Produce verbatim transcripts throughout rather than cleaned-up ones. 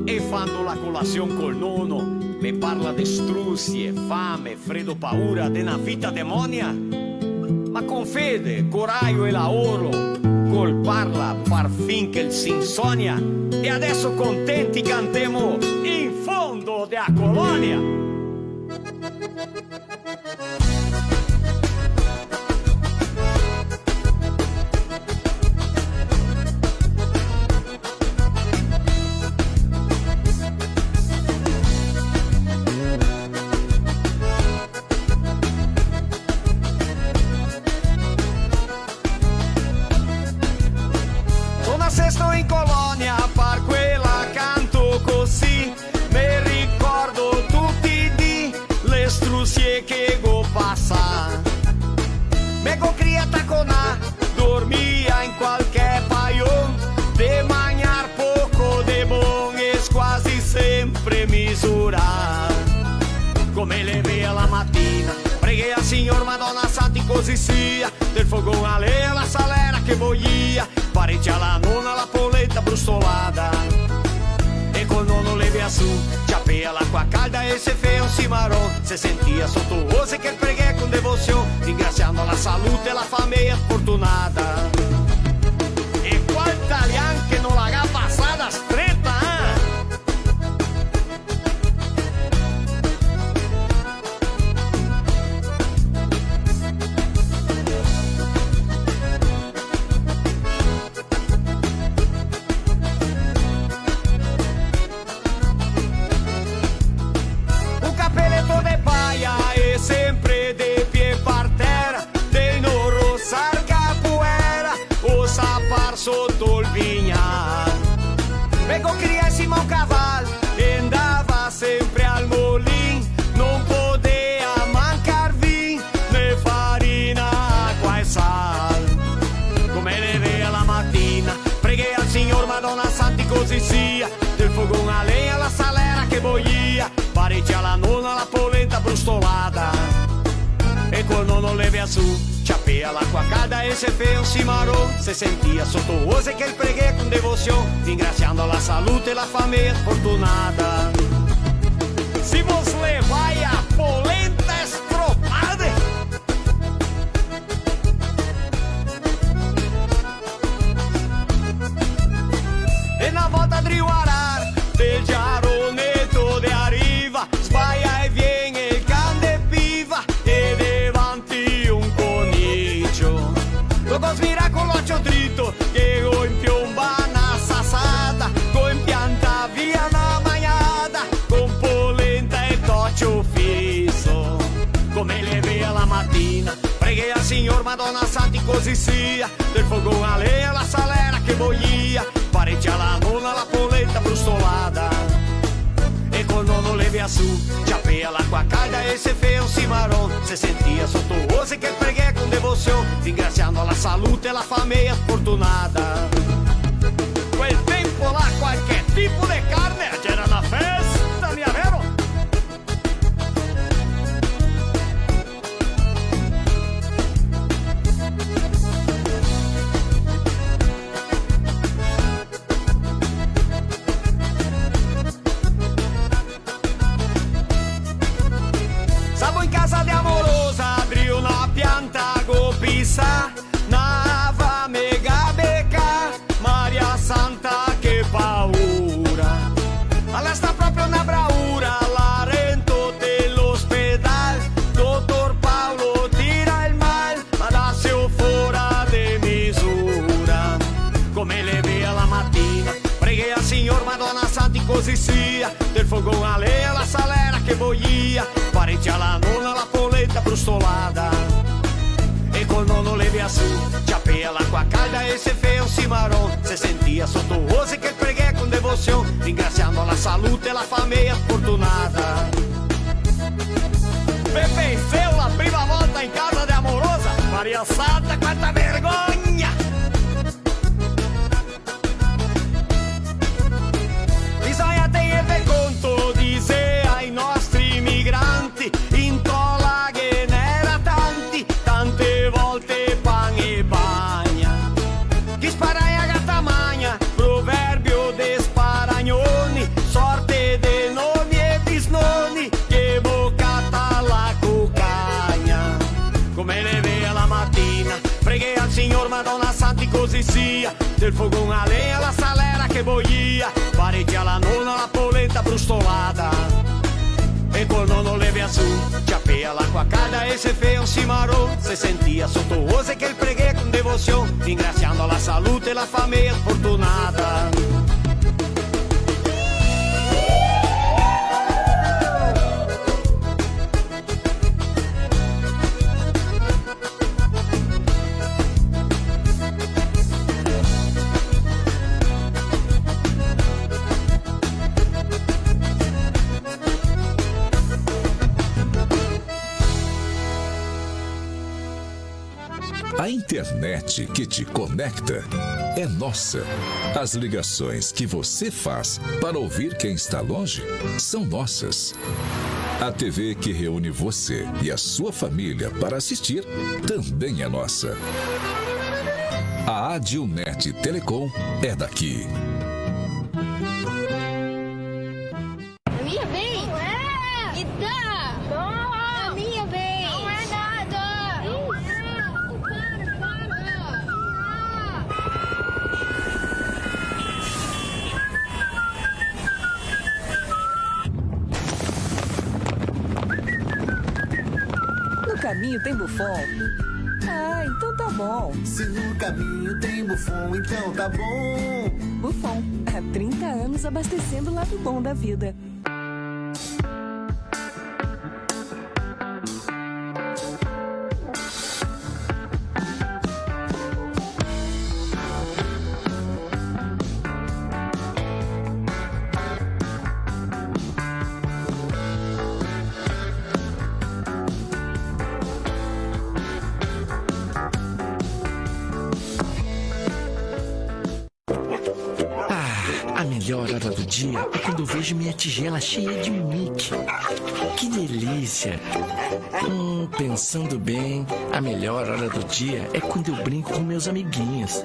E fando la colasion col nono, me parla de strusie, fame, fredo, paura, de na vita demonia. Ma con fede, corajo e laoro, col parla par fin che el se insonia. E adeso contenti cantemo in fondo de a colonia. Son nasesto in colonia, par quela canto cusì. Me ricordo tuti i dì le strusie che go pasà. Me go crià taconà, dormia in qualche paion, de magnar poco de bon e squasi sempre misurà. Come levea la matina, preghea al Signor, Madona, Santi, cusì sia, del fogon a legna, la salera che boia, parecia la nona la polenta brustolada. E col nono levea su, ciapea l'acqua calda e se fea un cimaron, se sentia soto ose che preghe con devosion, ringrasiando la salute e la fameia fortunada. E qual talian che no la ga pasada streta, eh? Un capeleto de paia e sempre de pie par tera, de no rosar capoera, o sapar soto el vignal. Me go crià in sima un caval e ndava sempre al molin, no podea mancar vin, né farina, acqua e sal. Come levea la matina, preghea al Signor, Madona, Santi, cusì sia, del fogon a legna, la salera che boia, parecia la nona la polenta brustolada. E col nono levea su, ciapea l'acqua calda e se fea un cimaron, se sentia soto ose che preghe con devosion, ringrasiando la salute e la fameia fortunada. Se vos levai a polenta stropade. E na volta drio arar, del giaroneto de a riva, sbaia e vien el can de piva, e devanti un conicio. Lo go smirà co l'ocio drito, che go inpionbà na sasada, go inpiantà via na magnada, con polenta e tocio fiso. Come levea la matina, preghea al Signor, Madona, Santi, cusì sia, del fogon a legna, la salera che boia, parecia la nona la polenta brustolada. E col nono levea su, ciapea l'acqua calda e se fea un cimaron, se sentia soto ose che preghe con devosion, ringrasiando la salute e la fameia fortunada. Quel tempo là qualche tipo de carne, gera na festa, mia vero? Sabo in casa de a morosa, drio na pianta go pisà, na fame ga becà, Maria Santa, che paura. Ala sta proprio na braura, la rento de l'ospedal, dotor Paolo tira el mal, ma daseo fora de misura. Come levea la matina, preghea al Signor, Madona, Santi, cusì sia, del fogon a legna, la salera che boia, parecia la nona la polenta brustolada. E col nono levea su, ciapea l'acqua calda e se fea un cimaron, se sentia soto ose che preghe con devosion, ringrasiando la salute e la fameia fortunada. Ve penseu la prima volta in casa de a morosa? Maria Santa, quanta vergogna! Bisogna tener de conto, disea i nostri migranti, in tola ghe n'era tanti, tante volte pan e bagna. Chi sparagna gata magna, proverbio de sparagnoni, Sia, del fogon a lenha, la salera che boia, parecia la nona la polenta brustolada. E col nono levea su, ciapea l'acua calda e se fea un cimaron, se sentia soto ose che el preghea con devosion, ringrasiando la salute e la fameia fortunada. A internet que te conecta é nossa. As ligações que você faz para ouvir quem está longe são nossas. A T V que reúne você e a sua família para assistir também é nossa. A Adilnet Telecom é daqui. A minha vez? Não é! Me dá! Não! A minha vez! Não é nada! Não é! Para, para! No caminho tem Buffon? Ah, então tá bom. Se no caminho tem Buffon, então tá bom. Buffon, há trinta anos abastecendo o lado bom da vida. Ah, a melhor hora do dia é quando eu vejo minha tigela cheia de Mickey. Que delícia! Hum, pensando bem, a melhor hora do dia é quando eu brinco com meus amiguinhos.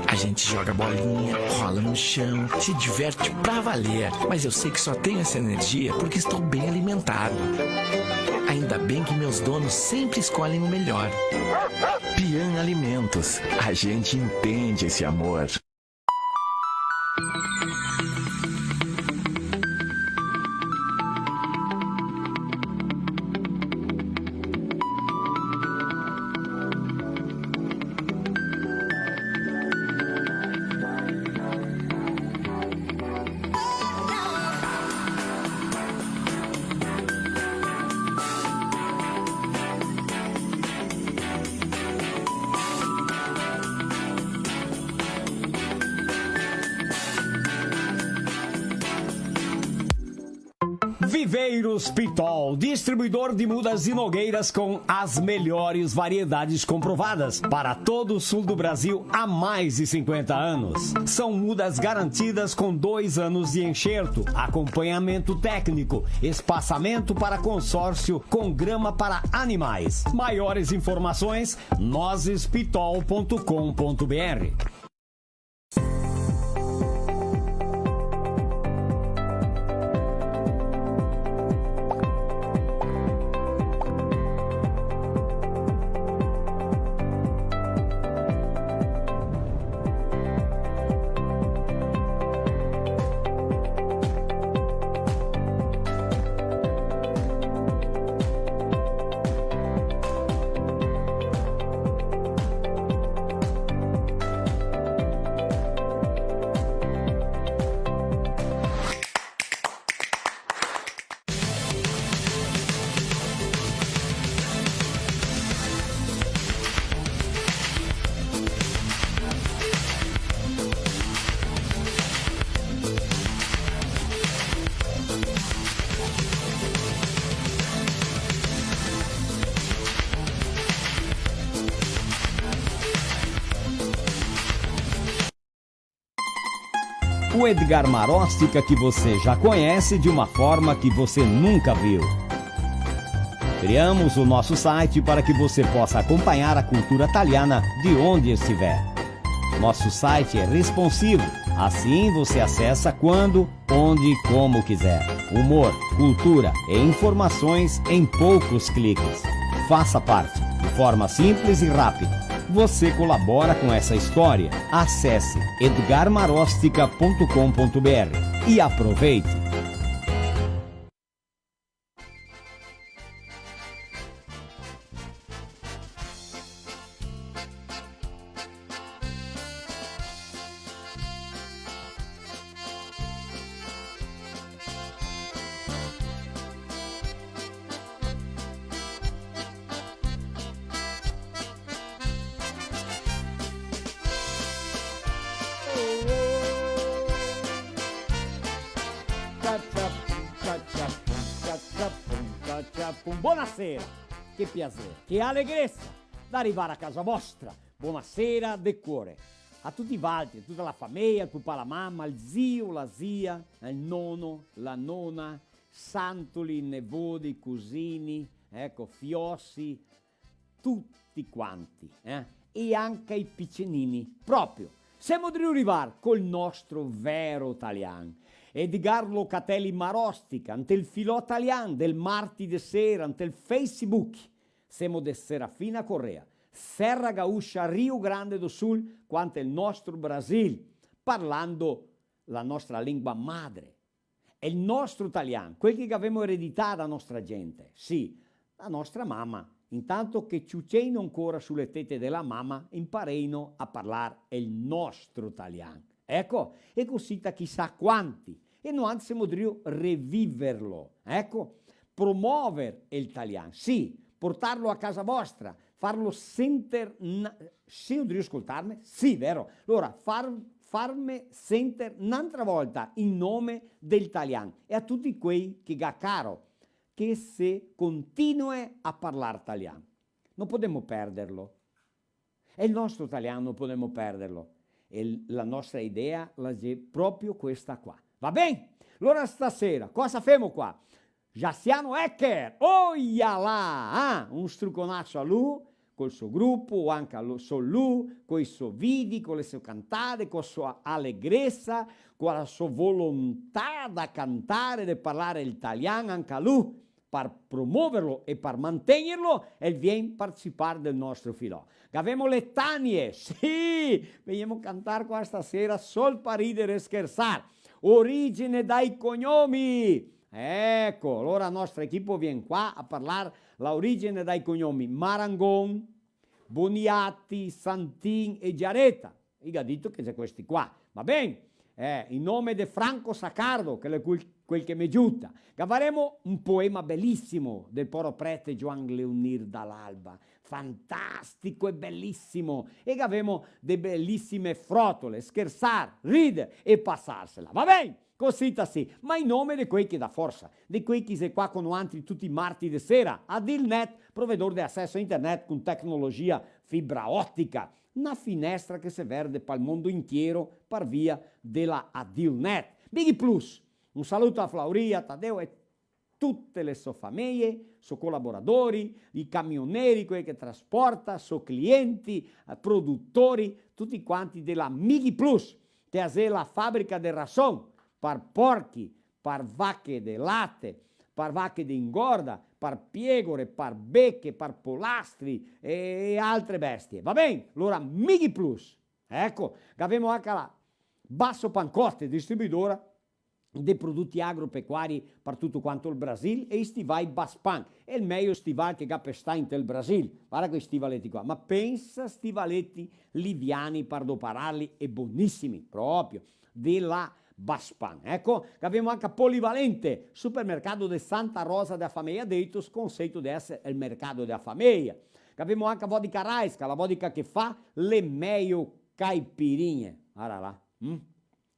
A gente joga bolinha, rola no chão, se diverte pra valer. Mas eu sei que só tenho essa energia porque estou bem alimentado. Ainda bem que meus donos sempre escolhem o melhor. Pian Alimentos, a gente entende esse amor. Viveiros Pitol, distribuidor de mudas e nogueiras com as melhores variedades comprovadas para todo o sul do Brasil há mais de cinquenta anos. São mudas garantidas com dois anos de enxerto, acompanhamento técnico, espaçamento para consórcio com grama para animais. Maiores informações, nozes pitol ponto com ponto B R. O Edgar Maróstica que você já conhece de uma forma que você nunca viu. Criamos o nosso site para que você possa acompanhar a cultura taliana de onde estiver. Nosso site é responsivo, assim você acessa quando, onde e como quiser. Humor, cultura e informações em poucos cliques. Faça parte, de forma simples e rápida. Você colabora com essa história. Acesse edgar marostica ponto com ponto B R e aproveite! Bonasera! Che piaser, che alegresa de rivar a casa vostra. Bonasera de cuore a tuti valtri, a tuta la fameia, el pupà, la mama, el zio, la zia, el nono, la nona, santoli, nevodi, cusini, eco, fiosi, tuti quanti, eh? E anca i picenini, proprio. Semo drio rivar col nostro vero talian. Edgar Locatelli Marostica, ntel Filò Talian del marti de sera, ntel Facebook. Semo de Serafina Corrêa, Serra Gaúcha, Rio Grande do Sul, qua ntel nostro Brasil, parlando la nostra lengua madre. El nostro talian, quel che gavemo eredità da nostra gente, sì, da nostra mama. Intanto che ciuceino ancora su le tete de la mama, impareino a parlar el nostro talian. Eco, e cusita chisà quanti. E noantri semo drio reviverlo. Eco, promover el talian, sì, portarlo a casa vostra, farlo senter na-, sì, drio scoltarme? Sì, vero? Alora, far-, farme senter n'antra volta in nome del talian e a tuti quei che ga caro, che se continue a parlar talian. No podemo perderlo. E el nostro talian no podemo perderlo. E l-, la nostra idea la xe proprio questa qua. Va ben? Alora stasera, cosa femo qua? Jaciano Ecker, oia là, ah? Un struconaso a lu, col so grupo, o anca lu, sol lu, coi so vidi, co le so cantade, co so alegresa, co la so volontà da cantare, de parlare el talian, anca lu, par promoverlo e par mantegnerlo, el vien participar del nostro filò. Gavemo le Tanie, sì, vegnemo cantar qua stasera, sol par rider e schersar. Origine dai cognomi. Eco, alora la nostra equipe vien qua a parlar la origine dai cognomi Marangon, Boniati, Santin e Giareta. I ga dito che xe questi qua, va ben? Eh, in nome de Franco Saccardo, che l'è quel, quel che me giuta, gavaremo un poema belisimo del poro prete Gioan Leonir Dall'Alba, fantastico e belisimo, e gavemo de belisime frotole, schersar, rider e pasarsela, va ben? Cosita sì, ma in nome de quei che dà forsa, de quei che xe qua co noantri tuti i marti de sera, Adilnet, provedor de aceso a internet con tecnologia fibra otica, na finestra che se verde pal mondo intiero par via de la Adilnet. Mighi Plus, un saluto a Flauria, Tadeo e tute le so fameie, so colaboradori, i camioneri, quei che trasporta, so clienti, eh, produtori, tuti quanti de la Mighi Plus, che a xe la fabrica de rason par porchi, par vache de late, par vache de ingorda, par piegore, par beche, par polastri e, e altre bestie. Va ben? Alora, Mighi Plus. Eco, gavemo anca la Basso Pancotte, distribuidora de produti agropecuari par tuto quanto el Brasil, e i stivai Baspan, el mejo stival che ga par sta inte el Brasil. Varda quei stivaleti qua, ma pensa stivaleti liviani par dopararli e bonisimi, proprio, de la Baspan. Eco, gavemo anca Polivalente, supermercado de Santa Rosa da Fameia, deitos, conceito de eser el mercado da fameia. Gavemo anca Vodka Raiska, la vodka che fa le mejo caipirinhe. Varda là, mm?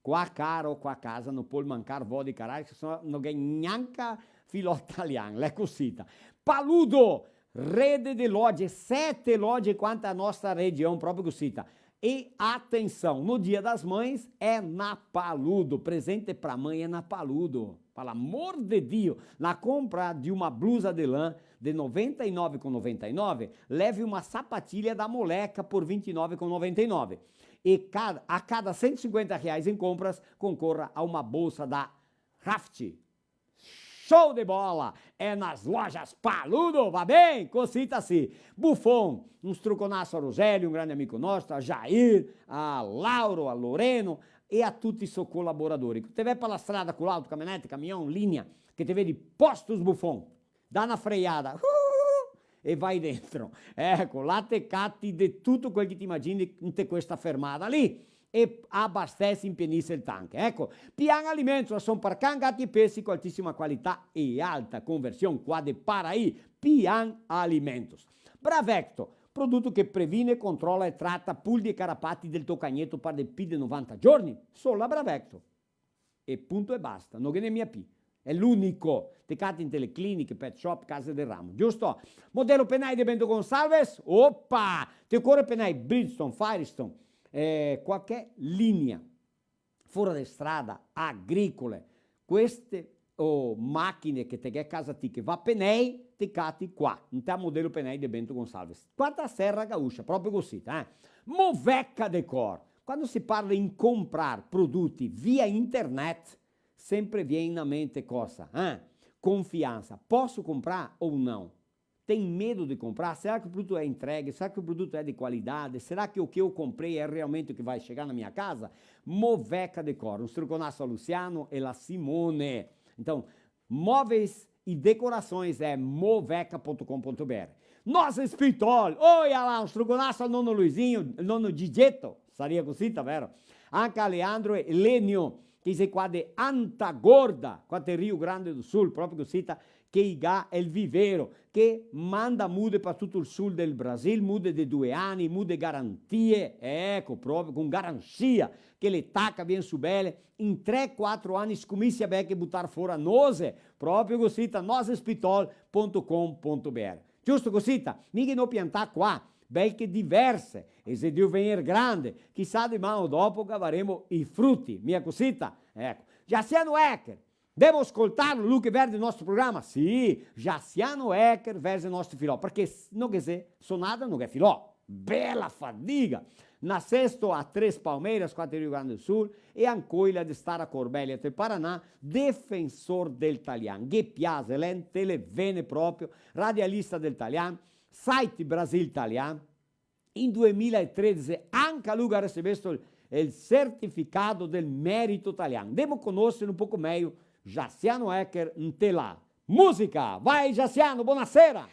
Qua caro, qua casa no pol mancar vodka Raiska, se no no ghe gnanca filò talian, l'è cosita. Paludo, rede de loje, sete loje qua nta nostra region, proprio cosita. E atenção, no Dia das Mães é na Paludo, presente pra mãe é na Paludo. Pelo amor de Dio, na compra de uma blusa de lã de noventa e nove com noventa e nove, leve uma sapatilha da Moleca por vinte e nove com noventa e nove. E cada, a cada cento e cinquenta reais em compras, concorra a uma bolsa da Raft. Show de bola! É nas Lojas Paludo, va ben? Cosita sì. Buffon, un struconaso a Rogelio, un grande amico nostro, a Jair, a Lauro, a Loreno e a tuti i so colaboradori. Te vè par la strada co l'auto, camionete, camion, linea, che te vedi Postos Buffon, dà na freiada, e vai dentro. Eco, là te cati de tuto quel che te imagini inte questa fermada lì. E abastese, impienise el tanche. Eco, Pian Alimentos, rason par can, gati e pesi co altisima qualità e alta conversion, qua de Paraí, Pian Alimentos. Bravecto, produto che previne, controla e trata puldi e carapati del to cagneto par de pi de novanta giorni, sol la Bravecto. E punto e basta, no ghe n'è mia pi. È l'unico. Te cati inte le cliniche, pet shop, case del ramo. Giusto? Modelo Penai de Bento Gonçalves? Opa! Te ocore penai Bridgestone, Firestone, eh, qualche linea fora de strada, agricole. Queste o machine che te ghè casa ti che va penei, te cati qua, inte Modelo Penai de Bento Gonçalves. Qua ta Serra Gaúcha, proprio cosita, eh. Moveca Decor. Quando se parla in comprar produti via internet, sempre vien na mente cosa, eh? Confiansa. Posso comprar ou não? Tem medo de comprar? Será que o produto é entregue? Será que o produto é de qualidade? Será que o que eu comprei é realmente o que vai chegar na minha casa? Moveca Decor, un struconaso a Luciano e la Simone. Então, móveis e decorações é moveca ponto com ponto B R. Nozes Pitol, oia là, un struconaso al nono Luisinho, el nono Gigeto, saria cosita, vero? Anca Aleandro e Lenio, che i xe qua de Anta Gorda, qua de Rio Grande do Sul, proprio cosita, che i ga el vivero, che manda mude par tuto el sul del Brasil, mude de due ani, mude garantie, eco, proprio con garansia, che le taca, vien su bele, in tre, quatro ani scominsia bel che butar fora noze, proprio cosita, nozes pitol ponto com ponto B R. Giusto cosita? Miga no piantà qua, bel che diverse, e se Dio vegner grande, chisà diman o dopo gavaremo i fruti, mia cosita? Eco. Jaciano Ecker, devo scoltarlo, lu che verze el nostro programa? Sì, Jaciano Ecker verze el nostro filò, parché s-, no ghe xe sonada, no ghe xe filò. Bela fadiga! Nasesto a Três Palmeiras, qua te Rio Grande do Sul, e ancoila de star a Corbélia, te Paraná, defensor del talian. Ghe piase, l'è inte le vene proprio, radialista del talian, site Brasil Talian, in due mila e tredese anca lu ga risevesto el, el certificato del merito talian. Ndemo conosser un poco mejo Jaciano Ecker inte la musica. Vai, Jaciano, bonasera!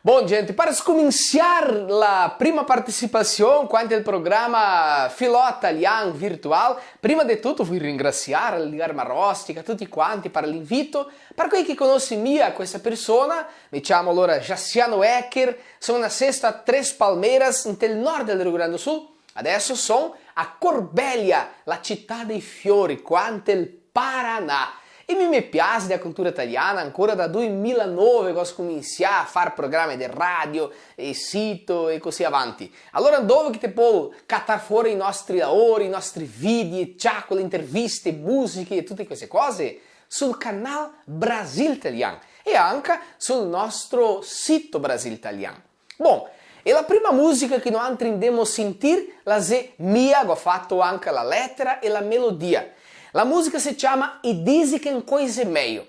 Bon, gente, par scominsiar la prima participasion qua inte el programa Filò Talian Virtual, prima de tuto voi ringrasiar l'Erma Rostica, tuti quanti, par l'invito. Par quei che conosi mia questa persona, me ciamo alora Jaciano Ecker, son nasesto a Três Palmeiras, inte el nord del Rio Grande do Sul, adeso son a Corbélia, la cità dei fiori, qua inte el Paraná. E mi me piase la cultura taliana, ancora da due mila e nove go scominsià a far programe de radio, e sito, e così avanti. Alora, dove che te pol catar fora i nostri laori, i nostri video, ciacole, interviste, musiche e tute queste cose? Sul canal Brasil Talian e anca sul nostro sito Brasil Talian. Bon, e la prima musica che noantri ndemo sentir la xe mia, go fato anca la letera e la melodia. La musica se ciama I disi che incoi xe mejo.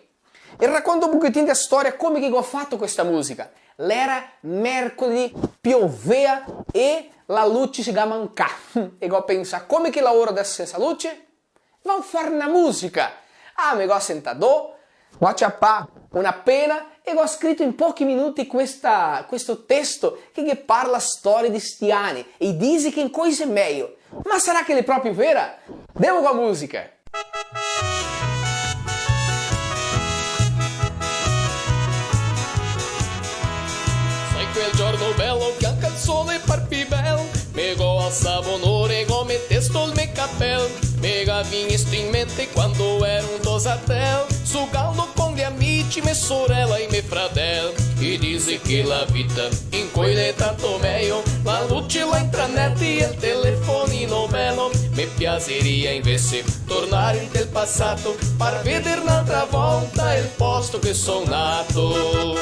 E raconto un pochetin de storia, come che go fato questa musica. L'era mercoledi, piovea e la luce se ga mancà. E go pensà, come che laoro adeso sensa luce? Vao far na musica. Ah, me go sentà do, go ciapà una pena e go scrito in pochi minuti questa, questo testo che, che parla storia de sti ani. E i disi che incoi xe mejo. Ma sarà che l'è proprio vera? Ndemo co la musica. Sai quel giorno belo che anca el sole par pi bel, me go alsà bonora e go metesto el me capel. Me ga vignesto in mente quando ero un tosatel, zugando con gli amici, me sorela e me fradel. I disi che la vita incoi l'è tanto mejo, la luce la intranet e el telefonino belo. Me piaseria invese tornar inte el pasato, par veder n'altra volta el posto che son nato.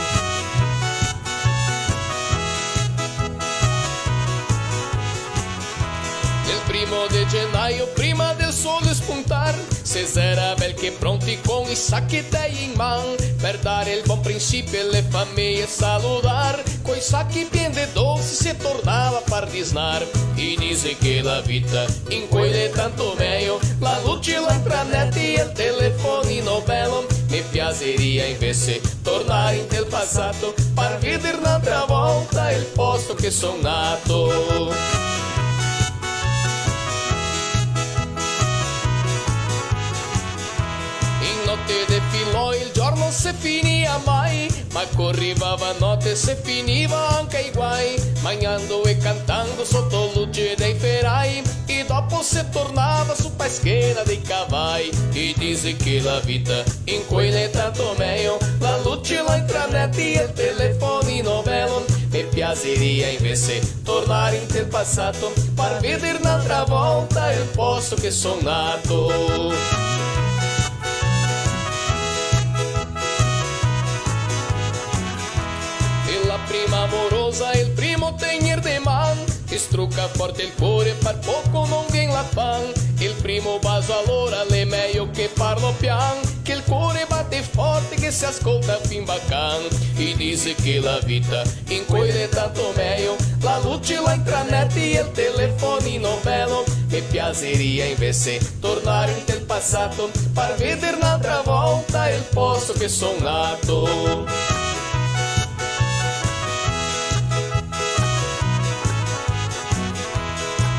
El primo de genaio, prima del sole spuntar, Se zera bel che pronti con i sachi dei in man, per dar el bon principio e le fameie saludar, coi sachi pien de dolsi se tornava par disnar. I dise che la vita in quel xe tanto meio, la luce, la intranet e el telefonino belo, me piaseria invese tornar inte el pasato, par veder n'altra volta el posto che son nato. In note defilò, el giorno se finia mai, ma co rivava note se finiva anca i guai, magnando e cantando soto luce dei ferai, e dopo se tornava su pa schena dei cavai. E dise che la vita in quel xe tanto meio, la luce, la intranet e el telefonino belo, me piaseria invese tornar inte el pasato, par veder n'altra volta el posto che son nato. E la prima amorosa, el primo tegner de man, struca forte el core, par poco no vien la pan. El primo baso alora l'è meio che parlo pian, che el core bate forte, che se ascolta fin bacan. I dise che la vita in quel xe tanto meio, la luce, la intranet e el telefonino belo, me piaseria invese tornar inte el pasato, par veder n'altra volta el posto che son nato.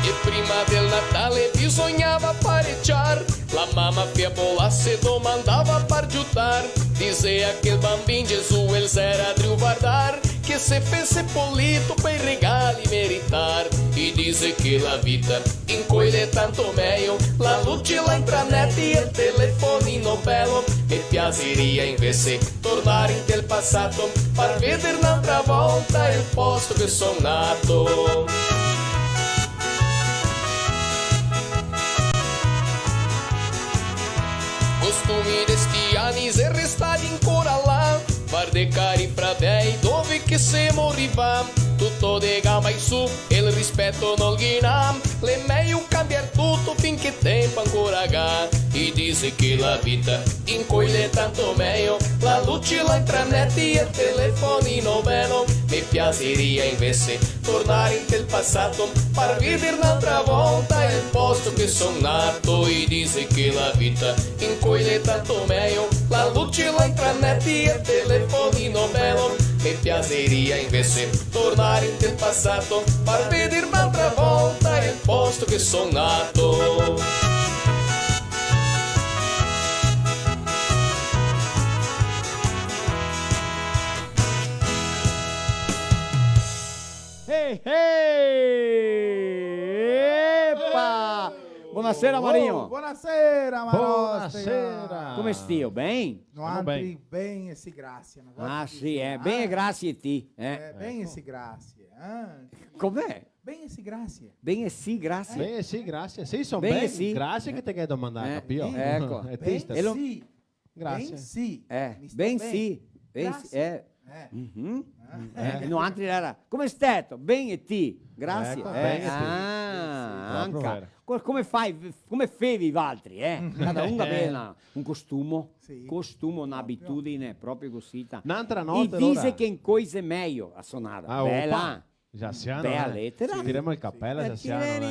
E prima del Natale bisognava pareciar, la mama fea bolasse, domandava par giutar, disea che el Bambin Gesù el zera drio vardar, che se fese polito par i regali meritar. I dise che la vita in quel xe tanto meio, la luce, la intranet e el telefonino belo, me piaseria invese tornar inte el pasato, par veder n'altra volta el posto che son nato. Costumi de sti ani xe restadi ancora là, varde cari fradei dove che semo rivà, tuto de gamba in su, el rispeto no ghe n'à, l'è meio cambiar tuto finché tempo ancora ga. I dise che la vita in quel xe tanto meio, la luce, la intranet e el telefonino belo, me piaseria invese tornar inte el pasato, par veder n'altra volta el posto che son nato. I dise che la vita in quel xe tanto meio, la luce, la intranet e el telefonino belo, me piaseria invese tornar inte el pasato, par veder n'altra volta el posto che son nato. Ehi, ehi! Epa! Bonasera, Marinho. Oh, bonasera, Marostica. Bonasera. Come stio? Ben? Noantri ben e sì, grasie. Ah, sì, eh. Ben e grasie ti, eh. Eh, ben e sì, grasie, eh. Com'è? Ben e sì, grasie. Ben e sì, grasie. Ben e sì, grasie. Sì, son ben, sì. Grasie che te ghe domandà, capìo? Eco. E ti sta... Ben e sì. Grasie. Ben sì. Eh, ben sì. Ben sì. Grasie. Eh. Eh. Mhm. Eh. Eh, noantri era: "Come steto?" "Ben, e ti?" "Grasie." Eco, eh, ben e ti. Ah, sì, proprio anca. Vero. Co-, come fai, come fevi valtri, eh? Cada un gaveva un costumo, sì, costumo, proprio. Un'abitudine, proprio cosita. N'antra nota, alora. I dise che incoi xe meio a sonada. Ah, bela. Opa. Jasiano, eh? Bea letera. Sì, tiremo el capelo, eh, Jasiano,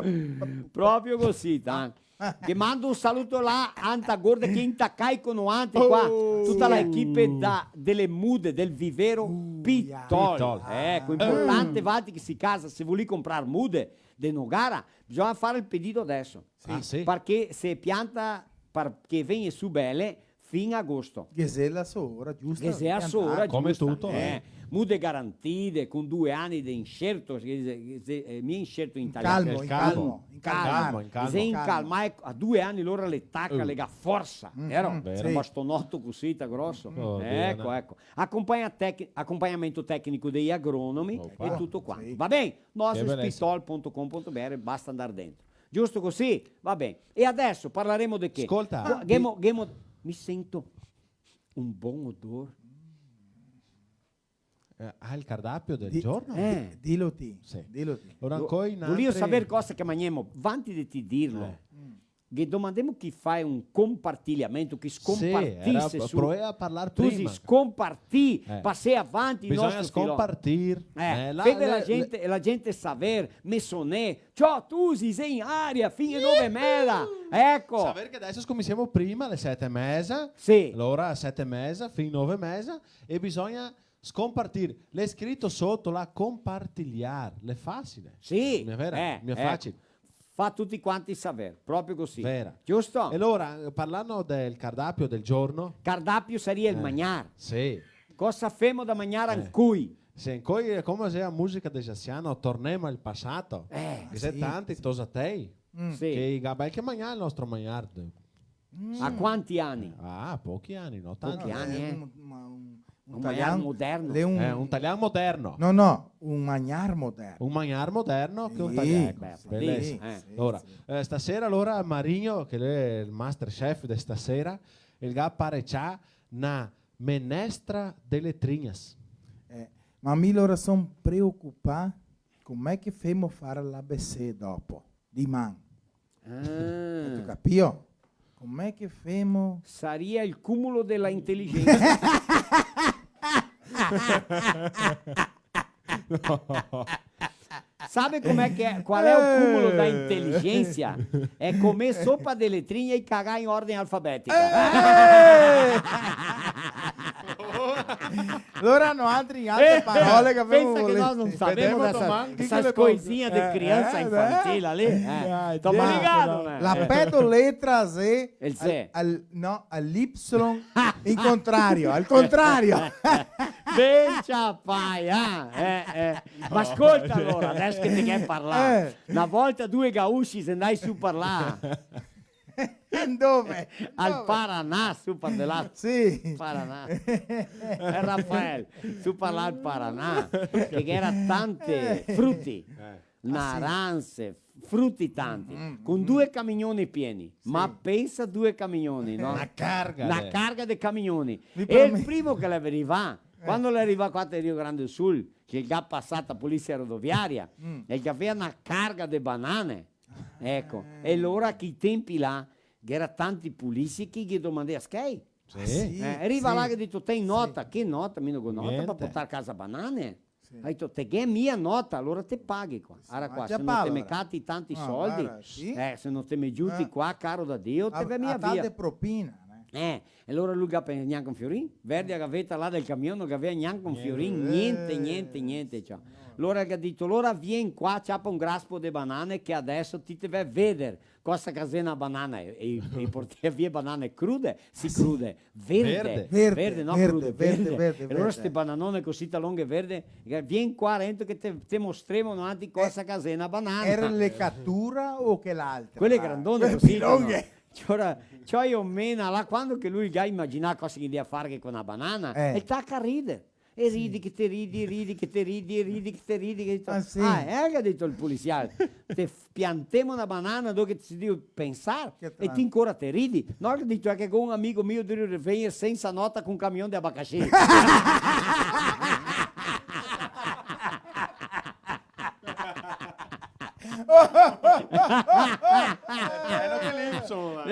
eh. Proprio cosita. Che mando un saluto là, anta gorda che intacai co noantri qua. Oh. Tuta la equipe da, dele mude, del vivero Pitol. Pitol. Eco, importante, valtri che sì casa, se volì comprar mude de Nogara, bisogna far el pedido adeso. Sì. Ah, sì? Parché se pianta, parché vegna su bele, fin agosto. Ghe xe la so ora giusta. Ghe xe la so ora giusta. Come tuto, eh. Mude garantide, con due ani de inserto, che xe, che xe, eh, mi inserto in italiano. Incalmo, incalmo, incalmo. Incalmo, incalmo. Xe incalmo, ma eco, a due ani lora le taca, le ga forsa, vero? Vero. Un bastonoto cosita groso. Oh, eco, eco. Accompagna tec-, accompagnamento tecnico dei agronomi e tuto quanto. Opa. Sì. Va ben? Che belesa. Nostro pitol punto com punto B R, basta andar dentro. Giusto così? Va ben. E adeso parlaremo de che? Scolta. Ghemo, ghemo, mi sento un bon odor. Eh, ah, el cardapio del giorno? Eh. Di-, dilo ti, sì, dilo ti. Alora, vo-, ancoi volìo saver cosa che magnemo, vanti de ti dirlo. Eh. Mm. Ghe domandemo chi fa un compartiliamento, chi scompartise su. Sì, era, provea a parlar prima. Tu si scompartì, eh, pasea avanti el nostro filò. Bisogna scompartir. Eh, eh, la, fede la, la gente, la gente saver, me sonè. Ciò, tu si, sei in aria fin e nove e meza. Eco. Saver che deso scominsiemo prima, ale sete e meza. Sì. Alora, sete e meza, fin nove e meza, e bisogna scompartir. L'è scrito soto, là, compartiliar. L'è facile. Sì, eh, eco. Mia facile. Fa tuti quanti saver, proprio cusì. Vera. Giusto? E alora, eh, parlando del cardapio del giorno. Cardapio saria el magnar. Sì. Cosa femo da magnar ancoi? Sì, ancoi, eh, come xe la musica de Jassiano, tornemo al pasato. Eh, sì. Che xe tanti tosatei. Mm. Sì. Che i ga bel che magnar el nostro magnar. Mm. A quanti ani? Ah, pochi ani, no tanti. Pochi ani, eh. Un, ma un, un magnar moderno. Eh, un talian moderno. No, no, un magnar moderno. Un magnar moderno che un talian. Sì, sì, sì, sì. Alora, eh, stasera alora Marigno, che l'è el master chef de stasera, el ga parecià na menestra de letrinhas. Eh, ma mi alora son preocupà come che femo far l'A B C dopo. Diman. Ah. Te capìo? Come che femo? Saria el cumulo de la inteligensa. No. Sabe come che, qual xe el cumulo da inteligensa? Xe comer sopa de letrinha e cagar in ordine alfabetico. Eh! Alora noantri, in altre parole, che pensa che nós não sabemos dessas coisinhas de criança infantil ali? Toma ligado, né? La pedo letra xe al, al, no, al ipsilon in contrario, al contrario. Ben ciapà, ah, eh, eh. Ma scolta alora, deso che te ghe parlà. Eh. Na volta due gaúchi xe ndai su par là. Dove? Al Paraná, su par de là. Sì. Paraná. Eh, Rafael, su par là al Paraná, che ghe gera tante fruti. Eh. Ah, sì. Naranse, fruti tanti, mm, mm, con due camignoni pieni. Sì. Ma pensa due camignoni, no? Na carga de camignoni. E el primo che l'è rivà, quando l'è rivà qua te Rio Grande do Sul, che el ga pasà la polizia rodoviaria, e el gavea na carga de banane. Eco, e alora che i tempi là, ghe gera tanti polisi che ghe domandea schei. Sì. Ah, sì? Eh, riva là che ga dito, "Te ghe nota?" "Che nota? Mi no go nota par portar casa banane." Sì. Ga dito, "Te ghe mia nota, alora te paghi qua." Sì, ara qua, se no te me cati tanti soldi, eh, se no te me giuti qua, caro da Dio, te ve mia via. A tante propina, né? Eh, E alora lu ga pe-, gnanca un fiorin. Verde a gaveta là del camion, no gavea gnanca un fiorin, gnente, gnente, gnente, ciò. Alora el ga dito, "Alora vien qua, ciapa un graspo de banane che adeso ti te ve veder cosa che xe na banana." E, e, e portea via banane crude, sì, crude, verde, verde, no crude, verde. E alora ste bananone cusì talonghe verde, "Vien qua rento che te, te mostremo noantri cosa che xe na banana." Era lecatura o che l'altra? Quele grandone cusì, no? Ciò, ora, ciò, io mena là, quando che lu el ga imaginà cosa che el dea far co na banana, eh, el taca a rider. E ridi che te ridi, e ridi che te ridi, e ridi che te ridi, che dito, "Ah, sì?" "Ah, eh," el ga dito el polisial, "te f-, piantemo na banana dove che te si drio pensar e ti ancora te ridi." "No," el ga dito, "xe che go un amigo mio drio vegner sensa nota co un camion de abacaxi." Era che lì, insoma.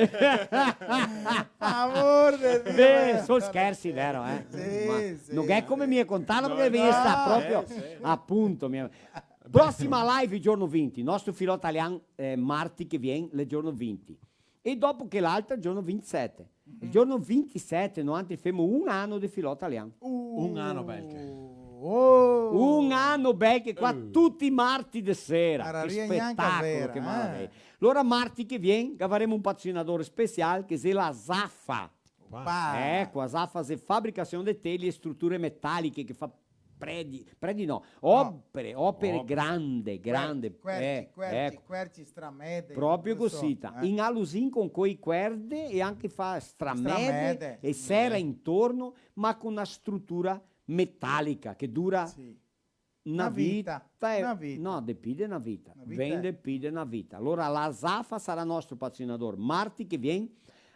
Amor de Dio. Beh, son scherzi, vero, eh? Sì, sì. Ma no xe come mi contarlo, parché mi sta proprio, eh, sì, apunto, mi... Prosima live giorno vinti, nostro filò talian, eh, marti che vien, el giorno vinti. E dopo che l'altra, giorno vintisete. El giorno vintisete, noantri femo un ano de filò talian. Uh. Un ano, belche. Oh. Un ano, belche, qua tuti i marti de sera. Che spetacolo, che maraviglia. Alora, marti che vien, gavaremo un patrocinador special, che xe la Zafa. Opa. Eco, a Zafa xe fabricasion de teli e struture metaliche, che fa predi, predi no, opere, opere grande, grande, querci, eh, querci, eco. Querci, stramede, proprio cusì, eh. In alusion co i querde e anca fa stramede e sera intorno, ma co na strutura metalica che dura na vita, na vita, eh, na vita. No, de pi de na vita. Na vita, eh. Vende pi de na vita. Alora la Zafa sarà nostro patrocinador marti che vien,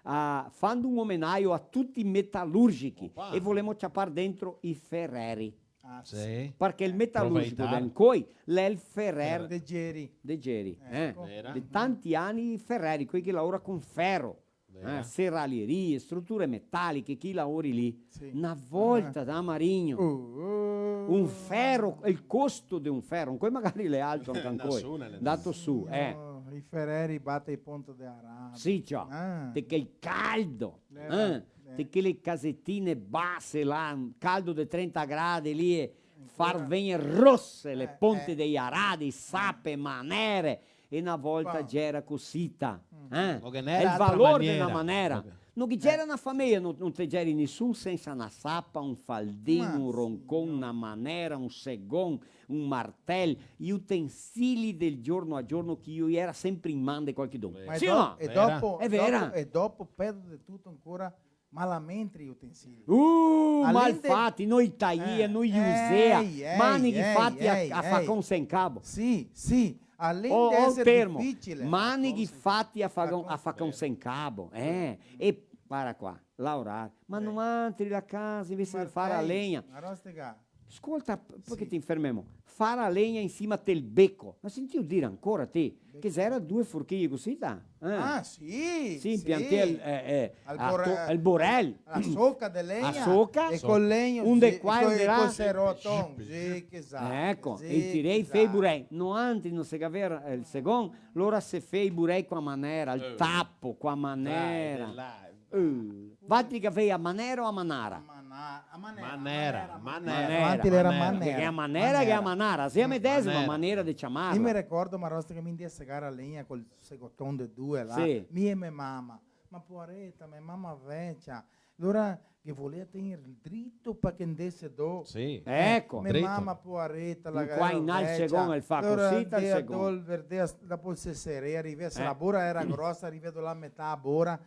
ah, fando un omenaio a tuti i metalurgichi. Opa. E volemo ciapar dentro i fereri. Ah, sì. Sì. Parché el metalurgico de Ancoi l'è el ferer de Geri. De Geri, eh. Eco. Vera. De tanti ani fereri, quei che laora con fero. Vera. Eh, seralierie, struture metaliche, chi laori lì. Sì. Na volta da Marigno. Uh, uh. Un fero, el costo de un fero, ancoi magari l'è alto anca ancoi. Nesuna, andato su, eh. No, i fereri bate i ponte de arame. Sì, ciò. Ah. Te quel caldo, eh. Te quele casetine base là, un caldo de trenta gradi lì, e far vegner rose le ponte dei aradi, sape, manere, e na volta gera cosita, eh? No ghe n'era altra manera. El valor de na manera. No ghe gera na fameia, no, no te geri nisun sensa na sapa, un faldin, un roncon, na manera, un segon, un martel, i utensili del giorno a giorno che i gera sempre in man de qualchedun. Sì o no? Vera. E dopo, e dopo, pedo de tuto ancora, malamentri i utensili. Uh, malfati, no i taia, no i usea, maneghi fati a, a facon sen cabo. Sì, sì, além de eser dificile, maneghi fati a facon, a facon sen cabo, eh. E para qua, laorar. Ma noantri la casa, invese de far a legna. Scolta, p-, parché te infermemo? Far a legna in sima tel beco. Ma sentìo dir ancora ti che gera due forchie cosita, eh? Ah, sì, sì, sì. Impiantìa el, eh, eh, el borel. La soca de legna. La soca. E col legno, un de qua e un de là. Col seroton, sì, che sa. Eco, sì, e tirei, fei burei. Noantri no se gavea el segon, lora se fei burei co a manera, el tapo, co a manera. Dai, de là. Eh, valtri che fei a manera o a manara? A mana-, a manera, manera, manera. Manera, manera. Parché a manera e a manara, xe a medesima manera de ciamarla. Mi me ricordo, Marosta, che mi ndea segar a legna col segoton de due là. Sì. Mi e me mama. Ma poareta, me mama vecia. Lora che volea tener drito parché ndese do. Sì. Eco. Me mama poareta, la vecia. In qua in alto el segon, el fa cosita, el segon. Lora ndea do, el verdea, dopo el se serea, rivea, se la bora era grosa, rivea do la metà bora.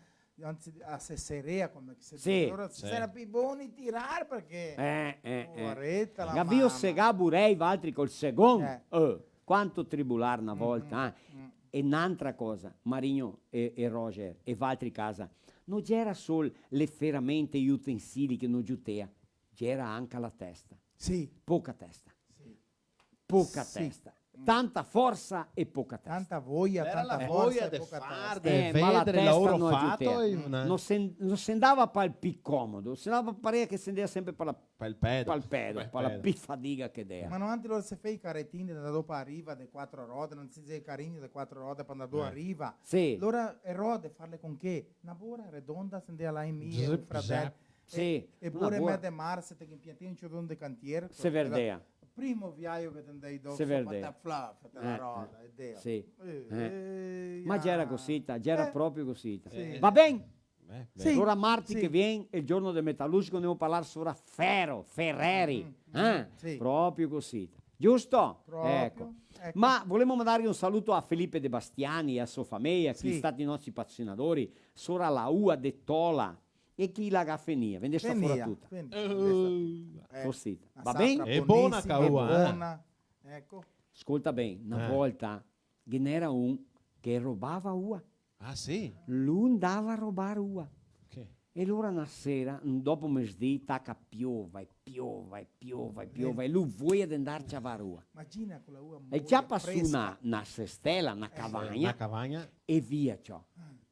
Anzi, a se serea, come che se dise. Sì. Alora se era pi boni tirar, parché... Eh, eh, eh. Poareta la mama. Gavìo segà burei valtri col segon? Eh. Eh, quanto tribular na volta, eh? E n'antra cosa, Marigno e, e Roger, e valtri casa, no gera sol le feramente e i utensili che no giutea, gera anca la testa. Sì. Poca testa. Sì. Poca testa. Tanta forsa e poca testa. Tanta voia, tanta forsa e poca testa. Era la voia de far, de vedar el laoro fato e una... No se, no se ndava pal pi comodo, se ndava, parea che se ndea sempre pal, pal pedo, pal pedo, pal pedo, pala pi fadiga che dea. Ma noantri lora se fea i caretin de dopo a riva de quatro rode, no se dizea carini de quatro rode par ndar do a riva. Sì. Lora e rode farle con che? Na bora redonda, se ndea là in mi, un fradel. Sì, e pure me de marse, te che impiantei un ciodon de cantier, se verdea. Primo viaio che te ndei do, se verdea. Patafla, fate la roda, e deo. Sì. Eh, eh. Ma gera cosita, gera proprio cosita. Sì. Va ben? Eh, ben. Sì. Alora marti che vien, el giorno del metalurgico, ndemo a parlar sora fero, fereri, eh? Sì. Proprio cosita. Giusto? Proprio. Eco. Ma volemo mandarghe un saluto a Felipe De Bastiani e a so fameia, che i è stati i nostri patrocinadori, sora la ua de Tola, e chi la ga fenìa, vendesta fora tuta. Fenìa, fenìa. Eh. Cosita. Va ben? È bona, ca ua, eh? Bona. Eco. Scolta ben, na volta ghe n'era un che robava ua. Ah, sì? Lu ndava a robar ua. Ok. E alora na sera, dopo mesdì, taca piova e piova e piova e piova, e lu voia de ndar ciavar ua. Imagina quela ua moia fresca. E ciapa su na, na sestela, na cavagna, na cavagna, e via, ciò.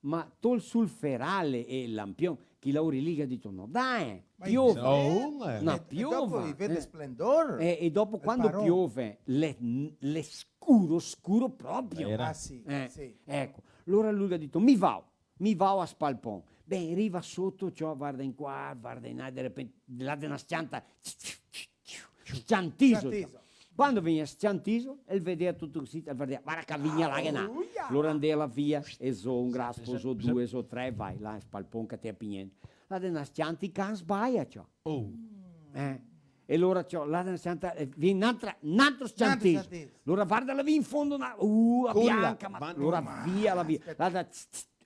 Ma tol su el feral e el lampion, chi laori lì ga dito: "No, dai, piova." Ma piova. E dopo i vede splendor. E, e dopo, quando piove, l'è, l'è scuro, scuro proprio. Ah, sì, sì. Eco. Alora lu ga dito: "Mi vao, mi vao a Spalpon." Ben, riva soto, ciò, varda in qua, varda in là, de repente, là de na s-cianta, s-ciantiso, ciò. Quando vegnea s-ciantiso, el vedea tuto cusì, el vedea: "Varda che vigna là che n'à." Alora ndea là via, e zo un graspo, zo due, zo tre, vai, là, Spalpon, catea pi gnente. Là de na s-cianta i can sbaia, ciò. Eh? E alora, ciò, là de na s-cianta, eh, vien n'antra, n'antro s-ciantiso. Alora varda là via in fondo, na, uh, a bianca, ma alora via, là via. Là da,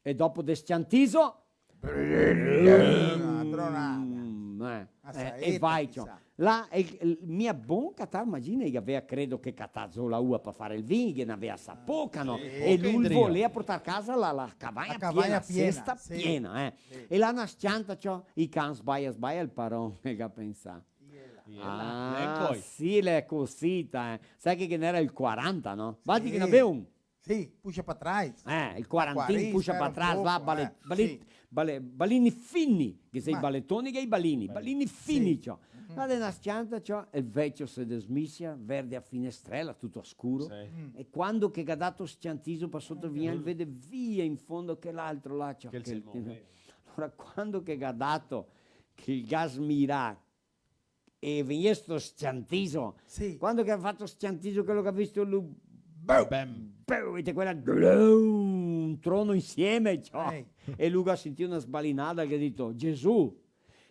e dopo de s-ciantiso, una tronada. Mm, eh, eh, e vai, ciò. Là, e, e, mia bon catar, imagina, i gavea, credo che catà zo la ua par far el vin, che ghe n'avea sa poca, no? Sì. E lu volea portar casa la, la cavagna piena, la sesta piena, eh. Sì. E là na s-cianta, ciò, i can sbaia, sbaia, el paron, el ga pensà: Ah, sì, l'è cosita, eh. Sa che ghe n'era el quaranta, no? Vadi che n'avea un. Sì, puxa pra trás. Eh, el quarantin, quaranta, puxa pra trás, là, bale-, bale-, bale-, balini fini, che xe i baletoni che i balini, balini fini, ciò. Là de na s-cianta, ciò, el vecio se desmisia, verde a finestrela, tuto a scuro. Sì. E quando che ga dato s-ciantiso, pa soto via, el vede via in fondo che l'altro là, ciò, che, alora, quando che ga dato, che el ga smirà, e vegnesto s-ciantiso. Sì. Quando che ga fato s-ciantiso, quelo che ga visto lu, bam, bam, e te quela, glum, un trono insieme, ciò. Ehi. E lu ga sentìo na sbalinada che ga dito: "Gesù,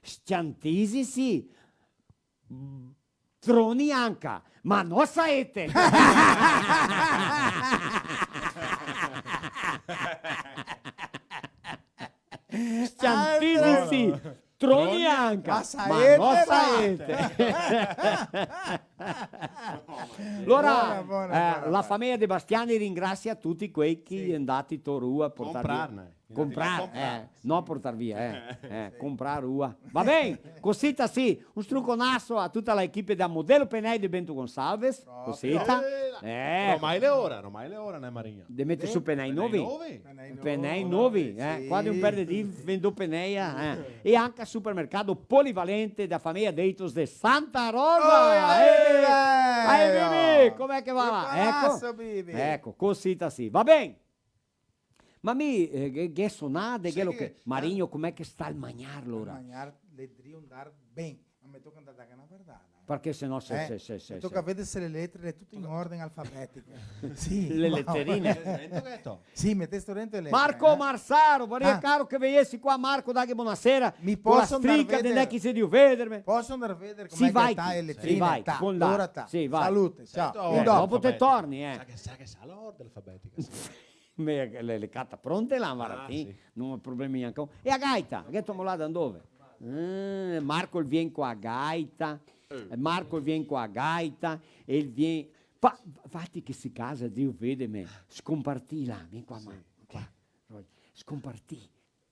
s-ciantisi sì, troni anca, ma no saete." S-ciantisi sì, troni anca, ma no saete. Alora, bona, bona, eh, bona, la fameia De Bastiani ringrasia tuti quei che i è ndati to rua a portar via. Comprarne. Comprar, eh, no portar via, eh, eh, comprar rua. Va ben, cosita sì, un struconaso a tuta la equipe da Modelo Penei de Bento Gonçalves, cosita. Eh, no, ma l'è ora, no, ma l'è ora, né, Marinho? De meter su penei novi. Penei novi, eh, qua de un per de dì vendo penei, eh. E anca Supermercado Polivalente da fameia Deitos de Santa Rosa. Aê, Bibi! Com'è che va? Eco, eco, cosita sì. Va ben. Ma mi, eh, ghe, ghe sonade, ghe lo che... Marinho, com'è che sta el magnar, alora? El magnar, l'è drio ndar ben. Ma me toca ndar a dare na vardada, eh. Parché se no se, se, se, se, me toca veder se le letere le è tute in orden alfabetica. Sì, le leterine. Sì, metesto dentro le letere, eh. Marco Marsaro, vorìa caro che vegnesi qua, Marco, daghe bonasera. Mi poso ndar a veder? Con la strica de ndar che se drio vederme. Poso ndar a veder come che sta le letrine? Sì, vai, con la... Alora, sì, vai. Salute, ciao. Certo, dopo te torni, eh. Sa che, sa che sa l'orden alfabetica, sì. Me, le, le cata pronte là, varda, sì, no problemi gnanca. E a gaita? Che te la ga molada ndove? Eh, Marco el vien co a gaita. Eh, Marco el vien co a gaita. E el vien... Fa-, fati che si casa, Dio vede me. Scompartì là, vien qua, sì, ma, qua. Scompartì.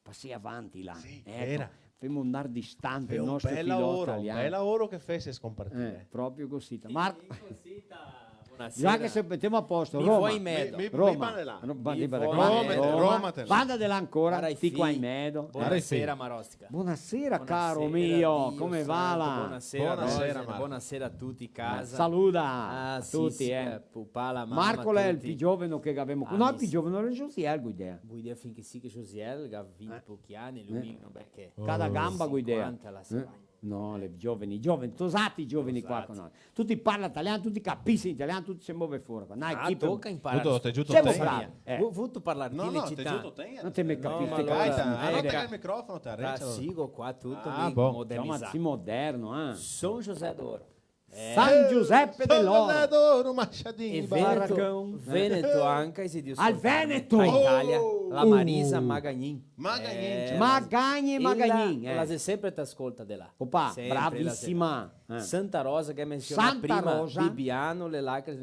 Pasè avanti là. Sì, eco, vera. Femo ndar distante el nostro filò talian. Bel laoro che fese scompartì. Eh, proprio cosita. Marco. Cosita, bonasera. Già che se metemo a posto, Roma. Mi vo in medo. Mi, mi, Roma. Mi bande là. Ro-, bande, bande qua. Roma, Roma. Banda de là ancora, ti qua in medo. Bonasera, Marostica. Bonasera, caro mio, come va là? Bonasera, Roger, bonasera a tuti, casa. Saluda a tuti, eh. Pupà, la mama, Marco l'è el pì gioveno che gavemo. No, el pì gioveno l'è Josiel, Guidea. Guidea fin che sì che Josiel ga vinte pochi ani, lu, no, parché cada gamba, Guidea. Sinquanta, là se va. No, le gioveni, gioveni, tosati gioveni qua con noi. Tuti parla talian, tuti capise in talian, tuti se move fora qua. Ah, toca imparar. Semo bravi. Vu-, vuto parlar itilicitano? No, no, te giuto te. No te me capisi. Gaita, eh, arranca el microfono, te arranca. Sigo qua tuto modernisà. Insoma, si moderno, eh. São José do Ouro. San Giuseppe de l'Oro. São José do Ouro, Machadinho. E Veneto, Baracão. Veneto anca, e se Dio... Al Veneto! A Italia, la Marisa Magagnin. Magagnin. Eh, Magagnin, Magagnin, eh. La xe sempre te scolta de là. Opa, sempre, bravisima. Santa Rosa, che mensiona prima, Bibiano, le lacre.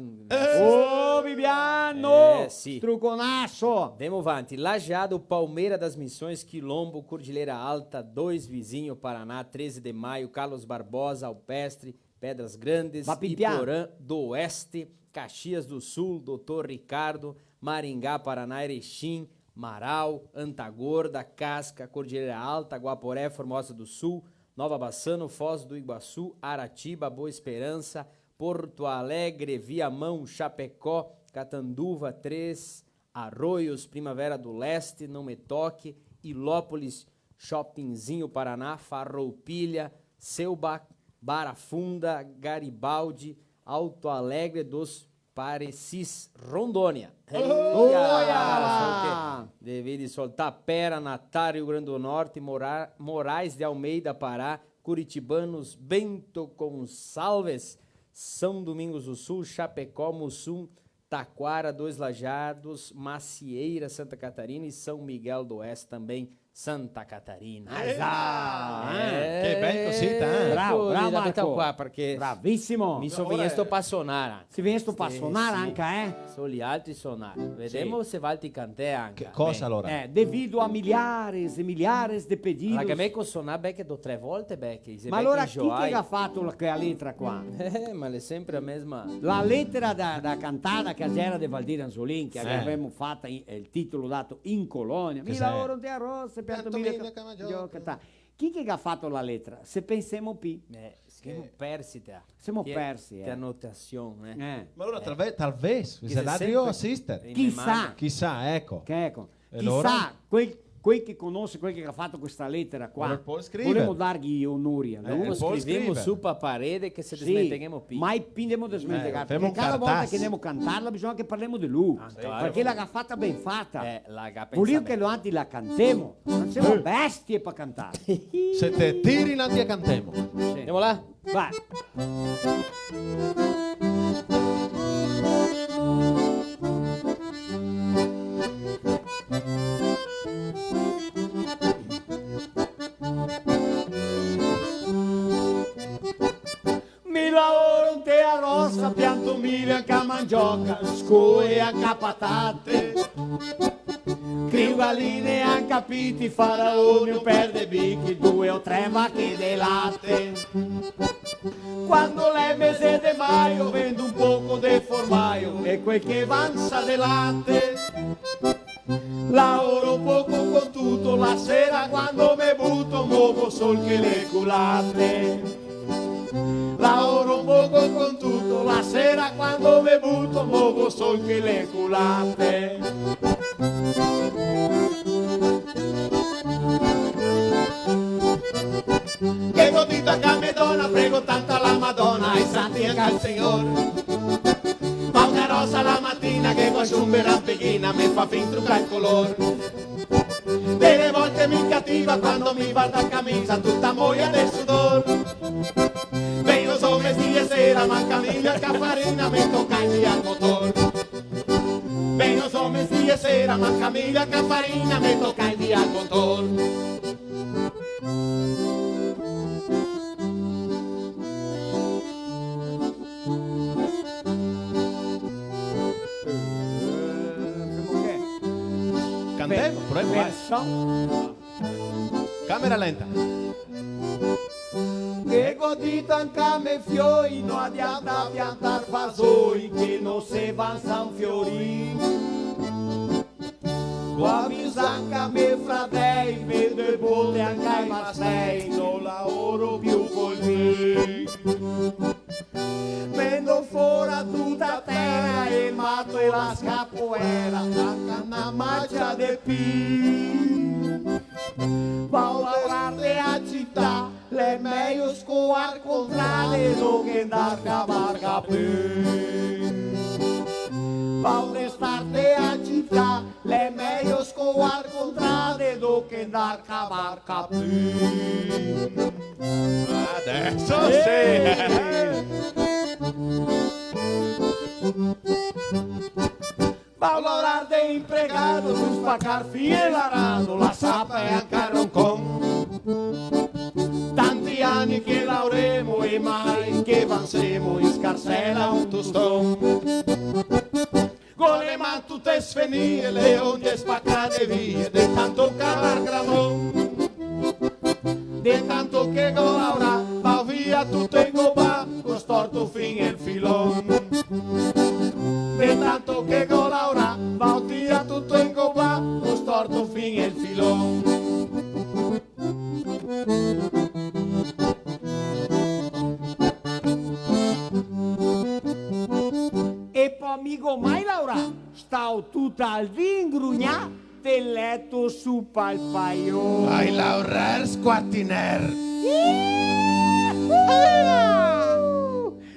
Oh, Bibiano! Eh, sì. Struconaso! Ndemo avanti. Lajeado, Palmeira das Missões, Quilombo, Cordilheira Alta, Dois Vizinho, Paraná, Treze de Maio, Carlos Barbosa, Alpestre, Pedras Grandes, Iporã do Oeste, Caxias do Sul, Doutor Ricardo, Maringá, Paraná, Erechim, Marau, Anta Gorda, Casca, Cordilheira Alta, Guaporé, Formosa do Sul, Nova Bassano, Foz do Iguaçu, Aratiba, Boa Esperança, Porto Alegre, Viamão, Chapecó, Catanduva, Três Arroios, Primavera do Leste, Não Me Toque, Ilópolis, Chopinzinho, Paraná, Farroupilha, Selbach, Barra Funda, Garibaldi, Alto Alegre dos Parecis, Rondônia. Olha! Olha! Devi de soltar Pera, Natal, Rio Grande do Norte, Mora-, Moraes de Almeida, Pará, Curitibanos, Bento Gonçalves, São Domingos do Sul, Chapecó, Muçum, Taquara, Dois Lajeados, Macieira, Santa Catarina e São Miguel do Oeste também. Santa Catarina. Ah, eh, che bel cosita, eh? Bravo, bravo, Marco. Qua, parché bravisimo. Mi so vegnesto pa sonar. Sì, vegnesto pa sonar anca, eh? Solo i altri sonar. Vedemo se valtri cantè anca. Che cosa alora? Eh, devido a milhares e milhares de pedidos. La che me co sonar, beh, che do tre volte, beh, che i se... Ma alora chi che ga fato la, quela letra qua? Eh, ma l'è sempre la mesma. La letera da, da cantada che gera de Valdir Anzolin, che gavemo fata in, el titolo dato In Colonia. Mi laoro inte a rosa, pianto mila ca-, gioca, ta. Chi che ga fato la letera? Se pensemo pi. Eh, semo persi, te. Semo persi, eh. Te anotasion, eh. Eh. Ma alora talve-, talvez, che se l'altro asiste. Chisà. Chisà, eco. Che eco. E alora? Chisà, quel, quel che conose, quel che ga fato questa letera qua. Alora pol scriver. Volemo darghe i onori a lu. Eh, pol scriver. Scrivemo su pa parede che se desmenteghemo pi. Mai pi ndemo desmentegar. Eh, femo un cartaz. Parché cada volta che ndemo cantarla bisogna che parlemo de lu. Ah, claro. Parché la ga fata ben fata. Eh, la ga pensà ben. Volìo che noantri la cantemo. No semo bestie pa cantar. Se te tiri, noantri la cantemo. Sì. Ndemo là? Vai. Mi laoro inte a rosa, pianto mile anca mandioca, scoe anca patate. Crio galine anca piti, faraoni, un per de bichi, due o tre vache de late. Quando l'è mese de maio vendo un poco de formaio e quel che vansa de late. Laoro poco con tuto, la sera quando me buto movo sol che le culate. Laoro poco con tuto, la sera quando me buto movo sol che le culate. Che go dito anca a me dona, prego tanto a la Madona, ai santi e anca al Signor. Vao in carosa la matina che qualchedun me rampeghina, me fa fin trucar el color. Dele volte mi incativa quando mi varda a camisa tuta moia de sudor. Vegno zo mesdì e sera, manca mile anca farina, me toca inviar el motor. Vegno zo mesdì e sera, manca mile anca farina, me toca inviar el motor. Cantemo, provemo, vai. Camera lenta. Che go dito anca a me fioi, no adianta piantar fasoi che no se vansa un fiori. Go avisà anca a me fradei, vendo e bote anca i mastei, no laoro più col vin. Vendo fora tuta tera e mato la scapoera, anca na macia de pin. Vao laorar te a cità, l'è mejo scoar contrade do che ndar cavar capin. Vao restar te a cità, l'è mejo scoar contrade do che ndar cavar capin. Adeso sì! Vao laorar de impregado, su spacar fin el arado, la sapa e anca el roncon. Tanti ani che laoremo e mai che vansemo in scarsela un toston. Co le man tute sfenìe, le onge spacade via, de tanto cavar gramon. De tanto che go laorà, vao via tuto ingobà, go storto fin el filon. De tanto che go laorà, vao via tuto ingobà, go storto fin el filon. E po mi go mai laorà, stao tuto el dì ingrugnà, te leto su pal paion. Ai laorar squatiner.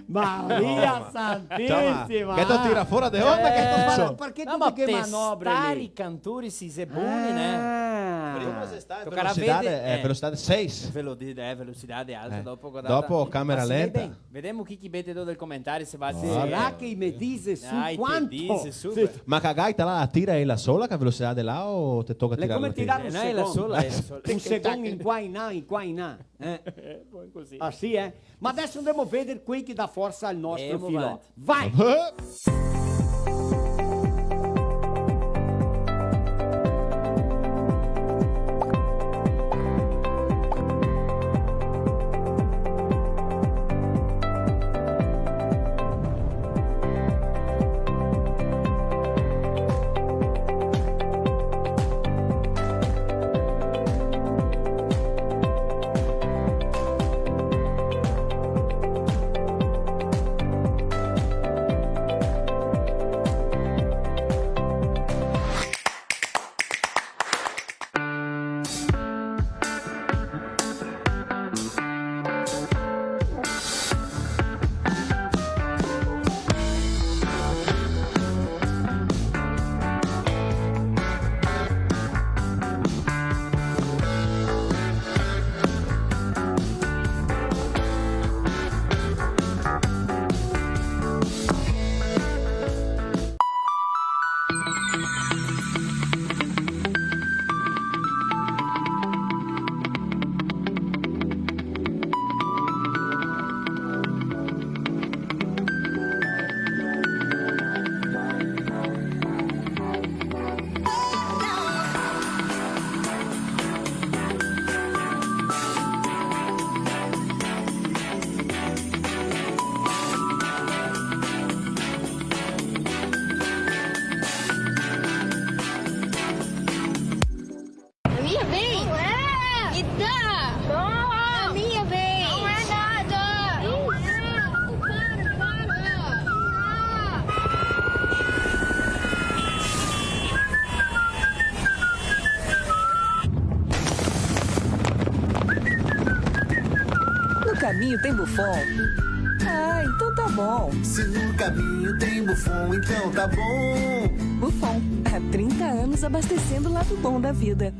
Maria Santisima! Ciò, ma che te tira fora de onda, che... Eh, parché tute che manobre lì? No, ma testar i cantori, se i xe boni, né? Ah. Prima xe stata tocarà velocidade, veder, eh, eh, velocidade seis. Velo-, eh, velocidade alta, eh, dopo, guardate, dopo camera lenta. Ma se vede ben. Vedemo chi che mete dentro del comentario, se va a... Sì. Sarà che i me dise su quanto? Ah, i te dise su, sì, beh. Ma che gaita là, la tira ela sola, che velocidade là, o te toca tirarla ti? L'è come tirar un segon. Eh, no, ela sola, ela sola. Un segon in qua, in là, in qua, in là, eh? Eh, bon, cusì. Ah, sì, eh? Ma deso ndemo a veder quei che dà forsa al nostro filò. Ndemo avanti. Vai! A minha vez? Não é! Me dá! Não! A minha vez! Não é nada! Não é! Para, para! No caminho tem Buffon? Ah, então tá bom. Se no caminho tem Buffon, então tá bom. Buffon, há trinta anos abastecendo o lado bom da vida.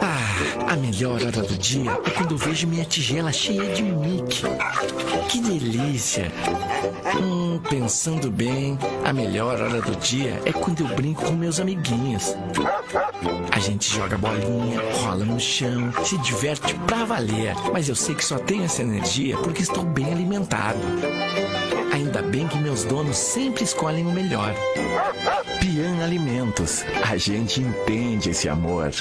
Ah, a melhor hora do dia é quando eu vejo minha tigela cheia de Mickey. Que delícia! Hum, pensando bem, a melhor hora do dia é quando eu brinco com meus amiguinhos. A gente joga bolinha, rola no chão, se diverte pra valer. Mas eu sei que só tenho essa energia porque estou bem alimentado. Ainda bem que meus donos sempre escolhem o melhor. Pian Alimentos, a gente entende esse amor.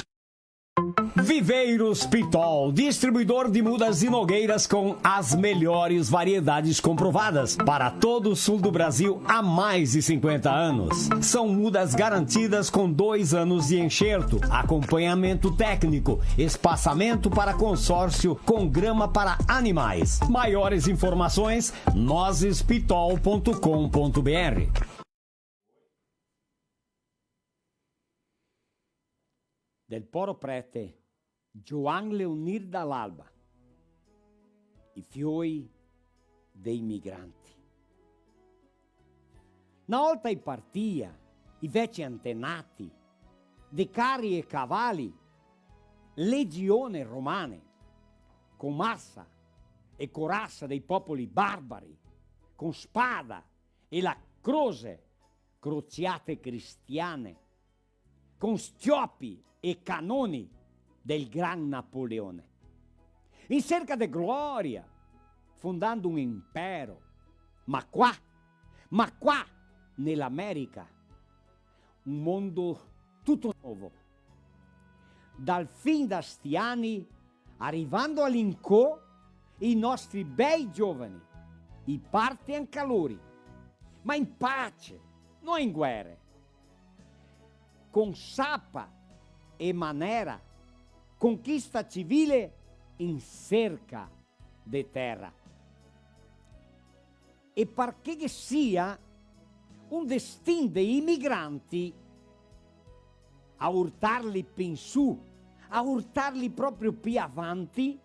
Viveiros Pitol, distribuidor de mudas e nogueiras com as melhores variedades comprovadas para todo o sul do Brasil há mais de cinquenta anos. São mudas garantidas com dois anos de enxerto, acompanhamento técnico, espaçamento para consórcio com grama para animais. Maiores informações, nozes pitol ponto com ponto B R. Del poro prete Gioan Leonir Dall'Alba. I fioi dei migranti. Na olta i partia, i veci antenati, de cari e cavali, legione romane, con masa e corasa dei popoli barbari, con spada e la crose, crociate cristiane, con stiopi e canoni del gran Napoleone. In serca de gloria, fondando un impero, ma qua, ma qua, ne l'America, un mondo tuto novo. Dal fin da sti ani, arivando a l'incò, i nostri bei giovani, i parte anca lori, ma in pace, no in guere. Con sapa e manera, conquista civile in serca de tera. e par che ghe sia un destin de imigranti a urtarli pi in su, a urtarli proprio pi avanti,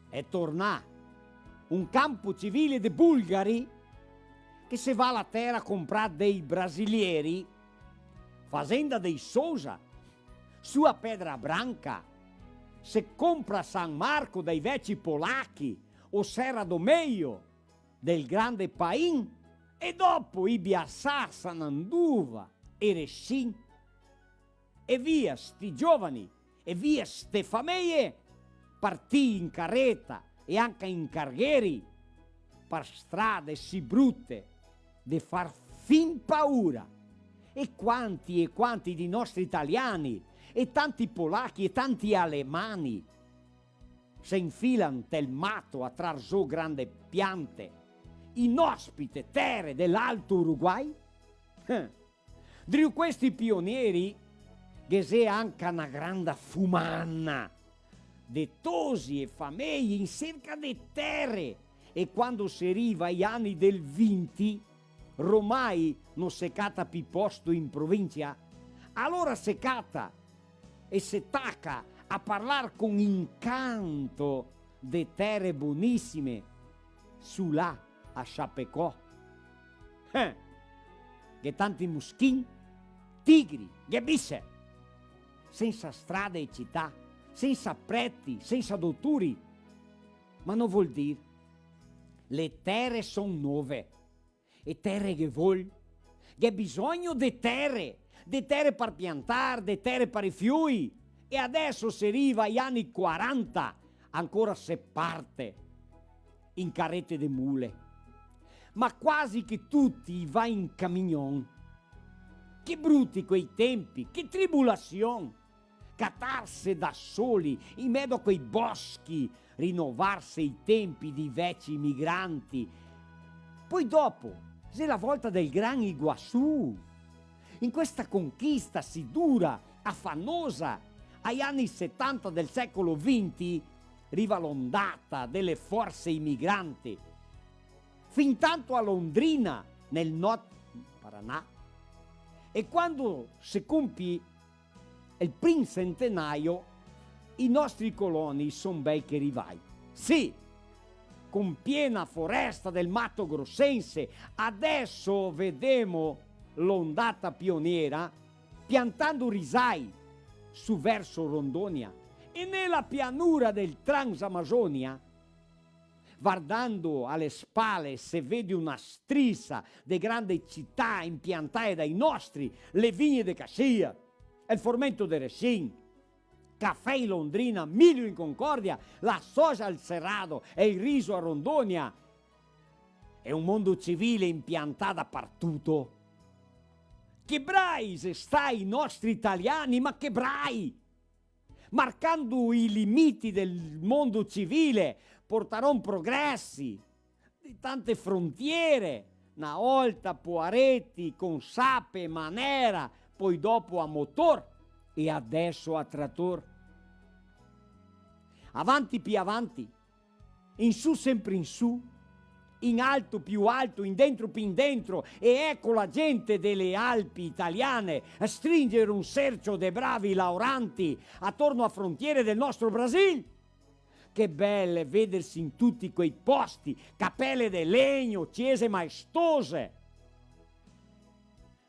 xe tornà un campo civile de bulgari che se va a la tera a comprar dei brasilieri, fazenda dei Sousa, su a Pedra Branca, se compra San Marco dai veci polachi, o Serra do Meio, del grande Pain, e dopo Ibiaçá, Sananduva, Erechim, e via sti giovani, e via ste fameie, partì in careta e anca in cargheri, par strade sì brute de far fin paura. E quanti e quanti di nostri italiani, e tanti polachi e tanti alemani, se infilan tel mato a trar zo grande piante, inospite tere de l'Alto Uruguay? Eh. Drio questi pionieri ghe xe anca na granda fumana de tosi e fameie in serca de tere, e quando se riva ai ani del vinti, romai no se cata pi posto in provincia, alora se cata e se taca a parlar con incanto de tere bonisime su là a Chapecó. Eh, ghe tanti muschin, tigri, ghe bise, sensa strade e cità, sensa preti, sensa doturi, ma no vol dir, le tere son nove. E tere ghe vol? Ghe bisogno de tere, de tere par piantar, de tere par i fioi. E adeso se riva ai ani quaranta, ancora se parte in carete de mule. Ma quasi che tuti i va in camignon. Che bruti quei tempi, che tribulasion! Catarse da soli, in medo a quei boschi, rinovarse i tempi dei veci migranti. Poi dopo, xe la volta del Gran Iguaçu. In questa conquista sì dura, afanosa, ai ani setanta del secolo vinti, riva l'ondata dele forse imigranti. Fin tanto a Londrina, nel nord Paraná. E quando se compie el prim centenario, i nostri coloni son bei che rivai. Sì, con piena foresta del Mato Grossense, adeso vedemo l'ondata pioniera piantando risai su verso Rondonia e nela pianura del Transamazonia, vardando a le spale se vede una strisa de grande cità impiantae dai nostri, le vigne de Caxias, el formento de Erechim, cafè in Londrina, milio in Concordia, la soja al Cerrado e el riso a Rondonia, e un mondo civile impiantà dapartuto. Che brai xe stai i nostri italiani, ma che brai! Marcando i limiti del mondo civile, portaron progresi de tante frontiere, na olta poareti con sape e manera, poi dopo a motor e adeso a trator. Avanti pi avanti, in su sempre in su, in alto più alto, in dentro più in dentro, e eco la gente dele Alpi italiane a stringere un sercio de bravi laoranti atorno a frontiere del nostro Brasil. Che bele vederse in tuti quei posti, capele de legno, ciese maestose,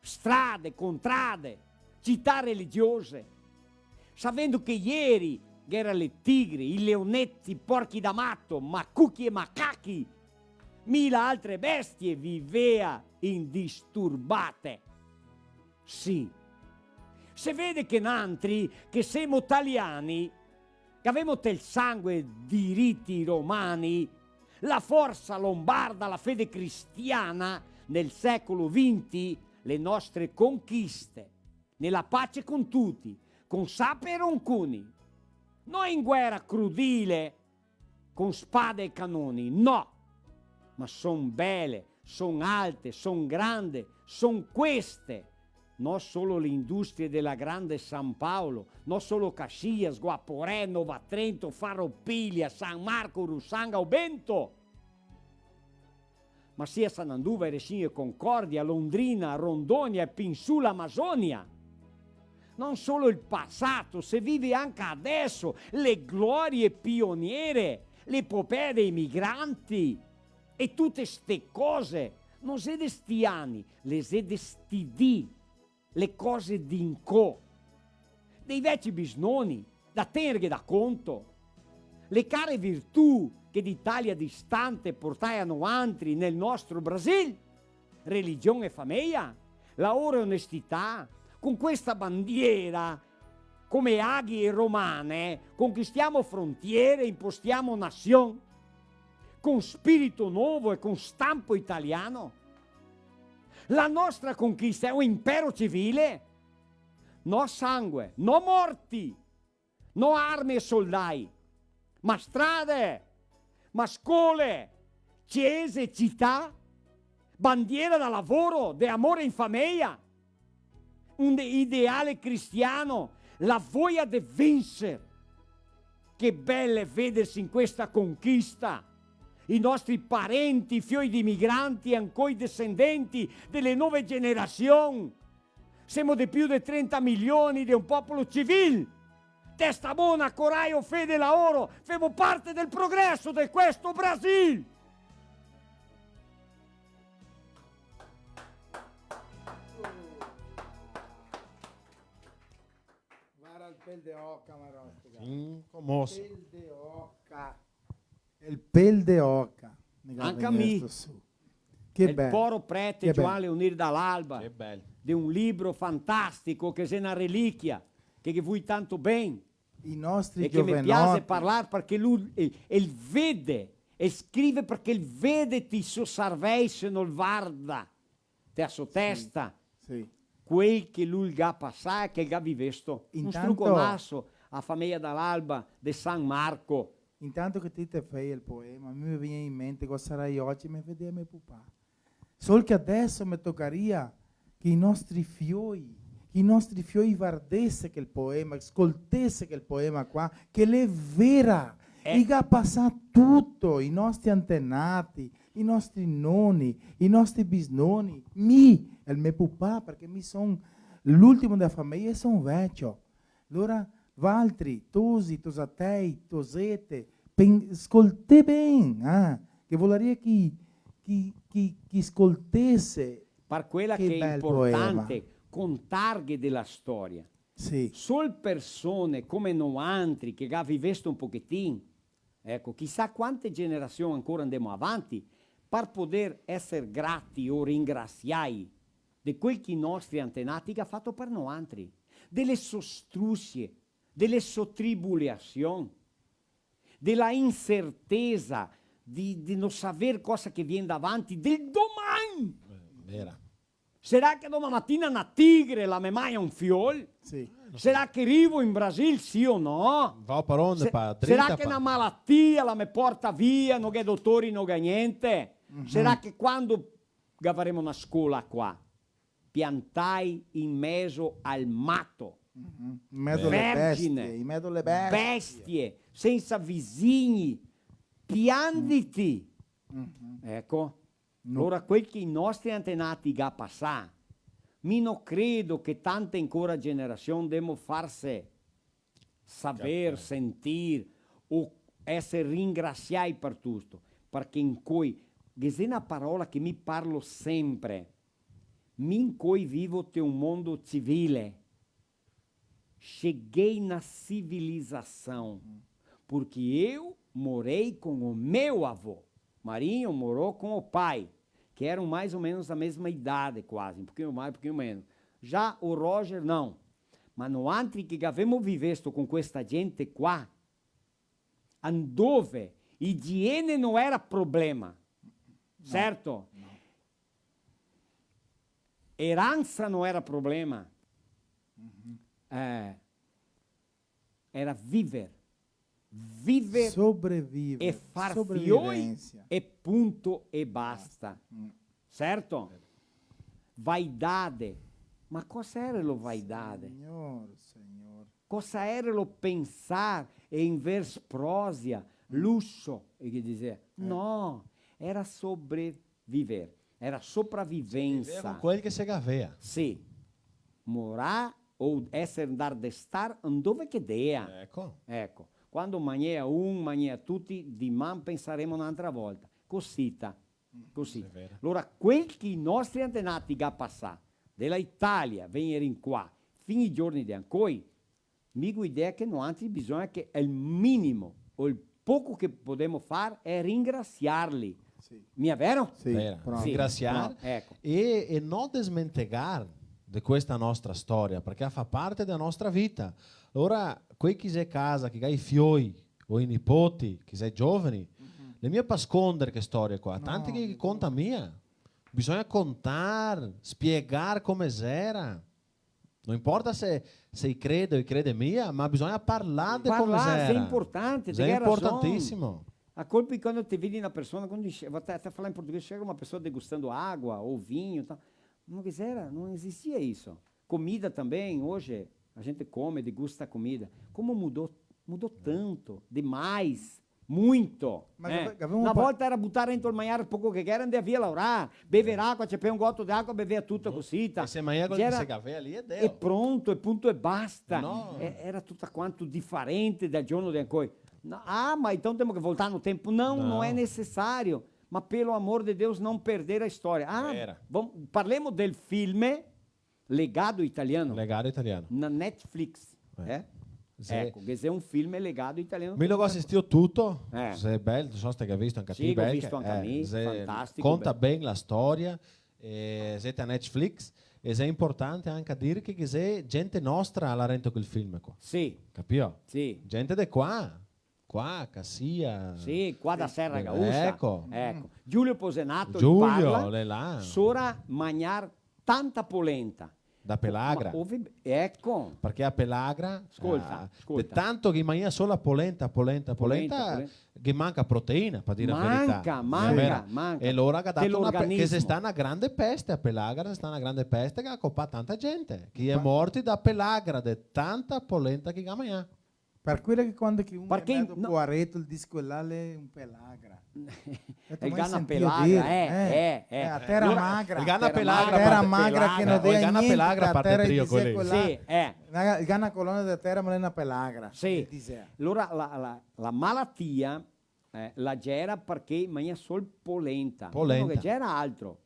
strade, contrade, cità religiose, savendo che ieri gh'era le tigri, i leoneti, porchi da mato, macuchi e macachi, mila altre bestie vivea indisturbate. Sì, se vede che nantri, che semo taliani, che gavemo tel sangue diriti romani, la forsa lombarda, la fede cristiana, nel secolo vinti, le nostre conquiste, nela pace con tuti, con sape e ronconi, no in guera crudile, con spade e canoni, no! Ma son bele, son alte, son grande, son queste. No solo le industrie dela grande San Paolo, no solo Caxias, Guaporé, Nova Trento, Farroupilha, San Marco, Urussanga o Bento. Ma sia Sananduva, Erechim e Concórdia, Londrina, Rondônia e Pinsul, Amazonia. Non solo el pasato, se vive anca adeso le glorie pioniere, l'epopea dei migranti e tute ste cose. No xe de sti ani, le xe de sti dì, le cose d'incò, dei veci bisnoni, da tenerghe da conto. Le care virtù che d'Italia distante portae a noantri nel nostro Brasil, religion e fameia, laoro e onestità, con questa bandiera, come aghie romane, conquistiamo frontiere, impostiamo nasion, con spirito novo e con stampo italiano. La nostra conquista è un impero civile. No sangue, no morti, no arme e soldai, ma strade, ma scole, ciese, cità, bandiera da lavoro, de amore in fameia, un de-, ideale cristiano, la voia de venser. Che bel vederse in questa conquista. I nostri parenti, fioi di migranti, ancoi descendenti dele nove generasion. Semo de più de trenta milioni de un popolo civil. Testa bona, corajo, fede, laoro, femo parte del progreso de questo Brasil. Vara el pel de oca, Marostica. Sì, comoso. Pel de oca. El pel de oca. Anca mi. Che bel. El poro prete Giovan Leonir Dall'Alba. Che bel. De un libro fantastico che xe na reliquia, che, che vui tanto ben. I nostri giovanoti. E che me piaxe parlar parché lu, el, el vede, el scrive parché el vede ti so sarvei se no el varda te a so testa, sì, quel che lu el ga pasà e che el ga vivesto. Un struconaso a fameia Dall'Alba de San Marco. Intanto che ti te fei el poema, mi me vien in mente cosa sarà ogi, me vedea me pupà. Sol che adeso me tocaria che i nostri fioi, che i nostri fioi vardese quel poema, scoltese quel poema qua, che l'è vera, eh, i ga pasà tuto, i nostri antenati, i nostri noni, i nostri bisnoni, mi, el me pupà, parché mi son l'ultimo dela fameia e son vecio. Alora, valtri, tosi, tosatei, tosete, pen-, scoltè ben, ah, che volaria che, che, che, che scoltese. Par quela che l'è importante contarghe dela storia. Sì. Sol persone come noantri che ga vivesto un pochetin, eco, chisà quante generasion ancora andemo avanti, par poder eser grati o ringrasiai de quel che i nostri antenati ga fato par noantri, dele so strusie, dele so tribuliasion, dela insertesa di, di no saver cosa che vien davanti, del doman. Eh, vera. Sarà che doman matina na tigre la me magna un fiol? Sì. Sarà che rivo in Brasil, sì o no? Va par onde, pa drita, sarà che na malatia la me porta via, no gh'è dotori, no gh'è gnente? Sarà che quando gavaremo na scola qua, piantai in mezo al mato. In mezo ale bestie, in mezo ale bestie. Bestie, sensa visigni, pianditi. Eco. No. Alora, quel che i nostri antenati ga pasà, mi no credo che tante ancora generasion demo farse saver, sentir o eser ringrasiai par tuto, parché incoi, ghe xe na parola che mi parlo sempre, mi incoi vivo te un mondo civile, cheguei na civilização, porque eu morei com o meu avô. Marinho morou com o pai, que eram mais ou menos da mesma idade, quase, um pouquinho mais, um pouquinho menos. Já o Roger, não. Ma noantri che gavemo vivesto con questa gente qua, andove igiene no era problema, certo? Eransa no era problema. Eh, era viver. Viver e far fioi e punto e basta. Certo? Vaidade. Ma cosa era lo vaidade? Signor, signor. Cosa era lo pensar e inver sprosia, luxo, e che dizea? No, era sobre viver. Era sopravivensa. Viver con quel che se gavea. Sì. Morar o eser, ndar de star ndove che dea. Eco. Eco. Quando magnea un, magnea tuti, diman pensaremo n'antra volta. Cosita. Cosita. Xe vero. Alora, quel che i nostri antenati ga pasà, de la Italia, vegner in qua, fin i giorni de ancoi, mi go idea che noantri bisogna che el minimo o el poco che podemo far xe ringrasiarli. Sì. Mia vero? Sì, vera. Proprio. Sì, ringrasiar, no, eco. E, e no desmentegar de questa nostra storia, parché fa parte dea nostra vita. Alora, quei che xe casa, che ga i fioi o i nipoti, che xe giovani, le mia pa sconder che storie qua. No, tanti che, che conta mia. Bisogna contar, spiegar come xera. No importa se, se i crede o i crede mia, ma bisogna parlar de come xera. Parlar, xe importante, te ghe rason. Xe importantisimo. A colpi quando te vedi na persona, quando dixe, va te, te fala in portoghese, chega uma pessoa degustando água ou vinho, tal. No che xera, no existia isso. Comida também, hoje a gente come, degusta a comida. Como mudou, mudou tanto, demais. Muito. Ma eh. Gave-, gavemo... Na pa- volta era butar dentro el magnar poco che gera, andea via laorar, bever acua, ciapea un goto de acua, bevea tuto cosita. E se magna quel che se gavea lì e deo. E pronto, e punto e basta. No. E, era tuto quanto diferente dal giorno de ancoi. No, ah, ma então temos que voltar no tempo. Não, não é necessário. Ma pelo amor de Deus, não perder a história. Ah, vamos, parlemo del filme Legado Italiano. Legado Italiano. Na Netflix, eh? Eco, che xe un film Legado Italiano. Mi lo go asistìo tuto, eh, xe bel, no so se te ga visto anca ti, sì, go visto anca mi, fantastico, conta ben la storia, eh, xe te a Netflix, e xe importante anca dir che, che xe gente nostra là rento quel film qua. Sì. Capìo? Sì. Gente de qua. Qua, Caxias. Sì, qua da Serra Gaúcha. Eco. Eco. Giulio Posenato, Giulio, parla, l'è là. Sora magnar tanta polenta. Da pelagra. Ma ove-, eco. Parché a pelagra, scolta, eh, scolta, de tanto che i magna sola polenta, polenta, polenta, polenta, che manca proteina, par dir la verità. Manca, manca, manca. E lora ga dato una pe-, che xe stà na grande peste, a pelagra xe stà na grande peste che ga copà tanta gente, che i è morti da pelagra, de tanta polenta che i ga magnà. Par quela che quando che un xe mezo poareto, el dixe: "Quel là l'è un pelagra." El ga na pelagra, eh, eh, eh. A tera magra. El ga na pelagra, tera magra che no dea gnente, a tera i dixea quel là. Sì, eh. El ga na colona de tera, ma l'è na pelagra, sì. Alora la, la, la malatia, eh, la gera parché i magna sol polenta. Polenta. No che gera altro.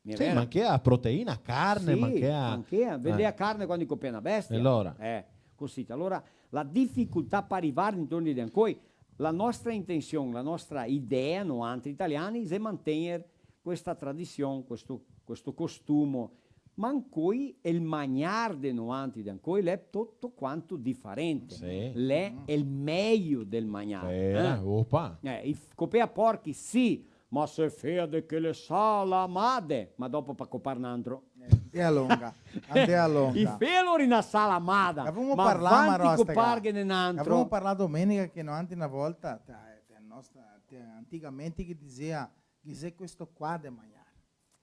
Sì, manchea proteina, carne, sì, manchea, manchea. Vendea carne quando i copea na bestia. E alora? Eh, cosita. Alora, la dificoltà par rivar intorno de ancoi, la nostra intension, la nostra idea, noantri italiani, xe mantegner questa tradision, questo, questo costumo. Ma ancoi el magnar de noantri de ancoi l'è tuto quanto difarente. Sì. L'è el mejo del magnar. Vera, eh? Opa. Eh, i f-, copea porchi, sì, ma se fea de chele salamade, ma dopo pa copar n'antro. Eh, andea longa, andea longa. I fea lori na salamada, ma vanti coparghene n'antro. Gavemo parlà domenica che noantri na volta, te, te nostra, te, antigamente che dixea, che xe questo qua de magnar.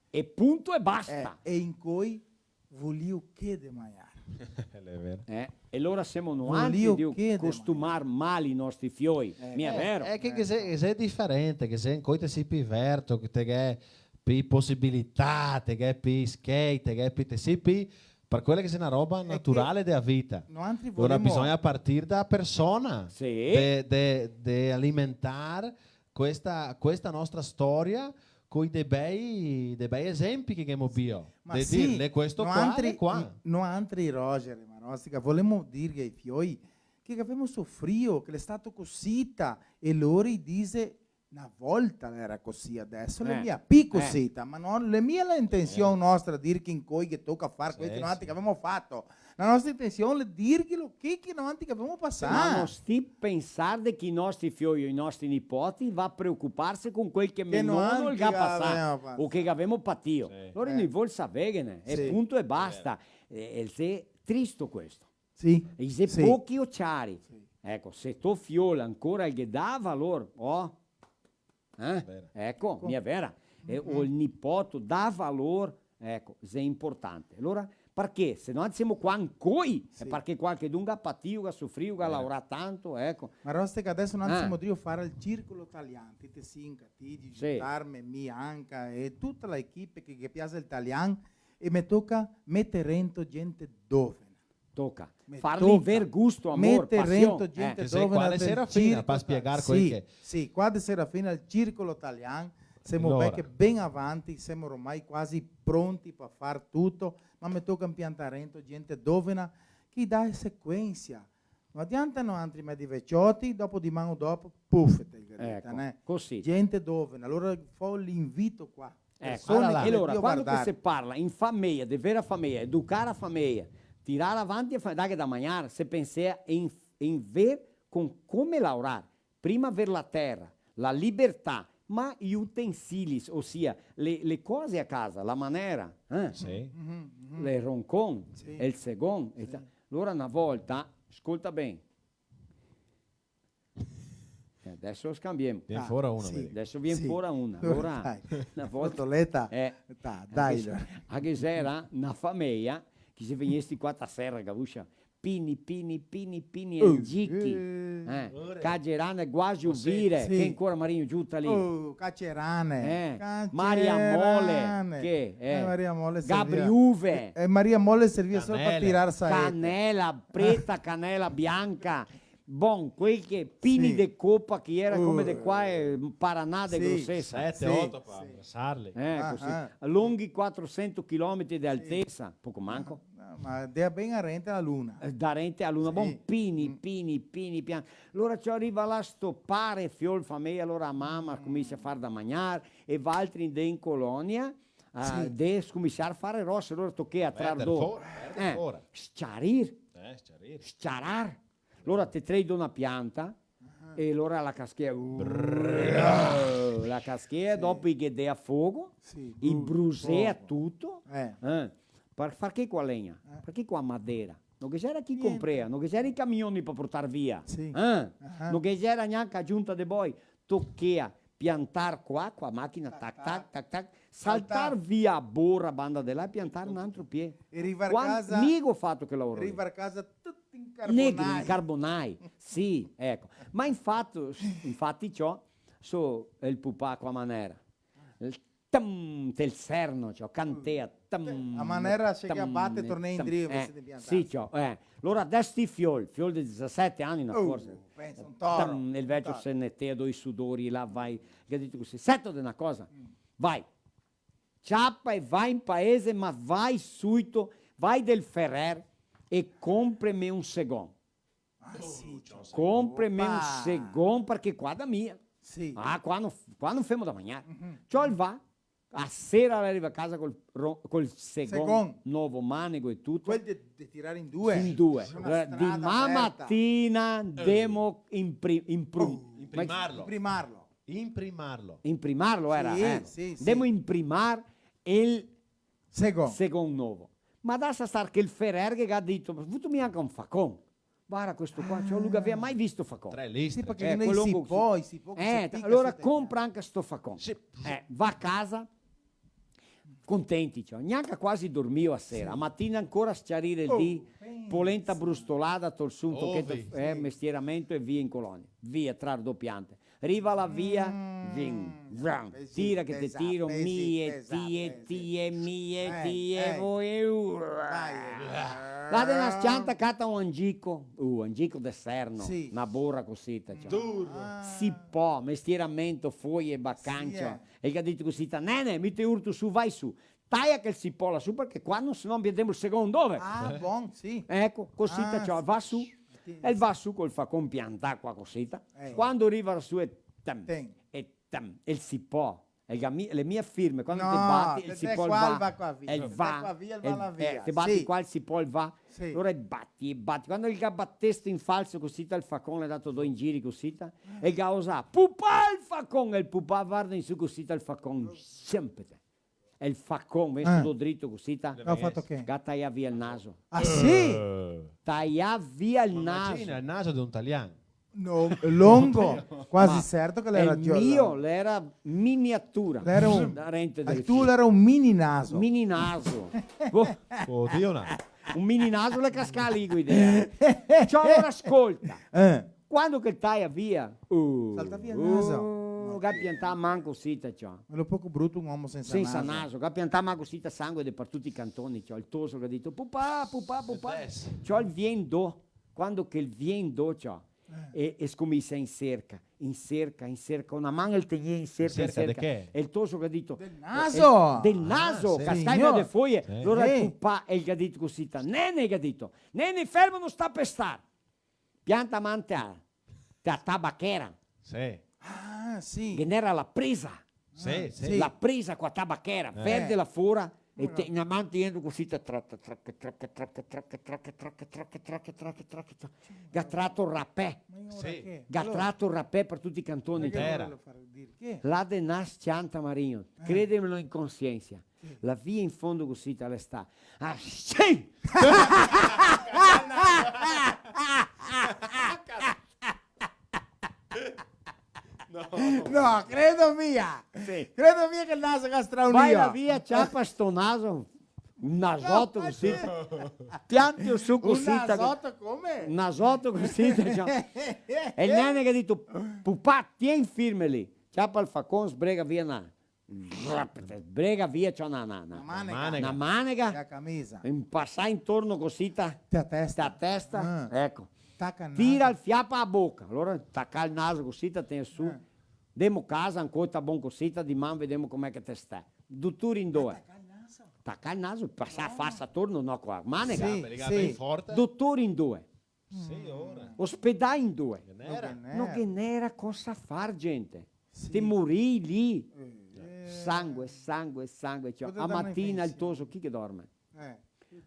E punto e basta. Eh, e incoi volìo che de magnar. L'è vero. Eh, e alora semo noantri de costumar mal i nostri fioi. Eh, mia vero? Eh, che, che xe, che xe difarente, che xe ancoi te si pi verto, che te ghe pi posibilità, te ghe pi schei, te ghe pi, te si pi, par quela che xe na roba naturale de a vita. Alora bisogna partir da persona, sì, de, de, de alimentar questa, questa nostra storia coi de bei, de bei esempi che ghemo bio. Ma de sì, dir, l'è questo qua, noantri, l'è qua. Noantri, Roger e Marostica, volemo dirghe ai fioi che gavemo sofrio, che l'è stato cosita, e lori dixe, na volta l'era così, adeso l'è mia pi cosita, ma no, l'è mia la intension nostra dir che incoi che toca far quel che noantri che gavemo fato. La nostra intension l'è dirghelo che, che noantri che gavemo pasà. Ma no sti pensar de che i nostri fioi o i nostri nipoti va preocuparse con quel che me nono el ga pasà o che gavemo patìo. Sì. Lori no i vol saverghene, e punto e basta. E, e xe tristo questo. Sì. E i xe pochi o ciari. Sì. Eco, se to fiol ancora el ghe dà valor, oh, Eh? Vera. Eco, mia vera. E, o el nipoto dà valor, eco, xe importante. Alora, Parché? Se no semo qua ancoi, sì, xe parché qualchedun ga patìo, ga sofrìo, ga laorà tanto, eco. Ma Rostica, deso no semo drio far el circolo talian, ti te sinca, ti, de giuntarme, mi anca, e tuta la equipe che, che ghe piase el talian, e me toca meter rento gente dovena. Toca. Me farli toca ver gusto, amor, meter pasion, rento gente dovena. Che xe qua de Serafina, par spiegar quel che... Sì, qua de Serafina, el circolo talian, semo ben che ben avanti, semo ormai quasi pronti par far tuto, ma me toca impiantar rento gente dovena che dà sequensa. No adianta noantri medi vecioti, dopo diman o dopo, puf, te garita, eco, né? Cusì. Gente dovena. Alora fo l'invito qua. Eco, persone che alora, quando che se parla in fameia, de vera fameia, educar a fameia, tirar avanti a fameia, darghe da magnar, se pensea in, in ver con come laorar, prima ver la tera, la libertà, ma i utensili, osia le, le cose a casa, la manera, eh? Sì. Le roncon, sì, el segon, e ta-, alora na volta, scolta ben, eh, deso scambiemo. Vien fora una, sì. Deso vien fora una. Alora, na volta, eh, dai, dai. Anche se, anche se gera na fameia che se vegnesti qua ta sera, capuscia? Pini, pini, pini, pini, eh, angichi, eh, cacerane, guasi, uvire, sì, che ancora Marino giuta lì. Oh, cacerane. Eh, cacerane. Maria Mole, che, eh, eh, Maria Mole servia. Gabriuve. Eh, eh, Maria Mole servia solo par tirar saete. Canela, preta, canela bianca. Bon, quei che pini de copa che gera come de qua, eh, Paraná de grosesa. Sete, oto par abrasarli. Eh, cusì. Longhi quatrosento chilometri de altesa, poco manco. No, ma de ben a rente a luna. Eh, da rente a luna, sì. Bon, pini, pini, pini, pian. Alora ciò, riva là sto pare, fiol, fameia, alora a mama scominsia a far da magnar, e valtri de in colonia, a, de scominsiar a far rose, alora tochea trar do, eh, sciarir, eh, sciarir, sciarar. Alora te trei do na pianta, e alora la caschea, uh, la caschea, dopo i ghe dea fogo, i brusea tuto, eh. Par far che co la legna? Parché co la madera? No ghe gera chi comprea, no ghe gera i camioni par portar via, eh? No ghe gera gnanca a giunta de boi. Tochea piantar qua, co la machina, tac, tac, tac, tac, saltar via a bora, banda de là, e piantar un altro pie. E rivar casa, mi go fato quel laoro lì. Rivar casa tuti incarbonai. Negri, incarbonai. Sì, eco. Ma infati, infati ciò, so el pupà co la manera. El tam, tel serno, ciò, cantea, tam, a manera se che tam, bate, torna tam, indrio, eh, invese de piantar. Sì, ciò, eh. Alora, deso sti fiol, fiol de disisete ani, na forsa. Pensa, un toro, tam, el vecio se netea do i sudori, là vai, che ga dito cusì, "Seto de na cosa? Vai, ciapa e vai in paese, ma vai suito, vai del ferer e compreme un segon." Ah, sì, ciò. Compreme un segon, parché qua da mia. Sì. Ah, qua no, qua no femo da magnar. Ciò, el va, a sera la riva a casa col ro-, col segon, segon novo, manego e tuto. Quel de, de tirar in due. In due. Una strada aperta. Diman matina ndemo impri-, imprum-, imprimarlo. Imprimarlo. Imprimarlo. Imprimarlo gera, sì, eh. Sì, sì. Ndemo imprimar el segon. Segon novo. Ma dasa star che el ferer che ga dito, "Vuto mi anca un facon?" Varda questo qua, ciò, lu gavea mai visto facon. Tre listri. Sì, parché i sipò, i sipò che se pica, alora se compra anca sto facon. Sì. Eh, va a casa, contenti, ciò. Gnanca quasi dormìo a sera. Sì. A matina ancora sciarir el dì, pensa, polenta brustolada, tol su un tocheto, eh, mestieramento e via in colonia. Via, trar do piante. Riva là via, vin, vran, tira che te tiro, mie, tie, tie, mie, tie, voe, ura. Là de na s-cianta cata un angico, uh, angico de serno, na bora cusita, ciò. Duro. Sipò, mestieramento, foie, bacancio. Sì, eh. E el ga dito cusita, "Nene, mi te urto su, vai su." Taia quel sipò là su, parché qua no, se no ndemo el segon dove? Ah, bon, sì. Eco, cusita, ciò, va su. Sì. El va su col facon piantà qua cusita. Eh. Quando riva su e tam, e tam, el sipò. El ga mi-, le mie firme, quando te bati, el sipò el va, el va, el va, eh, te bati qua, el sipò el va. Sì. Alora el bati, el bati. Quando el ga batesto in falso cusita, el facon el ga dato do in giri cusita, el ga osà, "Pupà, el facon!" El pupà varda in su cusita, el facon, sempre. El facon, vesto do drito cusita. Ga fato che? Ga taià via el naso. Ah, sì? Taià via el naso. Ma imagina el naso de un talian. No, longo. Quasi certo che l'era... El mio l'era miniatura. L'era un... Darente del... El tuo l'era un mini naso. Mini naso. Boh. Oddio, no. Un mini naso l'è cascà lì, guida. Ciò, ora scolta. Eh. Quando che el taia via, uh, salta via el naso. Uh, ga piantà man cusita, ciò. Ma l'è un poco bruto un omo sensa naso. Sensa naso, ga piantà man cusita, sangue de par tuti i cantoni, ciò. El toso che ga dito: "Pupà, pupà, pupà." Ciò, el vien do, quando che el vien do, ciò, e, e scominsia in serca, in serca, in serca, una man el tegnia in serca, in serca. In serca de che? E el toso che ga dito... Del naso! Eh, del naso, ah, sì. Cascà in mezo de foie. Sì. Alora el pupà, el ga dito cusita: "Nene", el ga dito, "nene, fermo, no sta pestar. Pianta man te a, te a tabachera." Sì. Ah, sì. Ghe n'era la presa. Sì, sì. La presa co a tabachera, eh, verde là fora, e te, na man te indo cusì, te troca, troca, troca. Ga trato rapè. Ma ora che? Ga trato rapè par tuti i cantoni. Era. Là de nas cianta, Marino, credemelo in consiensa. Sì. La via in fondo cusì, te la sta. Ah, sì! No. No, credo mia. Sì. Credo mia che el naso ga straunìo. Vai là via, ciapa sto naso. Un nasoto cusì. No, ma sì. Piantilo su cusì. Un nasoto come? Un nasoto cusì, ciò. E el nene che ga dito: "Pupà, tien firme lì." Ciapa el facon, sbrega via na... Brega via, ciò, na, na, na. Na manega. Na manega. Na manega. La camisa. Pasà intorno cusì, ta... Te a testa. Te a testa. Ah. Eco. Taca el naso. Tira el fià pa a boca. Alora, taca el naso cusì, ta, tien su. Eh. Demo casa, ancora ta bon cusì, ta, diman vedemo come che te sta. Dotor in dove? Taca el naso. Taca el naso, pasà a fasa atorno, no, co a manega. Sì, sì. Dotor in dove? Sì, ora. Ospedal in dove? Ghe n'era. No ghe n'era. No ghe n'era cosa far, gente. Sì. Te morì lì. Eh. Sangue, sangue, sangue, ciò. A matina el toso, chi che dorme? Eh.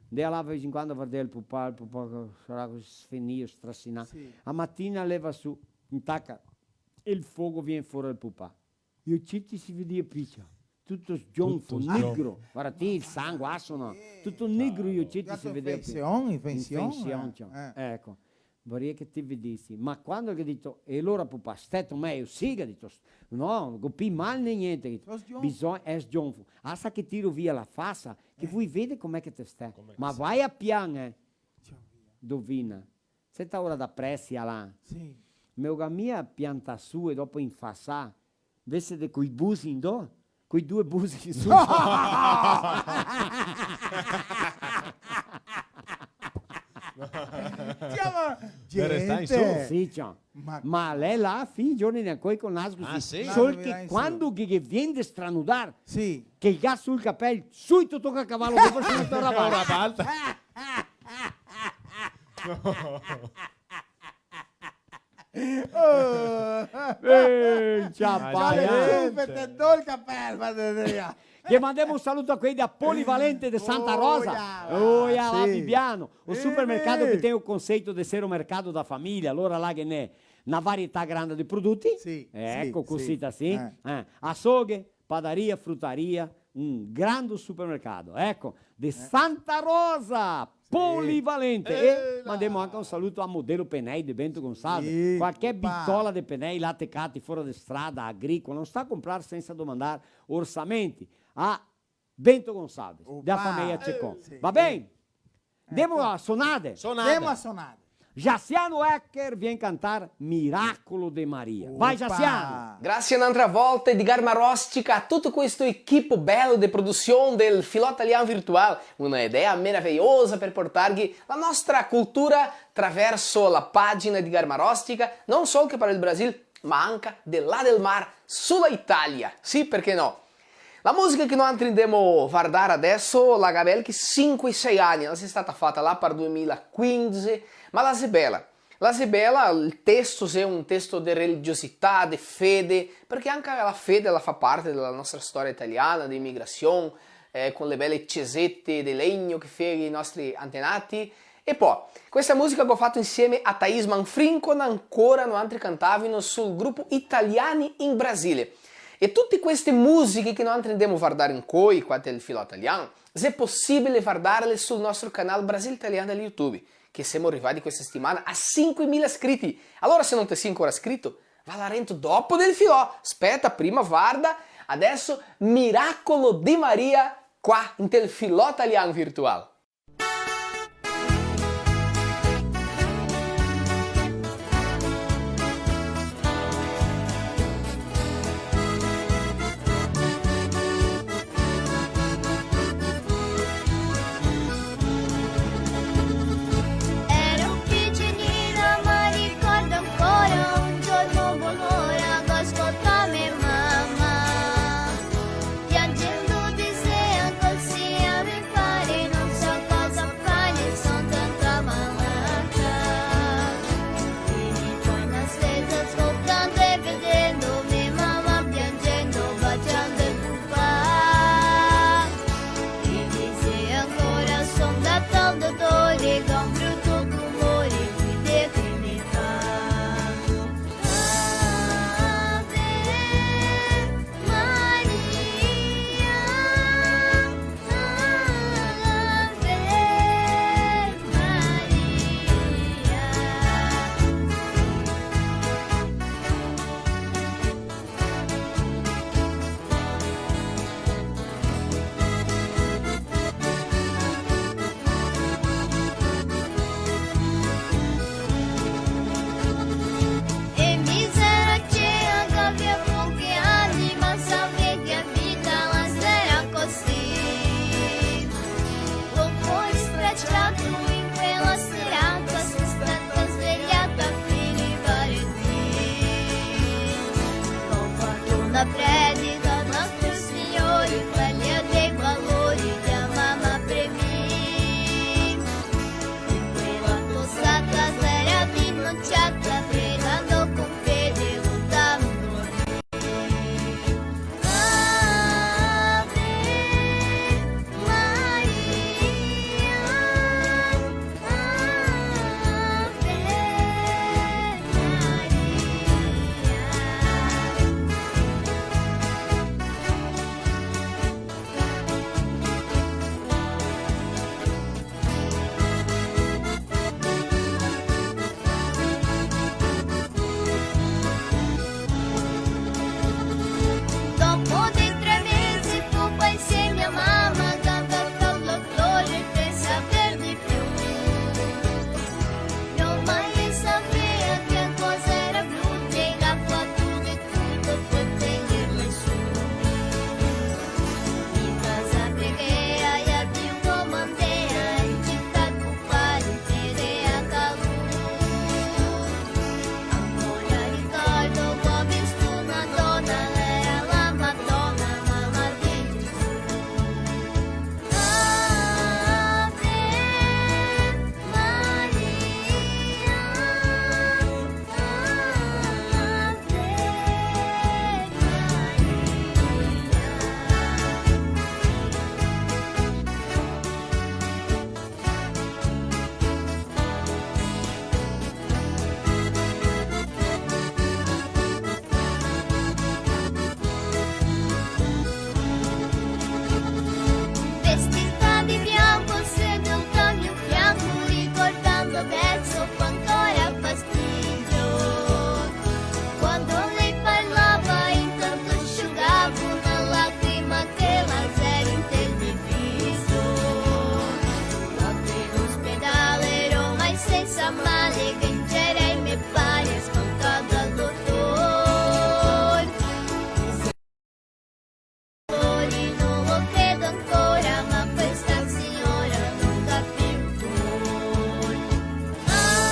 Ndea là de vez in quando a vardar el pupà, el pupà sarà cusì sfenìo, strasinà. Sì. A matina leva su, intaca el fogo, vien fora el pupà. I oceti se vedea pi, ciò. Tuto sgionfo, tuto sgionfo, negro. Varda ti el sangue, aso no? Tuto negro, i oceti se vedea pi. Infesion, infesion, infesion, eh, ciò. Eh. Eco. Vorìa che te vedesi. Ma quando che ga dito, "E alora, pupà, steto mejo?" "Sì", ga dito, "no go pi mal né gnente", ga dito. Bisogna, xe sgionfo. Asa che tiro via la fasa, che voi vede come che te sta. Ma vai a pian, eh. Dovina. Seta ora da presia là. Sì. Me lo ga mia piantà su e dopo infasà. Invese de coi busi in do, coi due busi in su. Ciò, ma... Deve restare in su. Gente. Sì, ciò. Ma, ma l'è là fin i giorni de ancoi col naso cusì. Ah, sì? Sol che quando che, che vien de stranudar, sì, che el ga su el capel, suito toca cavarlo, dopo se torna a balsa. Oh. Eh, ciapaia. Ciò, le ciufe te do el capel, ma te... Che mandemo un saluto a quei da Polivalente de Santa Rosa. Oia, là, sì. Bibiano. O supermercado che tem o conceito de ser o mercado da família, alora là ghe n'è na varietà granda de prodoti. Sì, eco, sì, cusì, sì. Eh, açougue, padaria, frutaria, un grande supermercado, eco, de Santa Rosa, Polivalente. E mandemo anca un saluto a Modelo Penei de Bento Gonçalves. Sì, qualche bitola de penei, là te cati fora de strada, agricola, no sta comprar sensa domandar orsamenti. A Bento Gonçalves, da fameia Cecon. Sì. Va ben? Demo a sonade? Sonade. Demo a sonade. Jaciano Ecker vien cantar Miracolo de Maria. Vai, Jaciano! Grasie n'antra volta, Edgar Marostica, a tuto questo equipo belo de produsion del Filò Talian Virtual. Una idea meraveiosa per portarghe la nostra cultura traverso la pagina Edgar Marostica, non sol che par el Brasil, ma anca de là del mar, su la Italia. Sì, perché no? La musica che noantri ndemo vardar adeso la ga belche sinque, sei ani, la xe stata fata là par duemila e quindese, ma la xe bela. La xe bela, el testo xe un testo de religiosità, de fede, perché anca la fede la fa parte dela nostra storia italiana, de imigrasion, eh, con le bele cesete de legno che fea i nostri antenati, E po, questa musica go fato insieme a Thaís Manfrin, quando ancora noantri cantavimo sul grupo Italiani in Brasile. E tuti questi musiche che noantri ndemo vardar incoi, qua del Filò Talian, xe posibile vardarle sul nostro canal Brasil Talian del YouTube, che semo rivadi questa setimana a sinquemila scriti. Alora, se no te si ancora scrito, va là rento dopo del filò. Speta, prima varda. Adeso Miracolo di Maria qua inte el filò talian virtual. Ero picenina, ma ricordo ancora un giorno buon'ora che ascoltavo me mamma. Piangendo dizea: "Cosa se ga de fare, no so cosa fare, son tanto malata." E mi poi na stesa ascoltando e vedendo me mama piangendo, baciando el pupà. E dizea ancora: "Son ndata al dotore, go un bruto tumore, vedè che me fa." Ave Maria, Ave Maria. E mi sera cea, che gavea pochi ani, ma savea che a vita la sera cusì. Go un core sfraciato in quela serata, son stata svegliata per i valentini. Go fato na predica, Nostro Signore, parla dei valori che a mama premia. In quela tosata sera rinunziata, pregando con fede, lontano. Ave Maria, Ave Maria. Dopo dei tre mesi fu quasi insieme a mamma, che andò dal dottore per saper di più. Ormai savea che la cosa era bruta, e ga fato de tuto per tenerme su. In casa pregea, e a Dio domandea, in cità el pupà richiedea calor. Ancora ricordo che go visto na dona, l'era la Madona, mama de Gesù. Ave Maria, Ave Maria. Vestita di bianco, seduta al mio fianco, ricordando adesso fa ancora fastidio. Quando lei parlava, intanto asciugavo una lacrima che la sera in tel mio viso. Ma per l'ospedale ero ormai senza male, che c'era i me pari, ascoltando al dottor. Ori no lo credo ancora, ma questa siora no ga più cor. Ave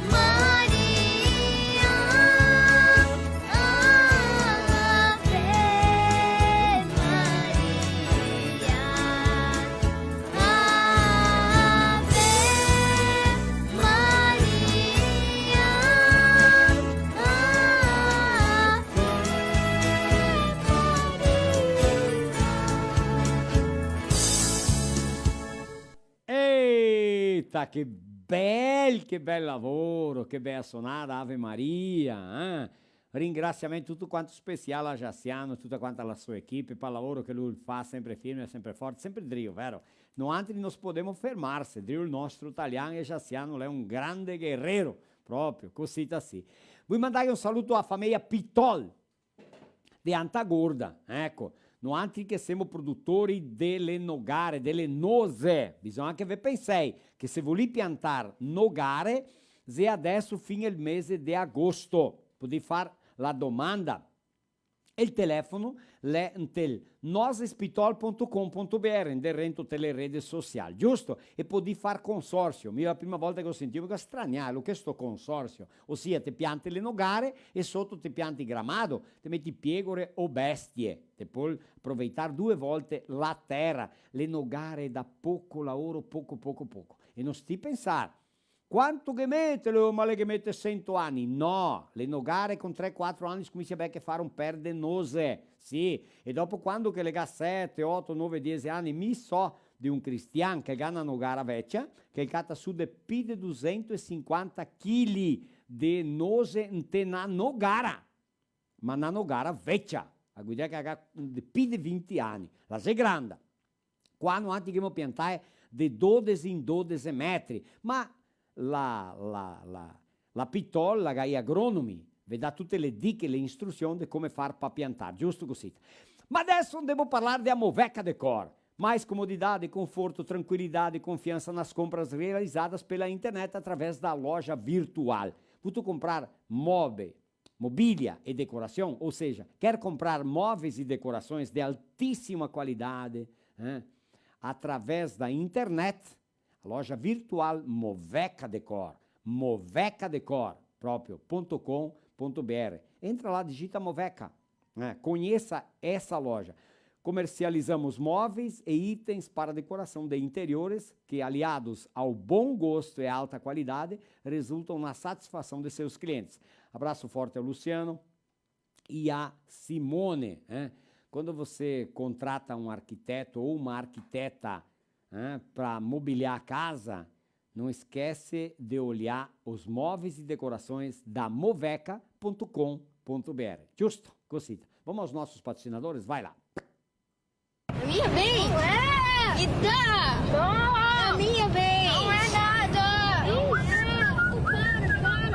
Maria, Ave Maria. Ave Maria, Ave Maria. Eita, che bel, che bel lavoro, che bela sonada, Ave Maria, eh? Ringrasiamento tuto quanto special a Jaciano, tuta quanta la so equipe, pa lavoro che lu fa, sempre firme, sempre forte, sempre drio, vero? Noantri no podemo fermarse, drio el nostro talian, e Jaciano l'è un grande guerrero, proprio, cosita sì. Vui mandar un saluto a fameia Pitol, de Anta Gorda, eco, noantri che semo produtori de le nogare, de le nose, bisogna che ve pensei che se volì piantar nogare, xe adeso fin el mese de agosto, podì far la domanda. El telefono l'è ntel nosespitol punto com punto B R, nde rento te le rede social, giusto? E podì far consorsio. Mi la prima volta che go sentìo, me go stranià, che sto consorsio? Osia, te pianti le nogare e soto te pianti gramado, te meti piegore o bestie, te pol aproveitar due volte la tera, le nogare da poco laoro, poco, poco, poco. E no sti pensar, quanto che mete, le, ma le che mete sento ani? No, le nogare con tre, quatro ani scominsia ben che far un per de nose, sì, e dopo quando che le ga sete, oto, nove, diese ani, mi so de un cristian che ga na nogara vecia, che el cata su de pi de dusentosinquanta chili de nose inte na nogara. Ma na nogara vecia, a guida che ga de pi de vinti ani, la xe granda. Qua noantri ghemo piantae de dodese in dodese metri, ma la, la, la, la Pitol, la ga i agronomi, ve dà tute le diche, le instrusion de come far pa piantar, giusto cosita. Ma adeso ndemo parlar de a Moveca Decor. Mais comodidade, conforto, tranquilidade, confiança nas compras realizadas pela internet através da loja virtual. Vuto comprar mobe, mobília e decoração, ou seja, quer comprar móveis e decorações de altíssima qualidade, né, através da internet, a loja virtual Moveca Decor, Moveca Decor, próprio, ponto com ponto B R. Entra lá, digita Moveca, né? Conheça essa loja. Comercializamos móveis e itens para decoração de interiores que, aliados ao bom gosto e alta qualidade, resultam na satisfação de seus clientes. Abraço forte ao Luciano e à Simone, né? Quando você contrata um arquiteto ou uma arquiteta, né, pra mobiliar a casa, não esquece de olhar os móveis e decorações da moveca ponto com ponto B R. Giusto? Cosita. Vamos aos nossos patrocinadores? Vai lá. A minha vez? Não é! Me dá! Não! A minha vez! Não é nada! Não é! Para, para!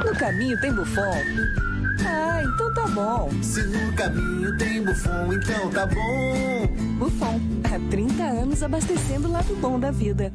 No caminho tem Buffon? Ah, então tá bom. Se no caminho tem Buffon, então tá bom. Buffon, há trinta anos abastecendo o lado bom da vida.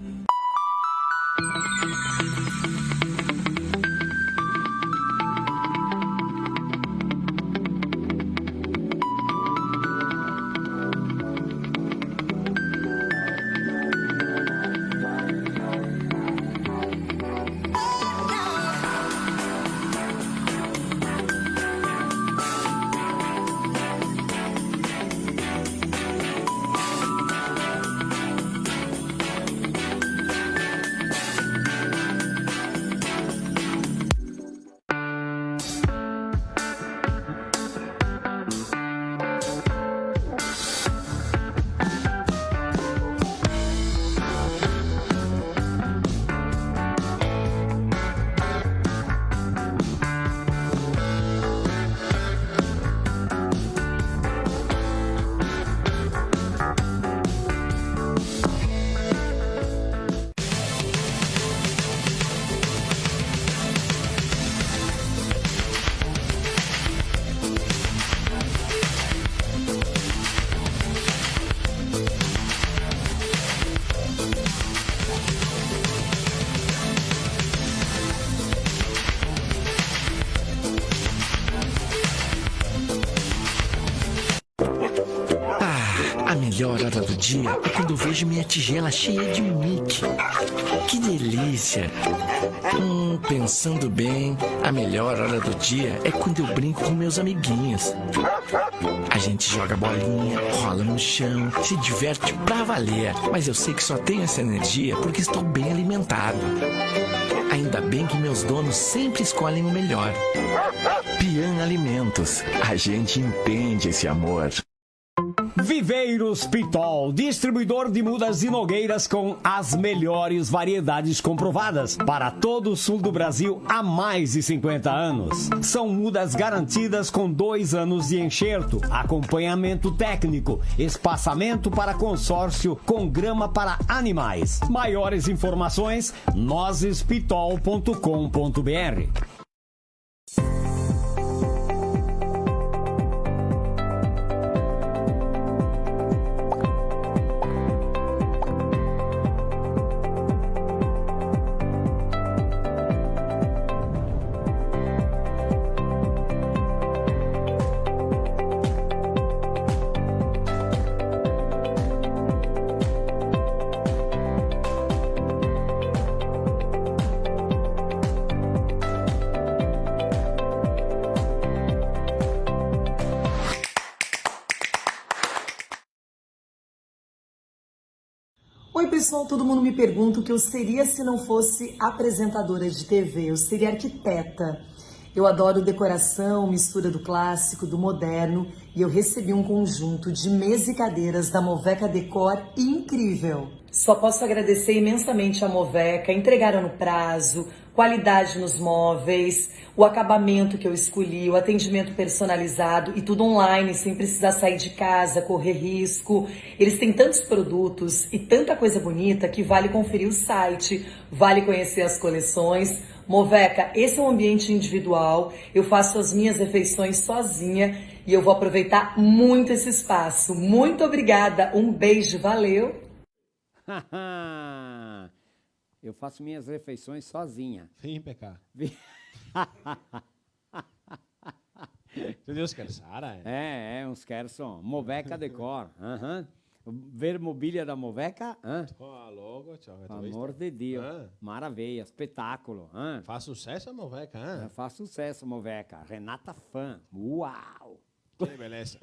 Ah, a melhor hora do dia é quando eu vejo minha tigela cheia de Mickey. Que delícia! Hum, pensando bem, a melhor hora do dia é quando eu brinco com meus amiguinhos. A gente joga bolinha, rola no chão, se diverte pra valer. Mas eu sei que só tenho essa energia porque estou bem alimentado. Ainda bem que meus donos sempre escolhem o melhor. Pian Alimentos, a gente entende esse amor. Viveiros Pitol, distribuidor de mudas e nogueiras com as melhores variedades comprovadas para todo o sul do Brasil há mais de cinquenta anos. São mudas garantidas com dois anos de enxerto, acompanhamento técnico, espaçamento para consórcio com grama para animais. Maiores informações, nozes pitol ponto com ponto B R. Oi, pessoal, todo mundo me pergunta o que eu seria se não fosse apresentadora de T V. Eu seria arquiteta. Eu adoro decoração, mistura do clássico, do moderno, e eu recebi um conjunto de mesa e cadeiras da Moveca Decor incrível. Só posso agradecer imensamente a Moveca, entregaram no prazo, qualidade nos móveis, o acabamento que eu escolhi, o atendimento personalizado e tudo online, sem precisar sair de casa, correr risco. Eles têm tantos produtos e tanta coisa bonita que vale conferir o site, vale conhecer as coleções. Moveca, esse é um ambiente individual, eu faço as minhas refeições sozinha e eu vou aproveitar muito esse espaço. Muito obrigada, um beijo, valeu! Eu faço minhas refeições sozinha. Vem pra cá. Vi- Você deu scherzada, eh? É, é um scherzo. Moveca Decor. Aham. Ver mobília da Moveca, hã? Ah, logo, ciò, che te Amor de Dio. Ah. Maravilha, espetáculo, hã? Fa sucesso a Moveca, eh? Eh, fa sucesso, Moveca. Renata Fan. Uau! Che belesa.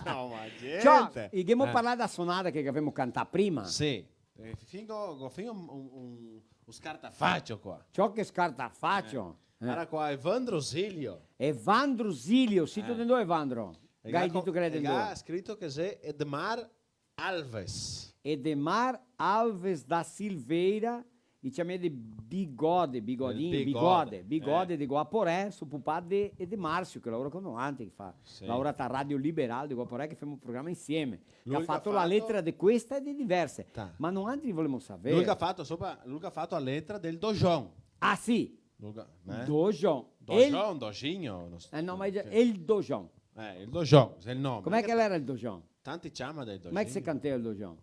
No, ma gente. Ciò, e ghemo parlà da sonada che gavemo cantà prima? Sì. Eh, fin go, go fin un, un, un, un scartafacio qua. Ciò, che scartafacio. Eh. Ara qua, Evandro Zilio. Evandro Zilio, sito de ndove, Evandro? Gai dito che l'è de ndove? Ga scrito che xe Edmar Alves. Edemar Alves da Silveira, i ciama de Bigode, Bigodinho, Bigode, Bigode de Guaporé, so pupà de, e de Marcio, che lavora co noantri, che fa, lavora ta Radio Liberal de Guaporé, che femo un programa insieme, che ga fato la letra de questa e de diverse. Ma noantri volemo saver. Lu che ga fato sopra, lu che ga fato la letra del Dojon. Ah, sì. Lu che, eh? Dojon. Dojon, Doginho, no so. Eh, no, ma el Dojon. Eh, el Dojon, xe el nome. Come che l'era el Dojon? Tanti ciama del Dojon. Come che se cantava el Dojon?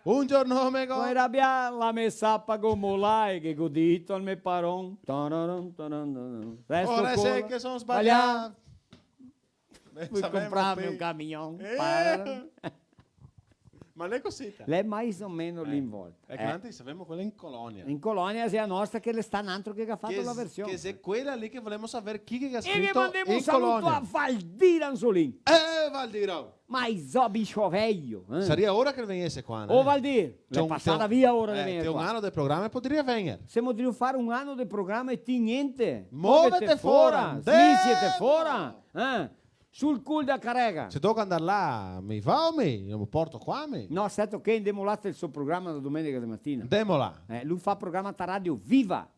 Un giorno me go... Poi rabià la me sapa go molà e che go dito al me paron. Tararam, tararam, tararam. Resto... Ora sì che son sbalià. Fui comprarme un camion. Eh. Ma l'è cosita. L'è mais o meno l'involta. Eh, che noantri savemo quela in Colonia. In Colonia xe la nostra, che l'è sta n'antro che ga fato la version. Che xe quela lì che volemo saver chi che ga scrito in Colonia. E che mandemo un saluto a Valdir Anzolin. Eh, Valdir, oh. Ma i so bicho veio, eh? Saria ora che el vegnese qua, eh? Oh, Valdir, l'è pasada via ora de vegner qua. Te un ano de programa e podaria vegner. Semo drio far un ano de programa e ti gnente. Movete fora, smisite fora, eh? Sul cul da carega. Se toca andar là, mi vao, mi, lo porto qua, mi. No, seto che ndemo là tel so programa da domenega de matina. Ndemo là. Eh, lu fa programa ta Radio Viva.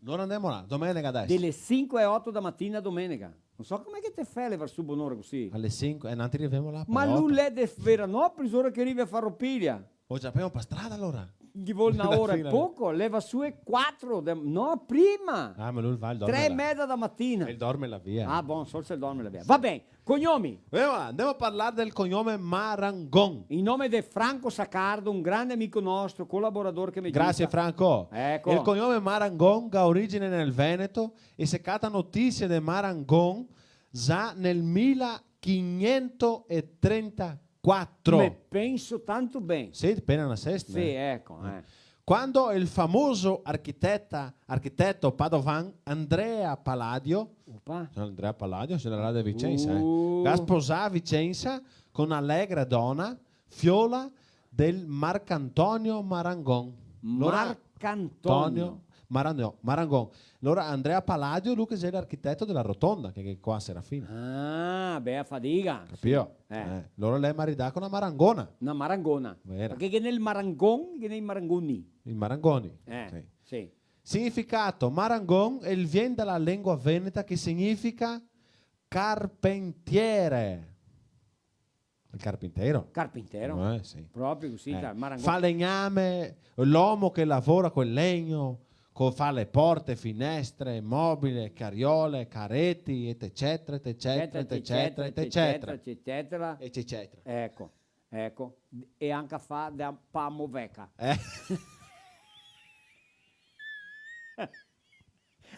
Alora ndemo là, domenega deso. Dele sinque ae oto da matina domenega. No so come che te fè a levar su bonora cusì. Ale sinque, eh, noantri rivemo là. Ma lu l'è de Veranópolis, ora che rivi a Farroupilha. O ciapemo pa strada, alora? Ghe vol na ora e poco, leva su e quatro de, no, prima. Ah, ma lu el va, el dorme là. Tre e meza da matina. El dorme là via. Ah, bon, forse el dorme là via. Va ben, cognomi. Beh, va, ndemo a parlar del cognome Marangon. In nome de Franco Saccardo, un grande amico nostro, colaborador che me giuta. Grazie, Franco. Eco. El cognome Marangon ga origine nel Veneto e se cata notisie de Marangon za nel mila quinhentotrentaquatro. Me penso tanto ben. Sì, pena nasesto, eh. Sì, eco, eh. Quando el famoso architeta, architeto padovan Andrea Palladio, Opa. Andrea Palladio, general de Vicenza, eh, Uh. ga sposà Vicenza con Allegra Dona, fiola del Marcantonio Marangon. Lora Marcantonio. Tonio Marangon, Marangon. Alora Andrea Palladio, lu che xe l'architeto de la rotonda, che, che qua a Serafina. Ah, bea fadiga. Capìo? Sì. Eh. Eh, alora l'è maridà co na marangona. Na marangona. Vera. Parché ghe n'è el marangon, ghe n'è i marangoni. I marangoni. Eh, sì. Sì. Significato, marangon, el vien da la lengua veneta che significa carpentiere. El carpintero? Carpintero. Eh, sì. Proprio cusì, eh, ta-, marangon. Falegname, l'omo che lavora col legno, co-, fa le porte, finestre, mobile, cariole, careti, et ecetera, et ecetera, et ecetera, et ecetera. Et ecetera. Eco, eco. E anca fa da, pa moveca. Eh.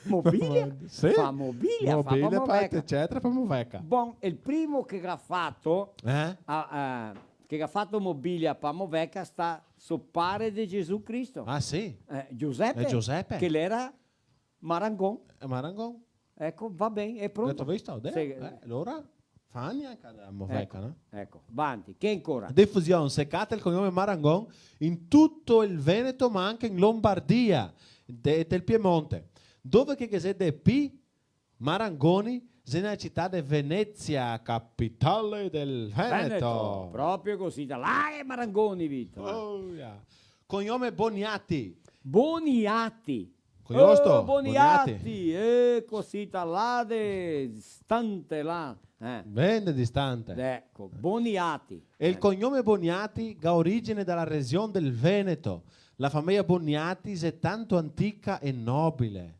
Mobilia? Sì. Fa mobilia, fa pa moveca. Mobilia, pa, eccetera, pa moveca. Bon, el primo che ga fato, eh? A, a, che ga fato mobilia pa moveca sta so pare de Gesù Cristo. Ah, sì? Eh, Giuseppe, eh, Giuseppe, che l'era marangon. Eh, marangon. Eco, va ben, xe pronto. Gheto visto? Sì. Eh, alora? Fa gnanca la moveca, no? Eco, vanti, che ancora? Difusion, se cata el cognome Marangon in tuto el Veneto, ma anca in Lombardia, de-, del Piemonte. Dove che, che xe de pi marangoni, xe nela cità de Venezia, capitale del Veneto. Veneto, proprio cusì, da là xe marangoni, Vito. Oh, yeah. Cognome Boniati. Boniati. Cognosto? Oh, Boniati. Boniati, eh, cosita là de distante là, eh. Ben de distante. Eco, Boniati. E el cognome Boniati ga origine da la region del Veneto. La fameia Boniati xe tanto antica e nobile.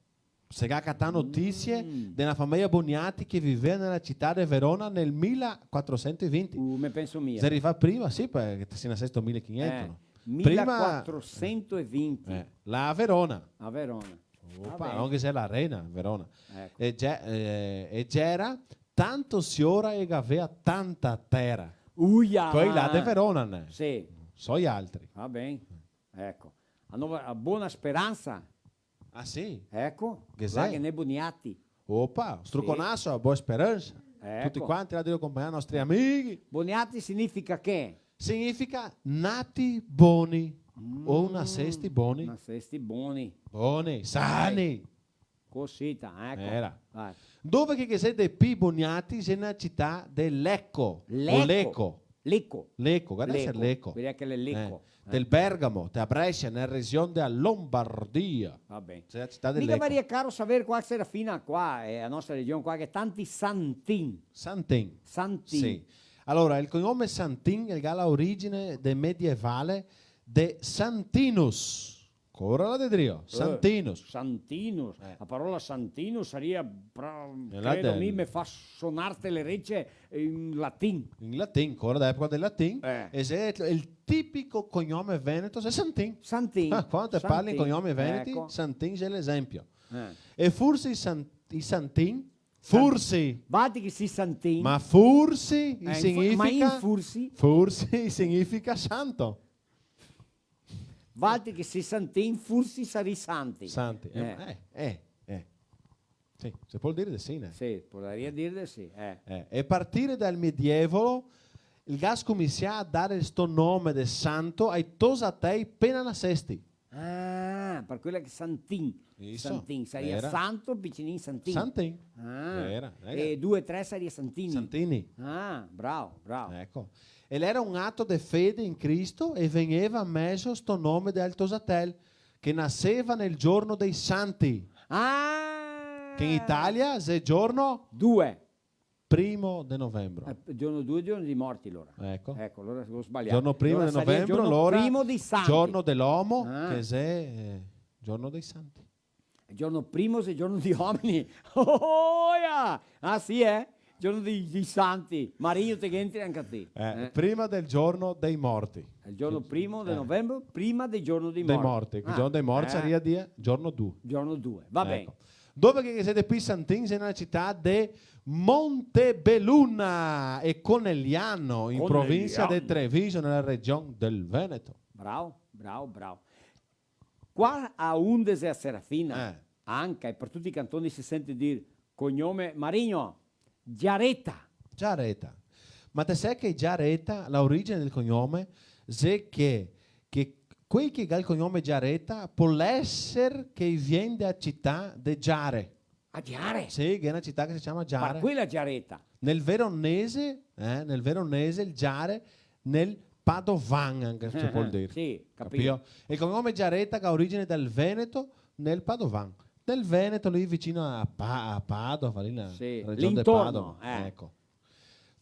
Se ga catà notisie de na fameia Boniati che vivea nela cità de Verona nel mila quatrosento e vinti. Uh, me penso mia. Xe rivà prima, sì, parché te si nasesto mila e quinhentos, no? Prima, mila quatrosento e vinti. Eh, là a Verona. A Verona. Opa, va ben. Anca se xe la rena, Verona. Eco. E ge-, eh, e gera tanto siora e gavea tanta tera. Uia! Quei là de Verona, né? Sì. So i altri. Va ben. Eco. A Nova, a Bona Speransa. Ah, sì? Eco, che là xe? Che ghe n'è Boniati. Opa, struconaso a Boa Speransa. Eco. Tuti quanti là drio conpagnar i nostri amighi. Boniati significa che? Significa nati boni. Mm, o nasesti boni. Nasesti boni. Boni, sani. Cosita, eco. Era. Vai. Dove che, che xe de pi Boniati, xe na cità de Leco. O Leco. Leco. Leco. Leco, varda se Leco. Leco. Vedi che l'è Leco. Eh, del Bergamo, te a Brescia, nela region dela Lombardia. Va ben. Xe la cità de Leco. Mi gavaria caro saver qua, Serafina, qua, eh, la nostra region qua, che tanti Santin. Santin. Santin. Sì. Alora, el cognome Santin, el ga la origine de medievale de Santinus. Ancora là de drio, eh, Santinus. Santinus. Eh. La parola Santinus saria pra-, e là credo del mi, me fa sonarte le rece in latin. In latin, ancora da epoca del latin. Eh. E xe el, el tipico cognome veneto, xe Santin. Santin. Ah, quando te parli in cognomi veneti, eco. Santin xe l'esenpio. Eh. E forsi i San-, i Santin, forsi. Valtri che si Santin. Ma forsi, eh, in fu-, significa, ma in forsi? Forsi significa santo. Valtri che si Santin, forsi sarì santi. Santi, eh, eh, eh, eh. Sì, se pol dir de sì, né? Sì, podaria dir de sì, eh. Eh, e partire dal Medievo, el ga scominsià a dare sto nome de santo ai tosatei pena nasesti. Ah, par quela che Santin. Isso, Santin, saria vera. Santo, picinin Santin. Santin. Ah, vera, e due, tre saria Santini. Santini. Ah, bravo, bravo. Eco. E l'era un ato de fede in Cristo e vegneva meso sto nome de al tosatel, che naseva nel giorno dei Santi. Ah! Che in Italia xe giorno? Due. Primo de novembro. Eh, giorno due, giorno dei morti, alora. Eco. Eco, alora go sbalià. Giorno primo de novembro, alora, giorno primo dei Santi. Giorno de l'omo, ah, che xe, eh, giorno dei Santi. El giorno primo xe giorno di omini. Oh, ja! Ah, sì, eh? Giorno dei, dei santi. Marino, te che entri anca ti. Eh, eh, prima del giorno dei morti. El giorno primo de novembre, prima del giorno dei morti. Dei morti, che giorno dei morti saria dia, giorno due. Giorno due, va ben. Eco. Dove che xe de pi Santin, xe nela cità de Montebelluna e Conegliano, in provincia de Treviso, nela region del Veneto. Bravo, bravo, bravo. Qua a Undese, a Serafina, eh, anca, e par tuti i cantoni se sente dir cognome Marigno, Giareta. Giareta. Ma te sè che Giareta, la origine del cognome, xe che, che quei che ga el cognome Giareta, pol eser che i vien da cità de Giare. A Giare? Sì, che xe na cità che se ciama Giare. Par quela Giareta. Nel veronese, eh, nel veronese el Giare, nel padovan anca se pol dir. Sì, capìo. Capìo? E el cognome Giareta che ga origine dal Veneto, nel padovan. Nel Veneto, lì vicino a Pa-, a Padova, lì na region de Padova. Sì, l'intorno, eh. Eco.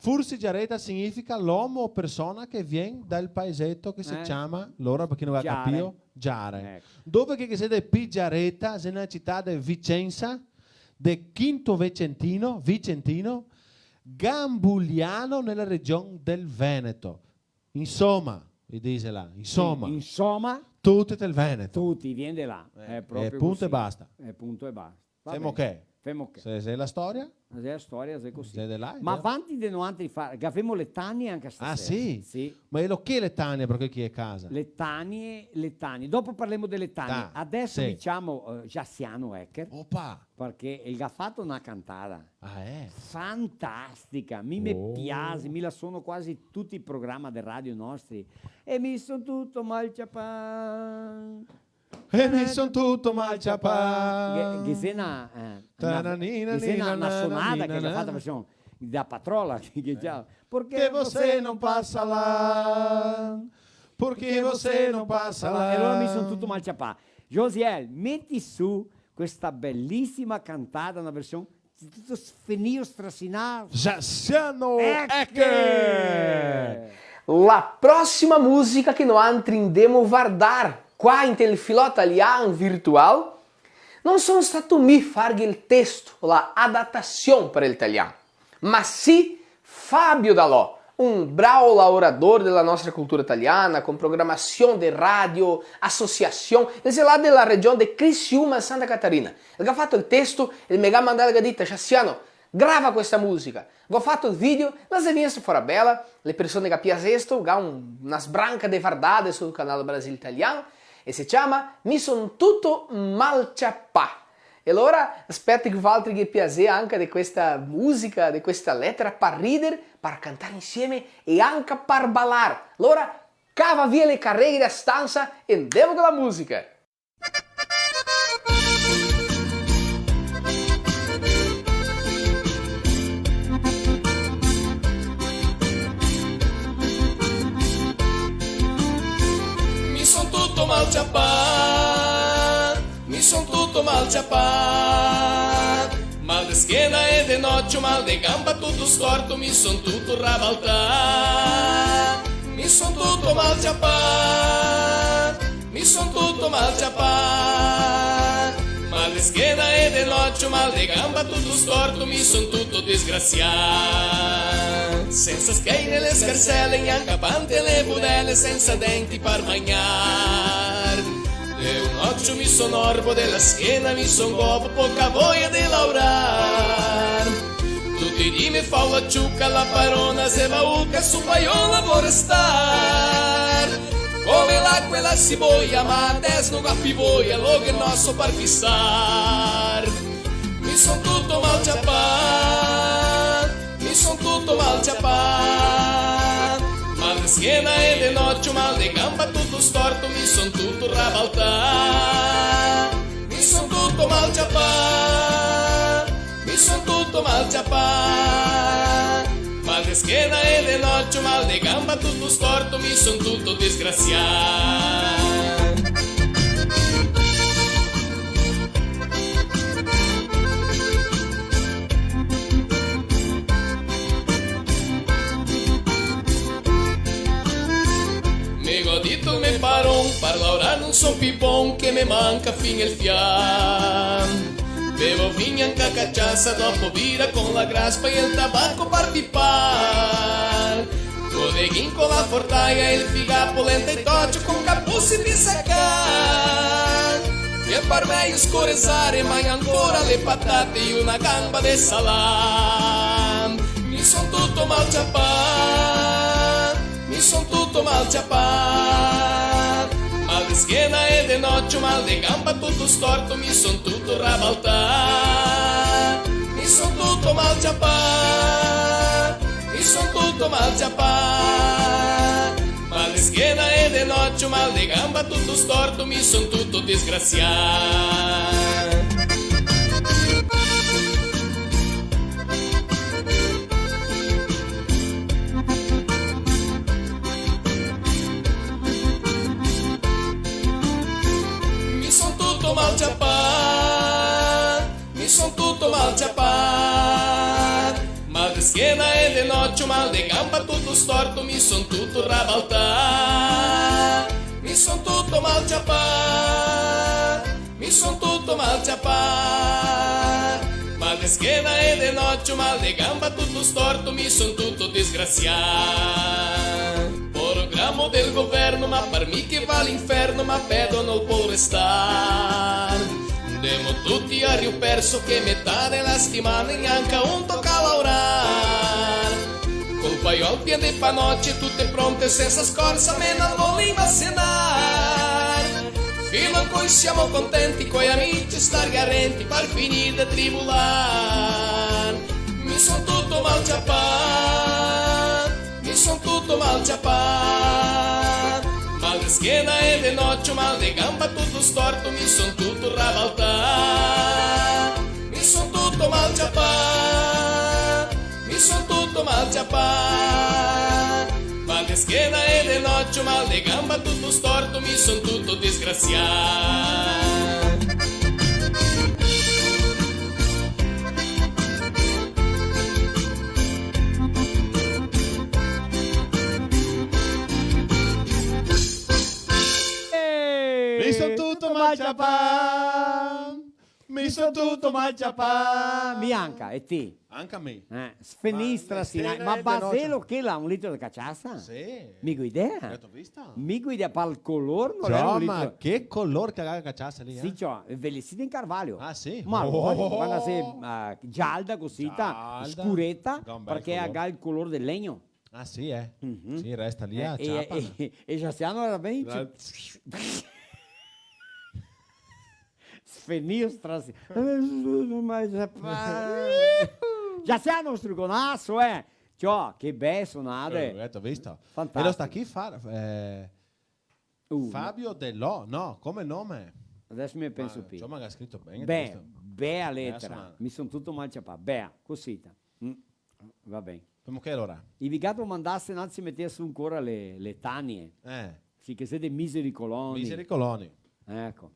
Forsi Giareta significa l'omo o persona che vien dal paeseto che se ciama, alora, par chi no ga capìo, Giare. Eco. Dove che, che xe de pi Giareta, xe na cità de Vicensa, de Quinto Vicentino, Vicentino, Gambuliano, nela region del Veneto. Insoma, i dixe là, insoma. Sì, insoma. Tuti del Veneto. Tuti, vien de là. Eh, xe proprio cusì. E punto e basta. E punto e basta. Va ben. Femo che? Femo che? Se, se la storia? Se la storia, se cusì. Se de là, eh. Ma vanti de noantri fa-, che gavemo letanie anca stasera. Ah, sì? Sì. Ma elo che letanie, par chi xe casa? Letanie, letanie. Dopo parlemo de letanie. Ah, sì. Adeso dixemo, eh, Jassiano Ecker. Opa! Parché el ga fato na cantada. Ah, eh? Fantastica, mi me piaxe, mi la sono quasi tuti i programa de radio nostri. E mi son tuto malciapà. E mi son tuto malciapà. Che, che xe na, eh, na, che xe na, na sonada che el ga fato, version da Patrola, che, che già, "Por que você não passa lá? Por que você não passa lá?" E alora mi son tuto malciapà. Josiel, meti su questa belisima cantada, na version tuto sfinìo, strasinà. Jassiano Ecker. Ecker. La prosima musica che noantri ndemo vardar qua inte el filò talian virtual, no son stato mi farghe el testo, la adatasion par el talian, ma sì Fabio Dalò, un bravo laorador dela nostra cultura taliana, con programasion de radio, asociasion, el xe là dela region de Criciúma, Santa Catarina. El ga fato el testo, el me ga mandà, el ga dito: "Jassiano, grava questa musica." Go fato el video, la xe vegnesta fora bela, le persone ga piasesto, ga un, na sbranca de vardade sul canal Brasil Talian, e se ciama Mi son tuto malciapà. E alora, speto che valtri ghe piase anca de questa musica, de questa letera, par rider, par cantar insieme e anca par balar. Alora, cava via le careghe da stansa e ndemo co la musica. Mi son tuto malciapà, mi son tuto malciapà. Mal de schena e de nocio, mal de gamba, tuto storto, mi son tuto rabaltà. Mi son tuto malciapà, mi son tuto malciapà. Mal de schena e de nocio, mal de gamba, tuto storto, mi son tuto desgrasià. Sensa schei ne le scarsele, gnanca pan te le budele, sensa denti par magnar. De un ocio mi son orbo, de la schena mi son gobo, poca voia de laurar. Tuti i dì me fao la ciuca, la parona xe bauca, su paiola vo restar. Come l'acua e la siboia, ma adeso no ga pi voia, lo ghe noso par pisar. Mi son tuto malciapà, mi son tuto malciapà. Mal de schena e de nocio, mal de gamba, tuto storto, mi son tuto rabaltà. Mi son tuto malciapà, mi son tuto malciapà. Mal de schena e de nocio, mal de gamba, tuto storto, mi son tuto desgrasià. Me go dito me paron, par laurar no son pi bon, che me manca fin el fià. Bevo vin, anca cachaça, dopo bira con la graspa e el tabaco par pipar. Bodeghin con la fortaia, el figa, polenta e tocio con capussi pi sacar. E par me scorezare, magno ancora le patate e una gamba de salam. Mi son tuto malciapà, mi son tuto malciapà. Mal de schena e de nocio, mal de gamba, tuto storto, mi son tuto rabaltà. Mi son tuto malciapà, mi son tuto malciapà. Mal de schena e de nocio, Mal de ganba, tuto storto, mi son tuto desgrasià. Mi son tuto mal ciapà. Mi son tuto mal ciapà. Mal de schena e de nocio, mal de ganba, tuto storto, mi son tuto rabaltà. Mi son tuto mal ciapà. Mi son tuto mal ciapà. Mal de schena e de nocio, mal de ganba, tuto storto, mi son tuto desgrasià. Programo del governo, ma par mi che va a l'inferno, ma pedo no pol restar. Ndemo tuti a Rio Perso che metà de la setimana gnanca un toca laorar. Col paiol pien de panoce, tute pronte sensa scorsa, me no vol imaginar. Fin ancoi semo contenti coi amici, star garenti par finir de tribular. Mi son tuto mal ciapà. Mi son tuto mal ciapà. Mal de schena e de nocio, mal de ganba, tuto storto, mi son tuto rabaltà. Mi son tuto mal ciapà. Mi son tuto mal ciapà. Mal de schena e de nocio, mal de ganba, tuto storto, mi son tuto desgrasià. Eh, mi son tuto mal ciapà. Mi son tuto mal ciapà. Mi anca, e ti? Anca mi. Eh, sfenistra, ma sina-, ma de nocio. Baselo che l'à un litro de caciasa? Sì. Mi go idea. Gato visto? Mi go idea, par el color no l'era un litro. Ma che color che la ga la caciasa lì, eh? Sì, ciò, velesita in Carvalho. Ah, sì? Ma oh, varda se, eh, gialda cosita, gialda, scureta, parché la ga el color del legno. Ah, sì, eh? Mhm. Sì, resta lì, eh, a ciapa. E, e, e Jassiano era ben... Sfenìo strasi. Jassiano, struconaso, eh! Ciò, che bel sonade. Eh, gato visto? Fantastico. E lo sta chi far, eh, Uh, Fabio Delò, no, come nome? Deso me penso pi. Insoma, che ga scrito ben, bea, giusto? Bea letera. Mi son tuto mal ciapà. Bea, cosita. Mm. Va ben. Femo che alora? I vi gato mandase, no, se metese su ancora le, le letanie. Eh. Sì, che xe de misericoloni. Misericoloni. Eco.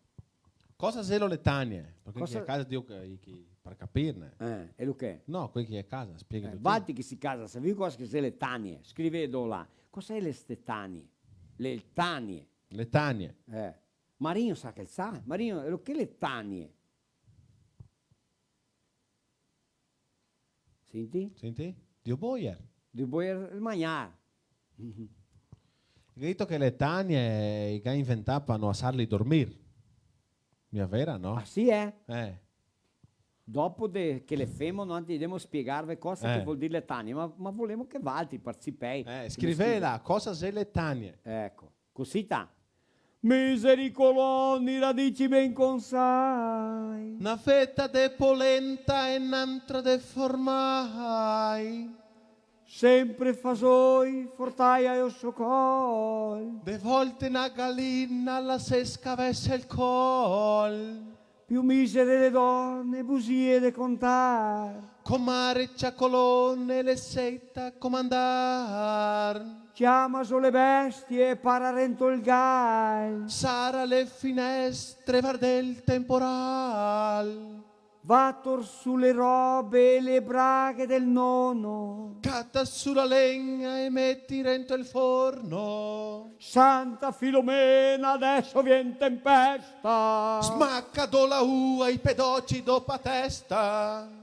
Cosa xe lo letanie? Parché cosa? Chi xe a casa, digo che, che, par capirne. Eh, e lu che? No, quei che xe a casa, spiega tu. Valtri che sì a casa, savì cosa che xe letanie? Scrivelo là. Cosa xe le stetanie? Le letanie. Letanie. Eh. Marino sa che el sa? Marino, e lo che letanie? Senti? Senti? Dio boier. Dio boier el magnar. Ga dito che letanie i ga inventà par no asarli dormir. Mia vera, no? Ah, sì, eh? Eh. Dopo de, che le femo, no, ndemo spiegarve cosa che vol dir letanie, ma, ma volemo che valtri participei. Eh, scrivela, cosa xe letanie? Eco. Cosita. Misericoloni, radici ben consai. Na feta de polenta e n'antra de formai. Sempre fasoi, fortaia e osocol. De volte na galina la se scavese el col. Più misere le done, busie de contar. Comare ciacolone, le seta comandar. Ciama zo le bestie e para rento el gal. Sara le finestre, varda el temporal. Va tor su le robe e le braghe del nono. Cata su la legna e meti rento el forno. Santa Filomena, deso vien tempesta. Smaca do la ua, i pedoci dopo a testa.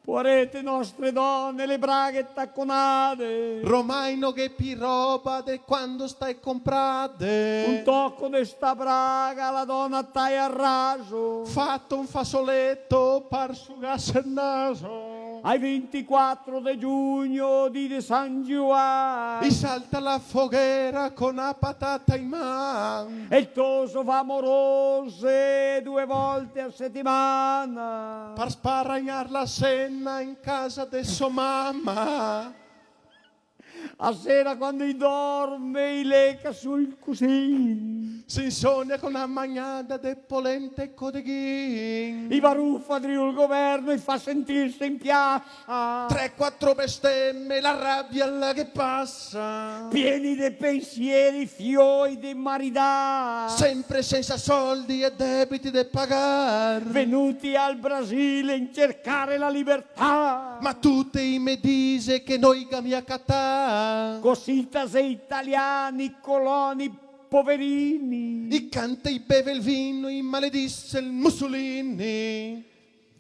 Poarete nostre done, le braghe taconade. Romai no ghe pi roba de quando stae comprade. Un toco de sta braga la dona taia raso. Fato un fasoleto par sugarse el naso. Ai vintiquatro de giugno, dì de San Giuan. I salta la foghera co na patata in man. E el toso va a morose due volte a setimana. Par sparagnar la sena in casa de so mama. A sera quando i dorme, i leca sul cusin. Se insonia co na magnada de polenta e codeghin. I barufa drio el governo, i fa sentirse in piasa. Tre, quatro besteme, la rabia la ghe pasa. Pieni de pensieri, fioi de maridar. Sempre sensa soldi e debiti de pagar. Venuti al Brasile in cercare la libertà. Ma tuti i me dixe che no i ga mia catà. Cosita xe italiani, coloni, poverini. I canta, i beve el vino, i maledixe el Mussolini.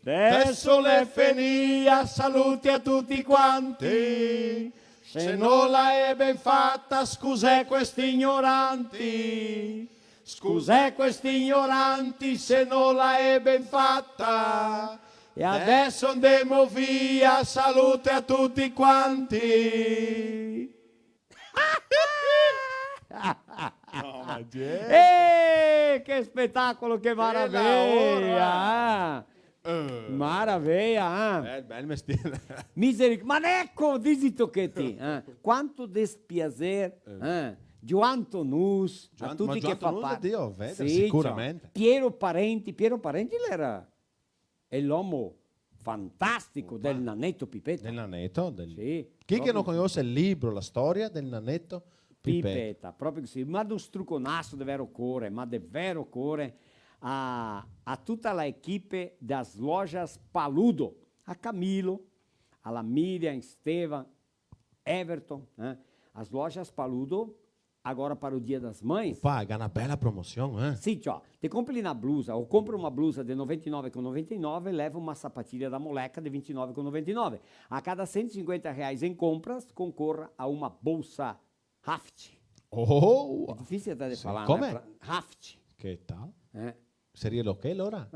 Deso l'è fenìa, saluti a tuti quanti. Se no la è ben fata, scusè questi ignoranti. Scusè questi ignoranti, se no la è ben fata. E adeso ndemo via, salute a tuti quanti. No, ma gente. Eh, che spetacolo, che maraveia, eh. Eh. Maraveia, eh. Bel, bel mestier. Miseric-, ma eco, dixito che ti, eh. Quanto despiaser, eh. Gioan Tonus, a tuti che fa parte. Dio, vede, sì, sicuramente. Ciò, Piero Parenti, Piero Parenti l'era, l'è l'omo fantastico del Naneto Pipeta. Del Naneto, del... Sì, proprio. Chi che no conosse el libro, la storia del Naneto Pipeta. Pipeta, proprio così. Ma un struconaso de vero core, ma de vero core a, a tuta la equipe das Lojas Paludo, a Camilo, a la Miriam, Esteban, Everton, eh? As Lojas Paludo, agora para o Dia das Mães. Opa, ga na bela promosion, eh? Sì, ciò, te compri na blusa, o compra uma blusa de noventa e nove com noventa e nove, leva uma sapatilha da Moleca de vinte e nove com noventa e nove. A cada cento e cinquenta reais em compras, concorra a uma bolsa Haft. Oh! Xe dificile da falar, né? Come? Haft. Che tal? Eh. Saria lo che, alora?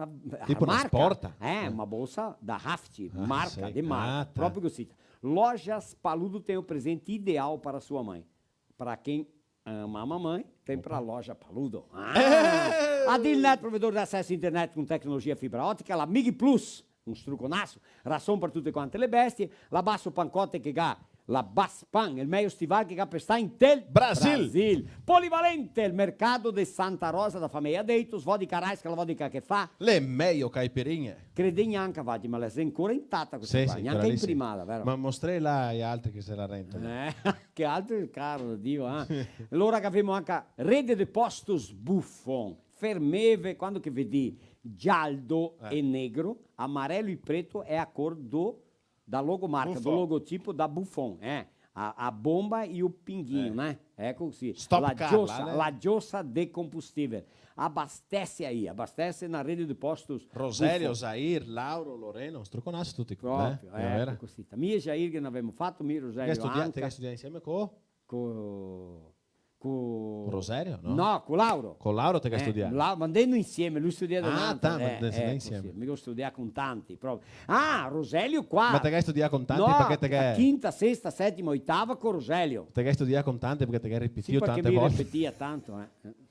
Tipo na sporta? Eh, eh, una borsa da Haft, marca, sì, de marca, proprio così. Lojas Paludo tem o presente ideal para sua mãe. Para quem ama a mamãe, tem pra Loja Paludo. Ah! Eh! Adilnet, provedor de acesso internet com tecnologia fibra ótica, la Mig Plus, un struconaso, rason par tute quante le bestie, la Basso Pancotte che ga la Baspan, el mejo stival che ga par sta intel Brasil. Brasil. Polivalente, el mercato de Santa Rosa da fameia Deitos, vodka Raiska, la vodka che fa le mejo caipirinhe. Crede gnanca, vadi, ma la xe ancora intata questa qua, sì, gnanca imprimada, vero? Ma mostrela ai altri che se la rentano. Eh, che altri, caro Dio, eh? Alora che gavemo anca Rede de Postos Buffon, fermeve, quando che vedì gialdo e negro, amarelo e preto é a cor do, da logomarca, do logotipo da Buffon, eh? A, a bomba e o pinguinho, né? Eco così. Stop Car, la giosa, né? La giosa de combustível. Abastece aí, abastece na rede de postos Buffon. Roselio, Zair, Lauro, Lorena, un struconaso tuti qua, eh? Proprio, eco, cosita. Mi e Zair che n'avemo fato, mi e Roselio anca. Te ghe studià, te ghe studià insieme co? Co, co Roselio, no? No, co Lauro. Co Lauro te ghe studià? Eh, la-, ma ndemo insieme, lu studia da un altro. Ah, ta, ma eh, ndemo insieme. Così, mi go studià con tanti, proprio. Ah, Roselio qua. Ma te ghe studià con tanti, no, parché te ghe... quinta, sesta, setima, oitava co Roselio. Te ghe studià con tanti parché te ghe ripetìo tante volte. Sì, parché mi ripetia tanto, eh.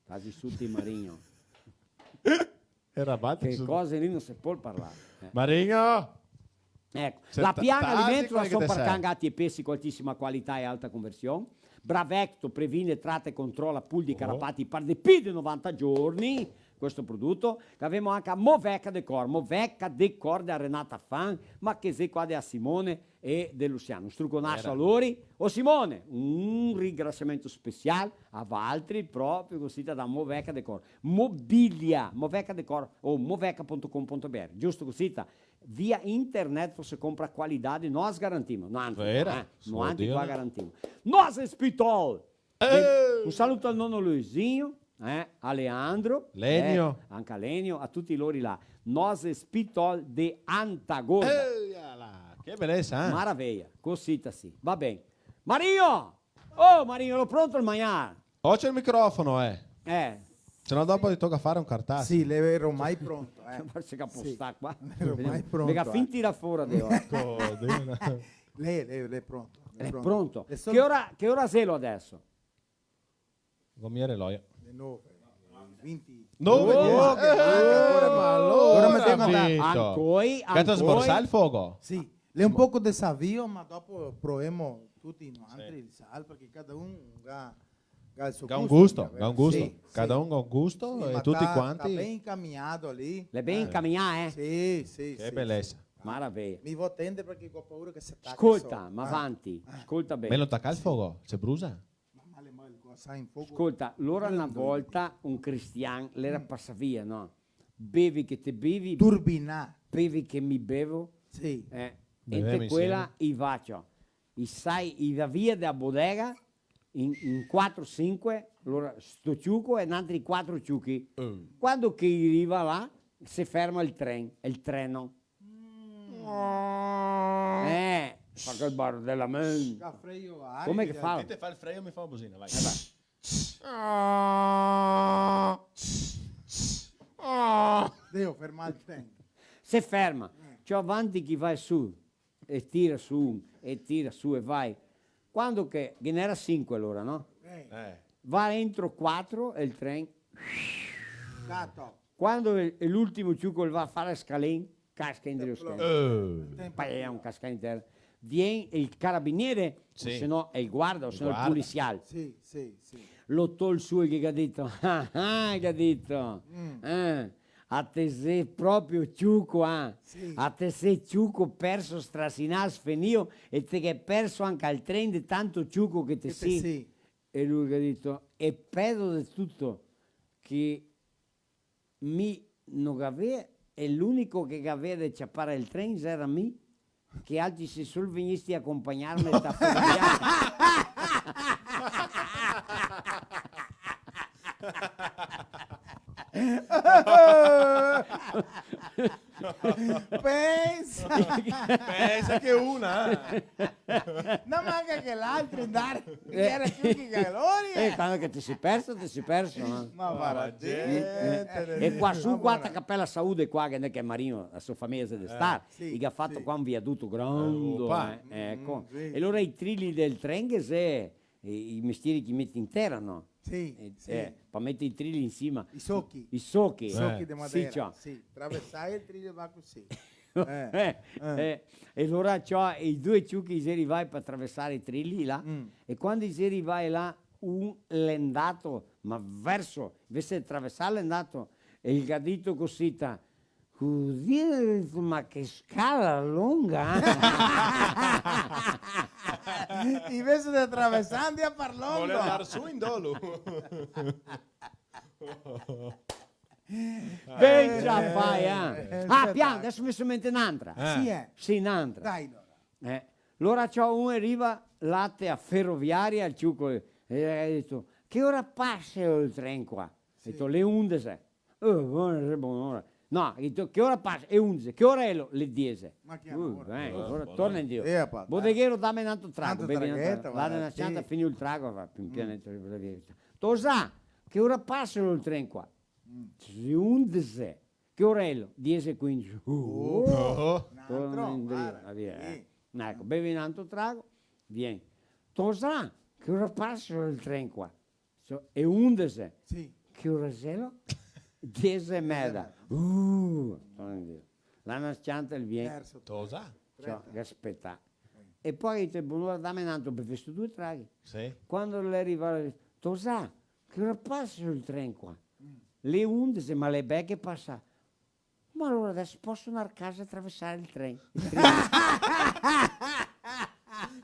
Quasi tuti, Marigno. Era bato. Che cose lì no se pol parlar, eh. Marigno! Eco, la Pian Alimentos, rason par can, gati e pesi co altisima qualità e alta conversion. Bravecto, previne, trata e controla pulzi e carapati par de pi de novanta giorni. Questo prodoto. Gavemo anca Moveca Decor, Moveca Decor de Renata Fan, ma che xe qua de a Simone e de Luciano. Un struconaso a lori. O Simone, un ringrasiamento special a valtri, proprio cosita da Moveca Decor. Mobilia, Moveca Decor, o moveca punto com punto B R, giusto cosita? Via internet você compra qualidade, nós garantimos. Noantri, eh? Noantri qua garantimo. Nós Hospital! Eh! Un saluto al nono Luisinho, eh, a Leandro, Lenio. Eh, anca a Lenio, a tuti lori là. Nós Hospital de Anta Gorda. Eh, là. Che belesa, eh? Maraveia, cosita sì. Va ben. Marigno! Oh, Marigno, l'è pronto el magnar? Ocio el microfono, eh. Eh. Se no dopo ti toca fare un cartaso. Sì, l'ero mai pronto, eh. Forse che pol star qua. L'ero mai pronto, eh. Mega fin tirà fora de ora. Eco, de una. L'è, l'è, l'è pronto, l'è pronto. L'è pronto. Che ora, che ora xelo adeso? Go mia relojo. Le nove, vinti. Nove, oh, dieci. Che manca ancora, ma alora, alora me devo andar. Capito. Ancoi, ancoi. Che te sborsà el fogo? Sì, l'è un poco desavio, ma dopo provemo. tuti noantri, sì, el sa, parché cada un ga, ga el so gusto. Ga un gusto, ga un gusto. Sì, sì. Cada un ga un gusto e tuti quanti. Sì, ma sta, sta ben incaminà lì. L'è ben incaminà, eh? Sì, sì, sì. Che belesa. Maraveia. Mi vo tender parché go paura che se taca. Scolta, ma vanti, scolta ben. Melo tacà el fogo, se brusa. Ma male, male, qua sa in fogo. Scolta, lora na volta un cristian l'era pasà via, no? Bevi che te bevi. Turbinà. Bevi che mi bevo. Sì. Eh, e inte quela i va, ciò. I sai, i va via da bodega in, in quatro, sinque, alora sto ciuco e n'antri quatro ciuchi. Eh. Quando che i riva là, se ferma el tren, el treno. Mm. Eh, fa quel bordelament. Come che fa? Ti te fa el freio, mi fa la buzina, vai. Eh, va. Deo fermar el tren. Se ferma. Eh. Ciò, avanti che va su, e tira su, e tira su, e vai. Quando che, che ghe n'era sinque alora, no? Eh. Eh. Va entro quatro e el tren. Gato. Quando el, l'ultimo ciuco el va a far el scalin, casca in drio scalin. Eh. Pam, casca in tera. Vien el carabiniere, sì, o se no el guarda, o se no el polisial. Sì, sì, sì. Lo tol su e el ghe ga dito, ah, ah, el ghe ga dito, eh, a te xe proprio ciuco, ah. Sì. A te xe ciuco perso, strasinà, sfenìo, e te ghe perso anca el tren de tanto ciuco che te si. Che te si. E lu el ga dito, e pedo de tuto, che mi no gavea, e l'unico che gavea de ciapar el tren xera mi, che altri xe sol vegnisti a acompagnarme sta feroviaria. Pensa! Pensa che una, eh! No, ma anca che l'altro andare, eh, gera più che lori, eh, eh! Quando che te si perso, te si perso, eh. Ma va, gente, eh, eh. E qua su, qua, Capela Saúde, qua, che, che Marino, la so fameia xe de star, sì, i ga fato qua un viaduto grando, eh, opa, eh, eco. Mm, sì. E alora i trili del tren che xe, eh, i mestieri che i mete in tera, no? Sì, eh, sì. Eh, par meter i trili in sima. I sochi. I sochi. I sochi de madera, sì, ciò. Sì. Traversar el trilio va cusì. Eh, eh, eh. E alora, ciò, i due ciuchi xe rivai par traversar i trili là, mm, e quando i xe rivai là, un l'è ndato, ma verso, invese de traversar l'è ndato, e el ga dito cusita, "Cusì, ma che scala longa, eh?" Invese de traversar, ndea par longo. Voleva ndar su in dolo. Ben ciapà, eh. Eh, ah, spetacolo. Pian, deso me xe in mente n'antra. Eh. Sì, eh. Sì, n'antra. Dai, alora. Eh. Alora ciò, un riva là te a feroviaria, el ciuco, e el ga dito, "Che ora pasa el tren qua?" Sì. El ga dito, "Le undese." "Eh, bona, xe bonora." "No," el ga dito, "che ora pasa?" "E undese." "Che ora xe?" "Le diese." Ma che ora? Uh, ben, alora torna indrio. Eh, pa-, "Bodeghero, dame n'antro trago." N'antro trago, bevi n'antro trago, là, va, na cianta, sì. Finì el trago, va, pian pian, mm, dentro, via, via. "Tosa, che ora pasa el tren qua?" Mm. "Xe undese." "Che ora xe?" "Diese e quindese." Uh, oh, torna indrio, va via, eh. Eco, bevi n'antro trago, vien. "Tosa, che ora pasa el tren qua?" "Xe e undese." Sì. "Che ora xe?" "Diese e meza." "Uh, torna indrio." Là na s-cianta el vien. Perso. Tosa? Ciò, che speta. Eh. E po' el ga dito, "Bonora, dame n'antro, bevesto due traghi." Sì. Quando l'è rivà, "Tosa, che ora pasa el tren qua?" Mm. "Le undese, ma l'è bel che pasa." "Ma alora deso poso ndar casa e traversar el tren."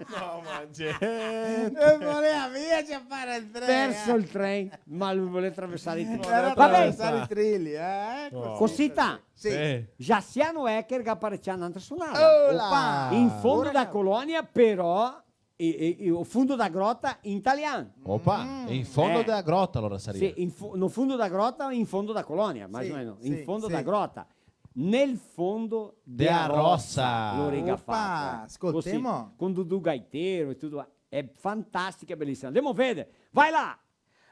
No, ma gente. E voleva via ciapar el tren, eh. Perso el tren, ma lu voleva traversar i trili. Era traversar i trili, eh. Cosita. Sì. Sì. Jassiano Eccher ga parecià n'antra sonada. Ola! Opa! In fondo da colonia, però, e, e, e, o fundo da grota in talian. Opa, mm, in fondo, eh, dea grota, alora saria. Sì, in fo-, no fundo da grota, in fondo da colonia, mais o meno. Sì, in fondo da grota. Nel fondo dea rosa. Dea rosa. Lori ga fato. Opa, scoltemo. Cusì, con Dudu Gaitero e tuto. Xe fantastico, xe belisimo. Ndemo veder. Vai là!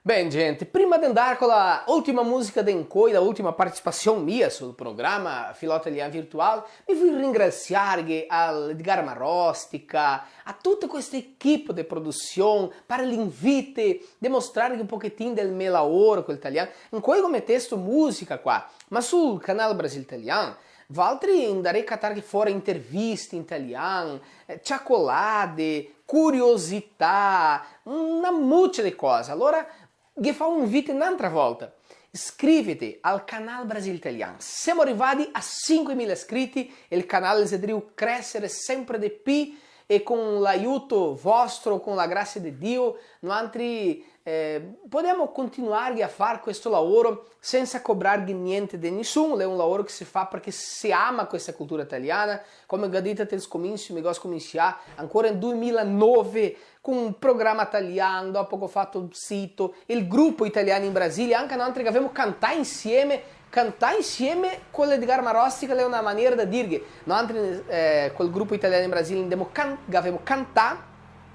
Ben, gente, prima de ndar co la ultima musica de incoi, la ultima participasion mia sul programa Filò Talian Virtual, mi vui ringrasiarghe al Edgar Marostica, a tuta questa equipe de produsion, par l'invite, de mostrarghe un pochetin del me laoro col talian. Incoi go metesto musica qua, ma sul canal Brasil Talian Valtri ndarè catarghe fora interviste in talian, eh, ciacolade, curiosità, na mucia de cose. Alora, ghe fao un invite n'antra volta. Scrivite al canal Brasil Talian. Semo rivadi a sinquemila iscriti e el canal xe drio cresere sempre de pi e con l'aiuto vostro, con la grasia de Dio, noantri, eh, podemo continuarghe a far questo laoro sensa cobrarghe gnente de nisun. L'è un laoro che se fa parché se ama questa cultura taliana. Come go dito al scominsio, mi go scominsià ancora in duemila e nove con un programa talian, dopo go fato el sito, el grupo Italiani in Brasile, anca noantri che gavemo cantà insieme, cantà insieme co l'Edgar Marostica, l'è na maniera de dirghe. Noantri, eh, col grupo Italiani in Brasile ndemo can-, gavemo cantà,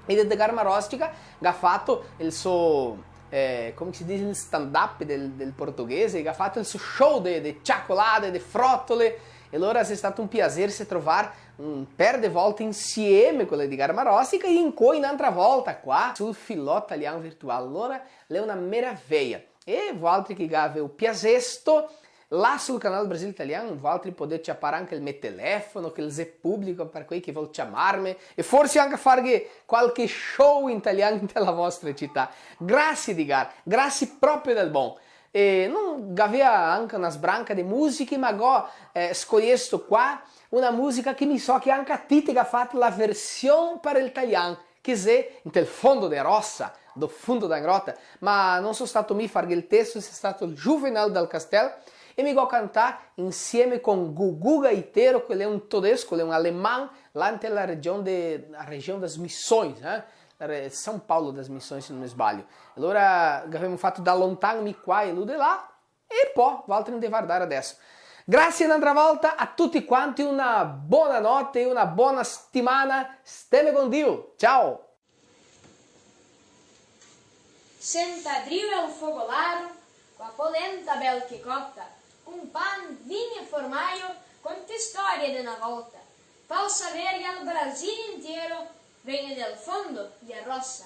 e l'Edgar Marostica ga fato el so, eh, come se dixe, el stand-up del, del portoghese, ga fato el so show de, de ciacolade, de frotole, e alora xe stato un piaser se trovar un per de volte insieme co l'Edgar Marostica e incoi n'antra volta qua sul Filò Talian Virtual. Alora, l'è na meraveia. E voaltri che gavè el piasesto, là sul canal Brasil Talian, voaltri podè ciapar anca el me telefono, che el xe publico par quei che vol ciamarme, e forse anca farghe qualche show in talian inte la vostra cità. Grasie, Edgar, grasie proprio del bon. E no, gavea anca na sbranca de musiche, ma go, eh, scoliesto qua na musica che mi so che anca ti te ga fato la version par el talian, che xe Inte el fondo de roça, do fundo da grota, ma no so stato mi farghe el testo, xe stato el Juvenal Dal Castel, e mi go cantà insieme con Gugu Gaitero, che l'è un todesco, l'è un aleman, là inte la region de, la region das Missões, eh? La re-, São Paulo das Missões, se no me sbaglio. Alora, gavemo fato Da lontan mi qua e lu de là, e po, valtri ndè vardar adeso. Grasie n'antra volta a tuti quanti, na bona note e na bona setimana. Steme con Dio. Ciao! Senta drio el fogolaro, co a polenta bel che cota, con pan, vin e formaio, conta storie de na volta. Fal saver al Brasil intero, vegno del fondo de roça.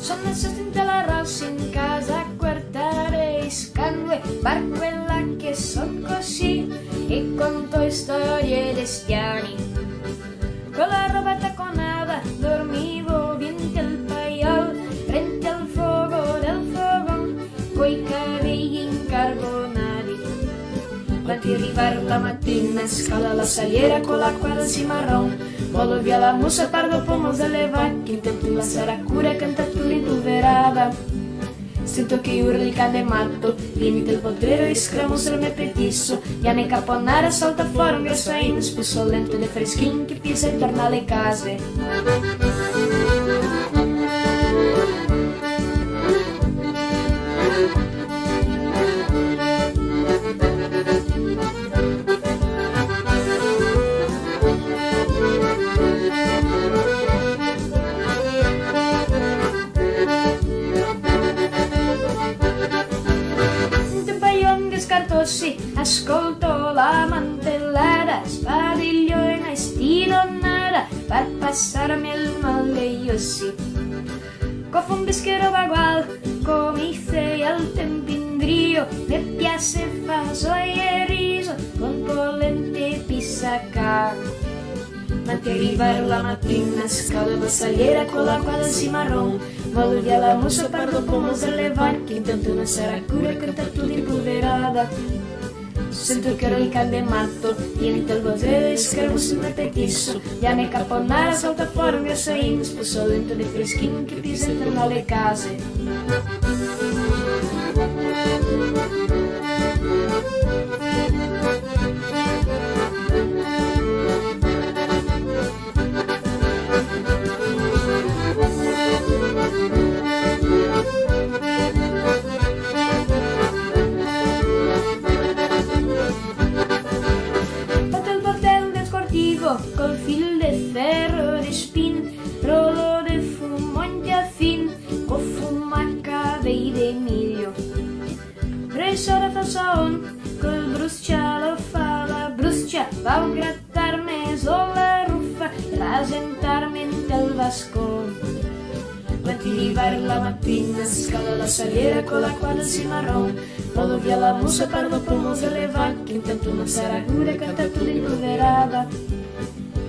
Son nacido inte la roça, in casa cuarta de iscandue, par quela che son cusì, e conto storie de sti ani. Co la roba taconada, dormivo vinte el paiol, rente al fogo del fogon, coi cavei incarbonadi. Quanti rivar la matina, scalda la saliera co l'acua del cimaron, volo via la musa par dopo mosar le vache, intanto la saracura canta tuta impolverada. Sento che urla el can de mato, vien inte el potrero e scramusa el me petiso, via me caponara, salta fora un grasain, spuso lento de freschin che pisa e torna le case. Inte paion de scartosi, ascolto la mantelada, sbadiglio na stironada, par pasarme el mal de osi. Co fo un bischero bagual, co mi fea el tempo indrio, me piase far soia e riso, con polenta e pisaca. Quanti rivar la matina, scalda la saliera co l'acua del cimaron, volo via la musa par dopo mosar le vache, intanto la saracura canta tuta impolverada. Sento che urla el can de mato, vien inte el potrero e scramusa el me petiso, via me caponara, salta fora un grasain, spuso lento de freschin che pisa e torna le case. Fato el portel del cortivo, col fil de fero de spin, rolo de fumon fin, co fuma Rivar la matina, scalda la saliera co l'acua del cimaron, molo via la musa par dopo muse le vache, intanto na saragura canta tuta impoverada.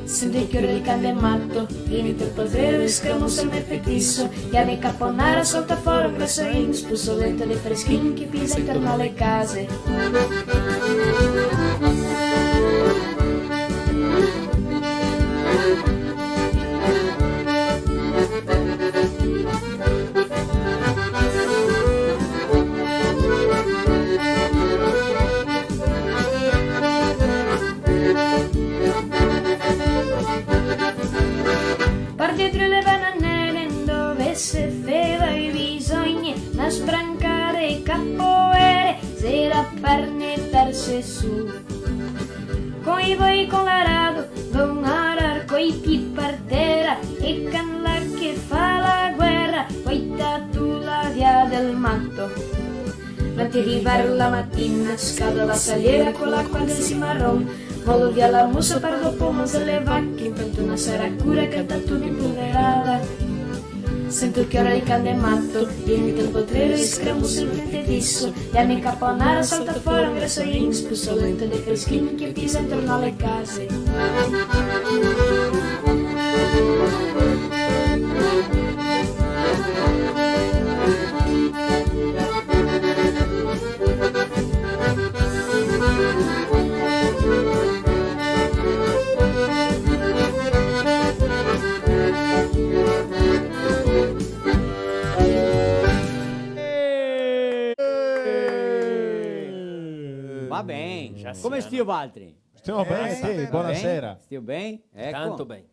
Sento el chioro del can de mato, vien el podrero e scramusa el me petiso, e a me caponara salta fora un grasoin, spuso lento de freschin che pisa intorno a le case. Par dentro le bananere, ndove se feva i bisogni, na sbrancare capoere, se la par netarse su. Coi boi, con l'arado, con arar, coi pie par tera, e can là che fa la guera, guaita tu la via del mato. Vanti rivar la matina, scalda la saliera co l'acua del cimaron, molo via la musa par dopo muse le vache, intanto na saragura canta tuta impoverada. Sento el chioro del can de mato, vien el podrero e scramusa el me petiso, e a me caponara salta fora un grasoin, spuso lento de freschin che pisa intorno a le case. Va ben. Come stio valtri? Stemo ben, eh, sì, bonasera. Stio ben? Eco. Tanto ben.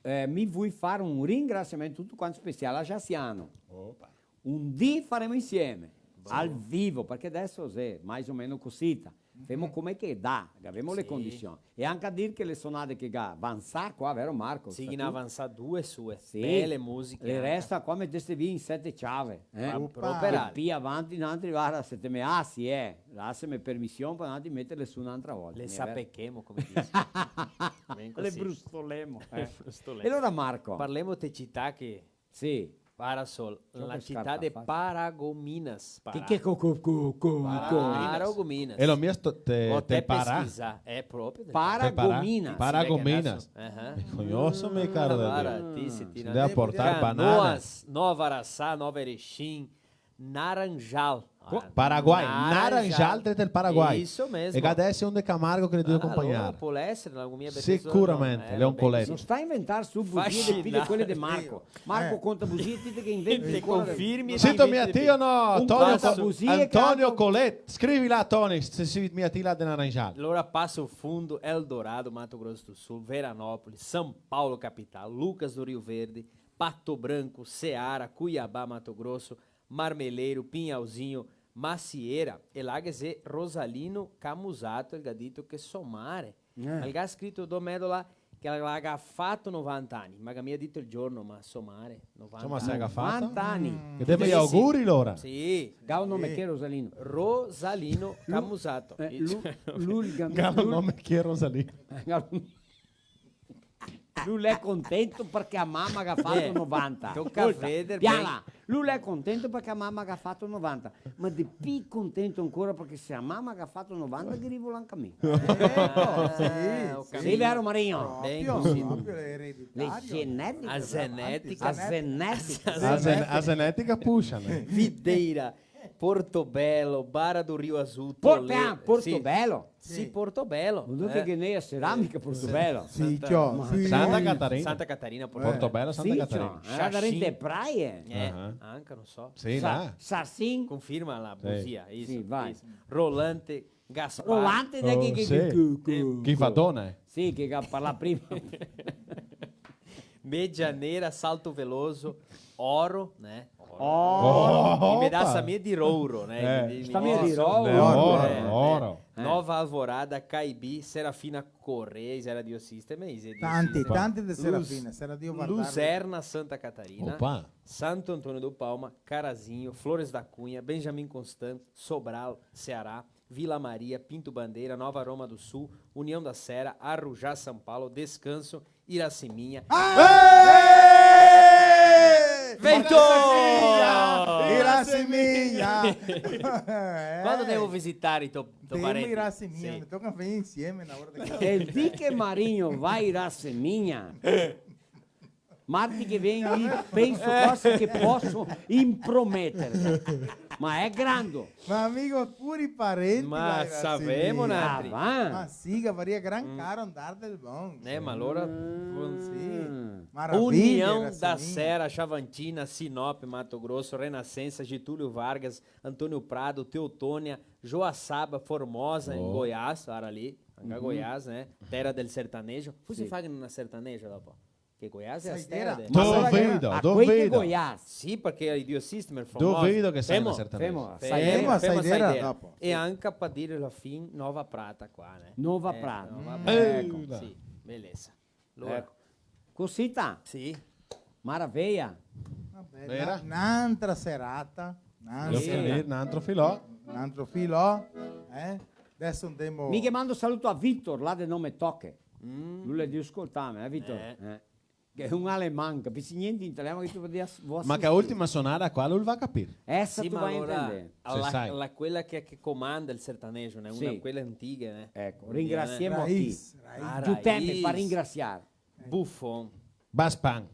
Eh, mi vui far un ringrasiamento tuto quanto special a Jaciano. Opa. Un dì faremo insieme, al vivo, parché deso xe mais o meno cosita. Femo come che dà, che gavemo le condision. E anca dir che le sonade che ga vansà qua, vero Marco? Sì, che ne ga vansà due sue. Sì. Bele musiche, le anca. Resta qua, meteste via in sete ciave, eh? Ma proprio. E pi avanti, nantri, varda, se te me asi, eh, laseme permision par nantri meterle su n'antra volta. Le sapechemo, come dise. Ben così. Le brustolemo, eh. Brustolemo. E alora, Marco? Parlemo te cità che Sì. Parasol, la cità de Paragominas. Che, che co, co, co, co, co? Paragominas. E lo mia sto, te, te Pará? Pesquisà, é proprio del Pará. Paragominas. Paragominas. Aham. Me conheço, me caro. Agora, ti, se tira. Deve portar banana. Canoas, Nova Araçá, Nova Erechim, Naranjal. Paraguai, Naranjal, dentro del Paraguai. Isso mesmo. E ga de esser un de Camargo che le due compagnare. Alora, pol esser, la mia. Sicuramente, no, eh, Leon Coletti. No sta inventar su busie de pi de quele de Marco. Marco conta busie, ti te che inventi ancora. Te confirmi. Sito mia tio, no? Antonio Coletti. Scrivi là, Toni, se si mia tio là de Naranjal. Alora, Passo Fundo, Eldorado, Mato Grosso do Sul, Veranópolis, São Paulo, capital, Lucas do Rio Verde, Pato Branco, Ceará, Cuiabá, Mato Grosso, Marmeleiro, Pinhalzinho, Macieira, e là ghe xe Rosalino Camusato, el ga dito che so mare. Eh. El ga scrito do medo là che la ga fato novanta ani, ma ga mia dito el giorno, ma so mare, novanta ani. Insoma, se ga fato? Novanta ani. Che te fa i auguri, alora? Sì. Ga un nome che Rosalino? Rosalino Camusato. Eh, lu, lu, ga un nome che Rosalino. Lu l'è contento parché a mama ga fato novanta. Toca veder ben. Scolta, pian là. Lu l'è contento parché a mama ga fato novanta. Ma de pi contento ancora parché se a mama ga fato novanta, ghe rivo anca mi. Eh, sì, sì. Sì, vero, Marino? Proprio, proprio, l'è ereditario. Le genetiche. A genetica. A genetica. A gen-, a genetica puxa, né? Videira. Portobello, Barra do Rio Azul, Toledo. Portobello? Sì, Portobello. Vuol dire che ghe n'è a ceramica a Portobello. Sì, ciò, sì. Santa Catarina. Santa Catarina, Portobello. Portobello, Santa Catarina. Sì, ciò, era dentro le praie. Eh, anca, no so. Sì, là. Sassin. Conferma la busia, isso, isso. Rolante, Gaspar. Rolante, né, che, che, che, che, che fa dona, eh? Sì, che ga parlà prima. Medianeira, Salto Veloso, Oro, né? Oro. Oro. I me dà sa mia di Rouro, né? Eh. Sta mia di Rouro. Oro, eh, Oro. Nova Alvorada, Caibi, Serafina Correia, i era dio sistema, i era dio sistema. Tanti, tanti de Serafina, se era dio vardar. Luzerna, Santa Catarina. Opa. Santo Antônio do Palma, Carazinho, Flores da Cunha, Benjamin Constant, Sobral, Ceará, Vila Maria, Pinto Bandeira, Nova Roma do Sul, União da Serra, Arujá, São Paulo, Descanso, Iraceminha. Aê! Vento! Iraceminha! Eh. Quando devo visitare i to, to parenti? Demo Iraceminha, sì. Me toca vegner insieme na volta che... E el dì che Marinho va Iraceminha, marti che vien, mi penso cose che poso inprometer. Ma xe grando. Ma amigo, pure i parenti. Ma là, savemo, sì. Natri. Ah, va. Ma sì, che faria gran caro andar del bon. Eh, ma alora, sì. Maravilha, União da Serra, Xavantina, Sinop, Mato Grosso, Renascença, Getúlio Vargas, Antônio Prado, Teutônia, Joaçaba, Formosa, em Goiás, ara lì, anca Goiás, né? Terra del sertanejo. Forse faghe na sertaneja dopo. Che Goiás xe a saideira. Saideira. Duvido, duvido. Goiás. Sì, parché i Idiosystem xe famosi. Duvido che sia na sertaneja. Femo, femo, femo a saideira dopo. E anca par dire la fin, Nova Prata qua, né? Nova Prata. Nova Prata. Eco. Sì, belesa. Alora. Eco. Cosita? Sì. Maraveia. Va ben, vera? Na, n'antra serata. N'antra. Sì. N'antro filò. N'antro filò, eh? Deso ndemo. Mi che mando saluto a Vitor, là de Nome Toque. Mm. Lu l'è drio scoltarme, eh, Vitor? Eh. Eh. Che xe un aleman, capisi gnente in italian, ma che tu vedi, vo asistir. Ma che ultima sonada qua, lu va capir. Esa sì, tu ma va alora intender. La, sì, sai. La, quela che, che comanda el sertanejo, né? Sì. Una de quele antiche, né? Eco, ringrasiemo a chi? Raiz, raiz. Ah, Giuteme, raiz. Par ringrasiar. Bufon. Baspan.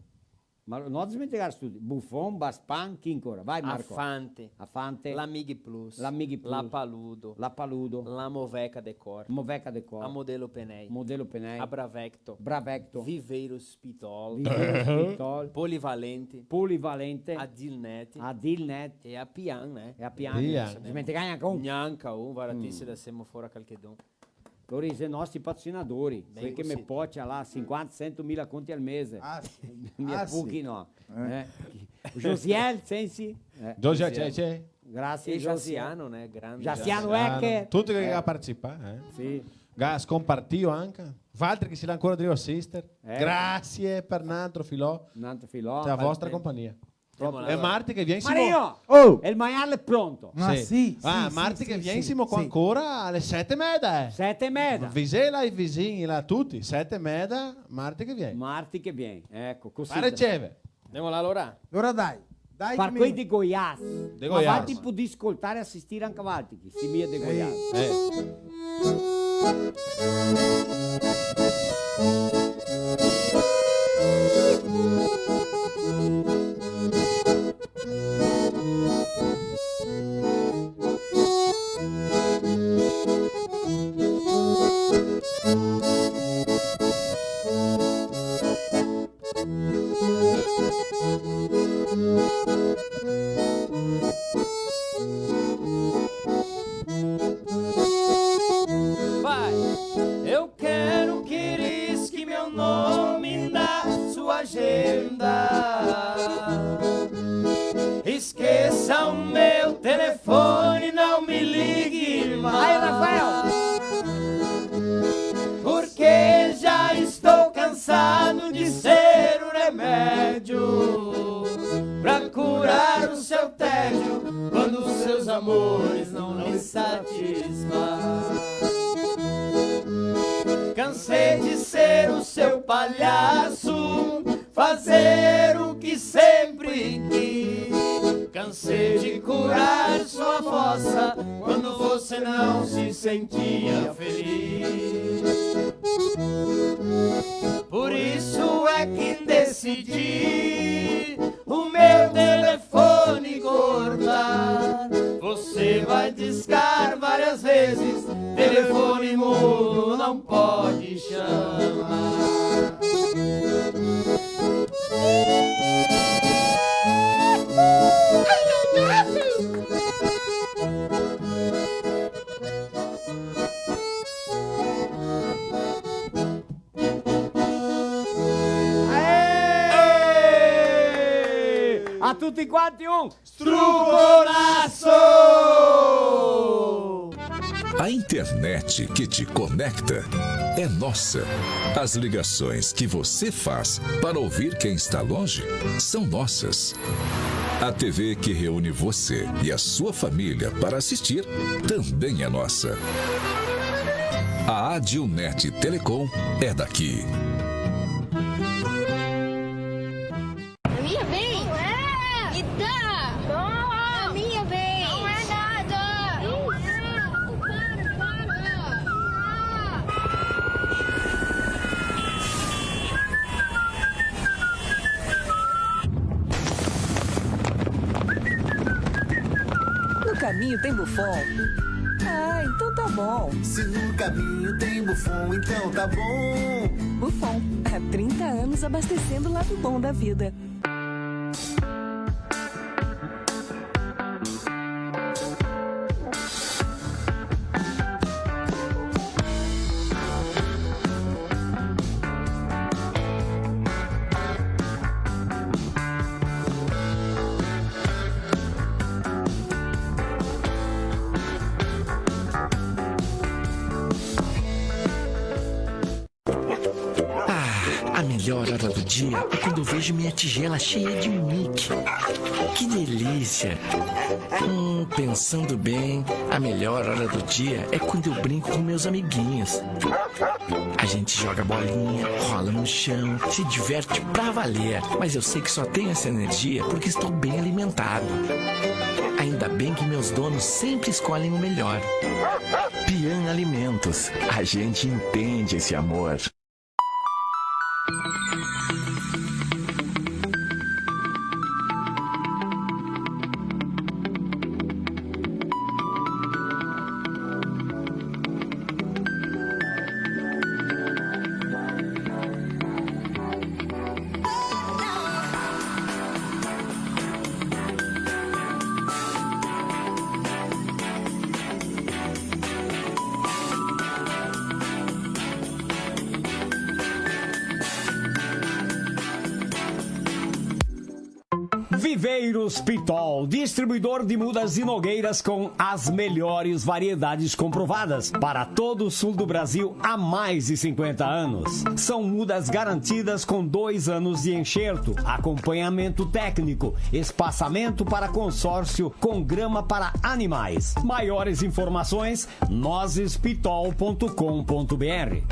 Ma no dimenticar tuti. Bufon, Baspan, chi ancora? Vai, Marco. Afante. Afante. La Mighi Plus. La Mighi Plus. La Paludo. La Paludo. La Moveca Decor. Moveca Decor. A Modelo Penei. Modelo Penei. A Bravecto. Bravecto. Viveiros Pitol. Viveiros Pitol. Polivalente. Polivalente. A Dilnet. A Dilnet. E a Pian, né? E a Pian. Pian. Dimenticar gnanca un. Gnanca un, varda ti, mm, se lasemo fora calchedun. Lori xe nostri patrocinadori, ben, quei che me pocia là sinquanta, sentomila conti al mese. Ah, sì. Mia pochi, no. Eh. Josiel Sensi. Eh. Josiel, sì, sì. Grasie, Josiel. Jaciano, né? Grande Jaciano. Jaciano Ecker. Tuti che ga partecipà, eh. Sì. Ga scompartìo anca. Valtri che si là ancora drio asister. Eh. Grasie par n'antro filò. N'antro filò. Cioè, a vostra compagnia. Proprio. E marti che vien simo... Mario! Oh! El maial xe pronto. Ma sì, sì, sì, marti che vien simo qua ancora ale sete e meda, eh. Sete e meda. Visela i visini là tuti, sete e meda, marti che vien. Marti che vien, eco, cusì. Par riceve. Ndemo là alora. Alora dai, dai. Par quei de Goiás. De Goiás. Ma valtri podì scoltar e asistir anca valtri. Sì, mia de Goiás. Eh. Vai, eu quero que risque meu nome da sua agenda. Esqueça o meu telefone, não me ligue mais. Aí, Rafael! Porque já estou cansado de ser o remédio pra curar o seu tédio quando os seus amores não lhe satisfaz. Cansei de ser o seu palhaço, fazer o que sempre quis. Cansei de curar sua fossa quando você não se sentia feliz. Por isso é que decidi o meu telefone cortar. Você vai discar várias vezes, telefone mudo não pode chamar. Aê! A tuti quanti un struconaso! A internet que te conecta é nossa. As ligações que você faz para ouvir quem está longe são nossas. A T V que reúne você e a sua família para assistir também é nossa. A Adilnet Telecom é daqui. A minha vez? Não é! E tem Buffon? Ah, então tá bom. Se no caminho tem Buffon, então tá bom. Buffon, há trinta anos abastecendo o lado bom da vida. Ah, a melhor hora do dia é quando eu vejo minha tigela cheia de Mickey. Que delícia! Hum, pensando bem, a melhor hora do dia é quando eu brinco com meus amiguinhos. A gente joga bolinha, rola no chão, se diverte pra valer. Mas eu sei que só tenho essa energia porque estou bem alimentado. Ainda bem que meus donos sempre escolhem o melhor. Pian Alimentos, a gente entende esse amor. Viveiros Pitol, distribuidor de mudas e nogueiras com as melhores variedades comprovadas para todo o sul do Brasil há mais de cinquenta anos. São mudas garantidas com dois anos de enxerto, acompanhamento técnico, espaçamento para consórcio com grama para animais. Maiores informações, nozes pitol ponto com ponto B R.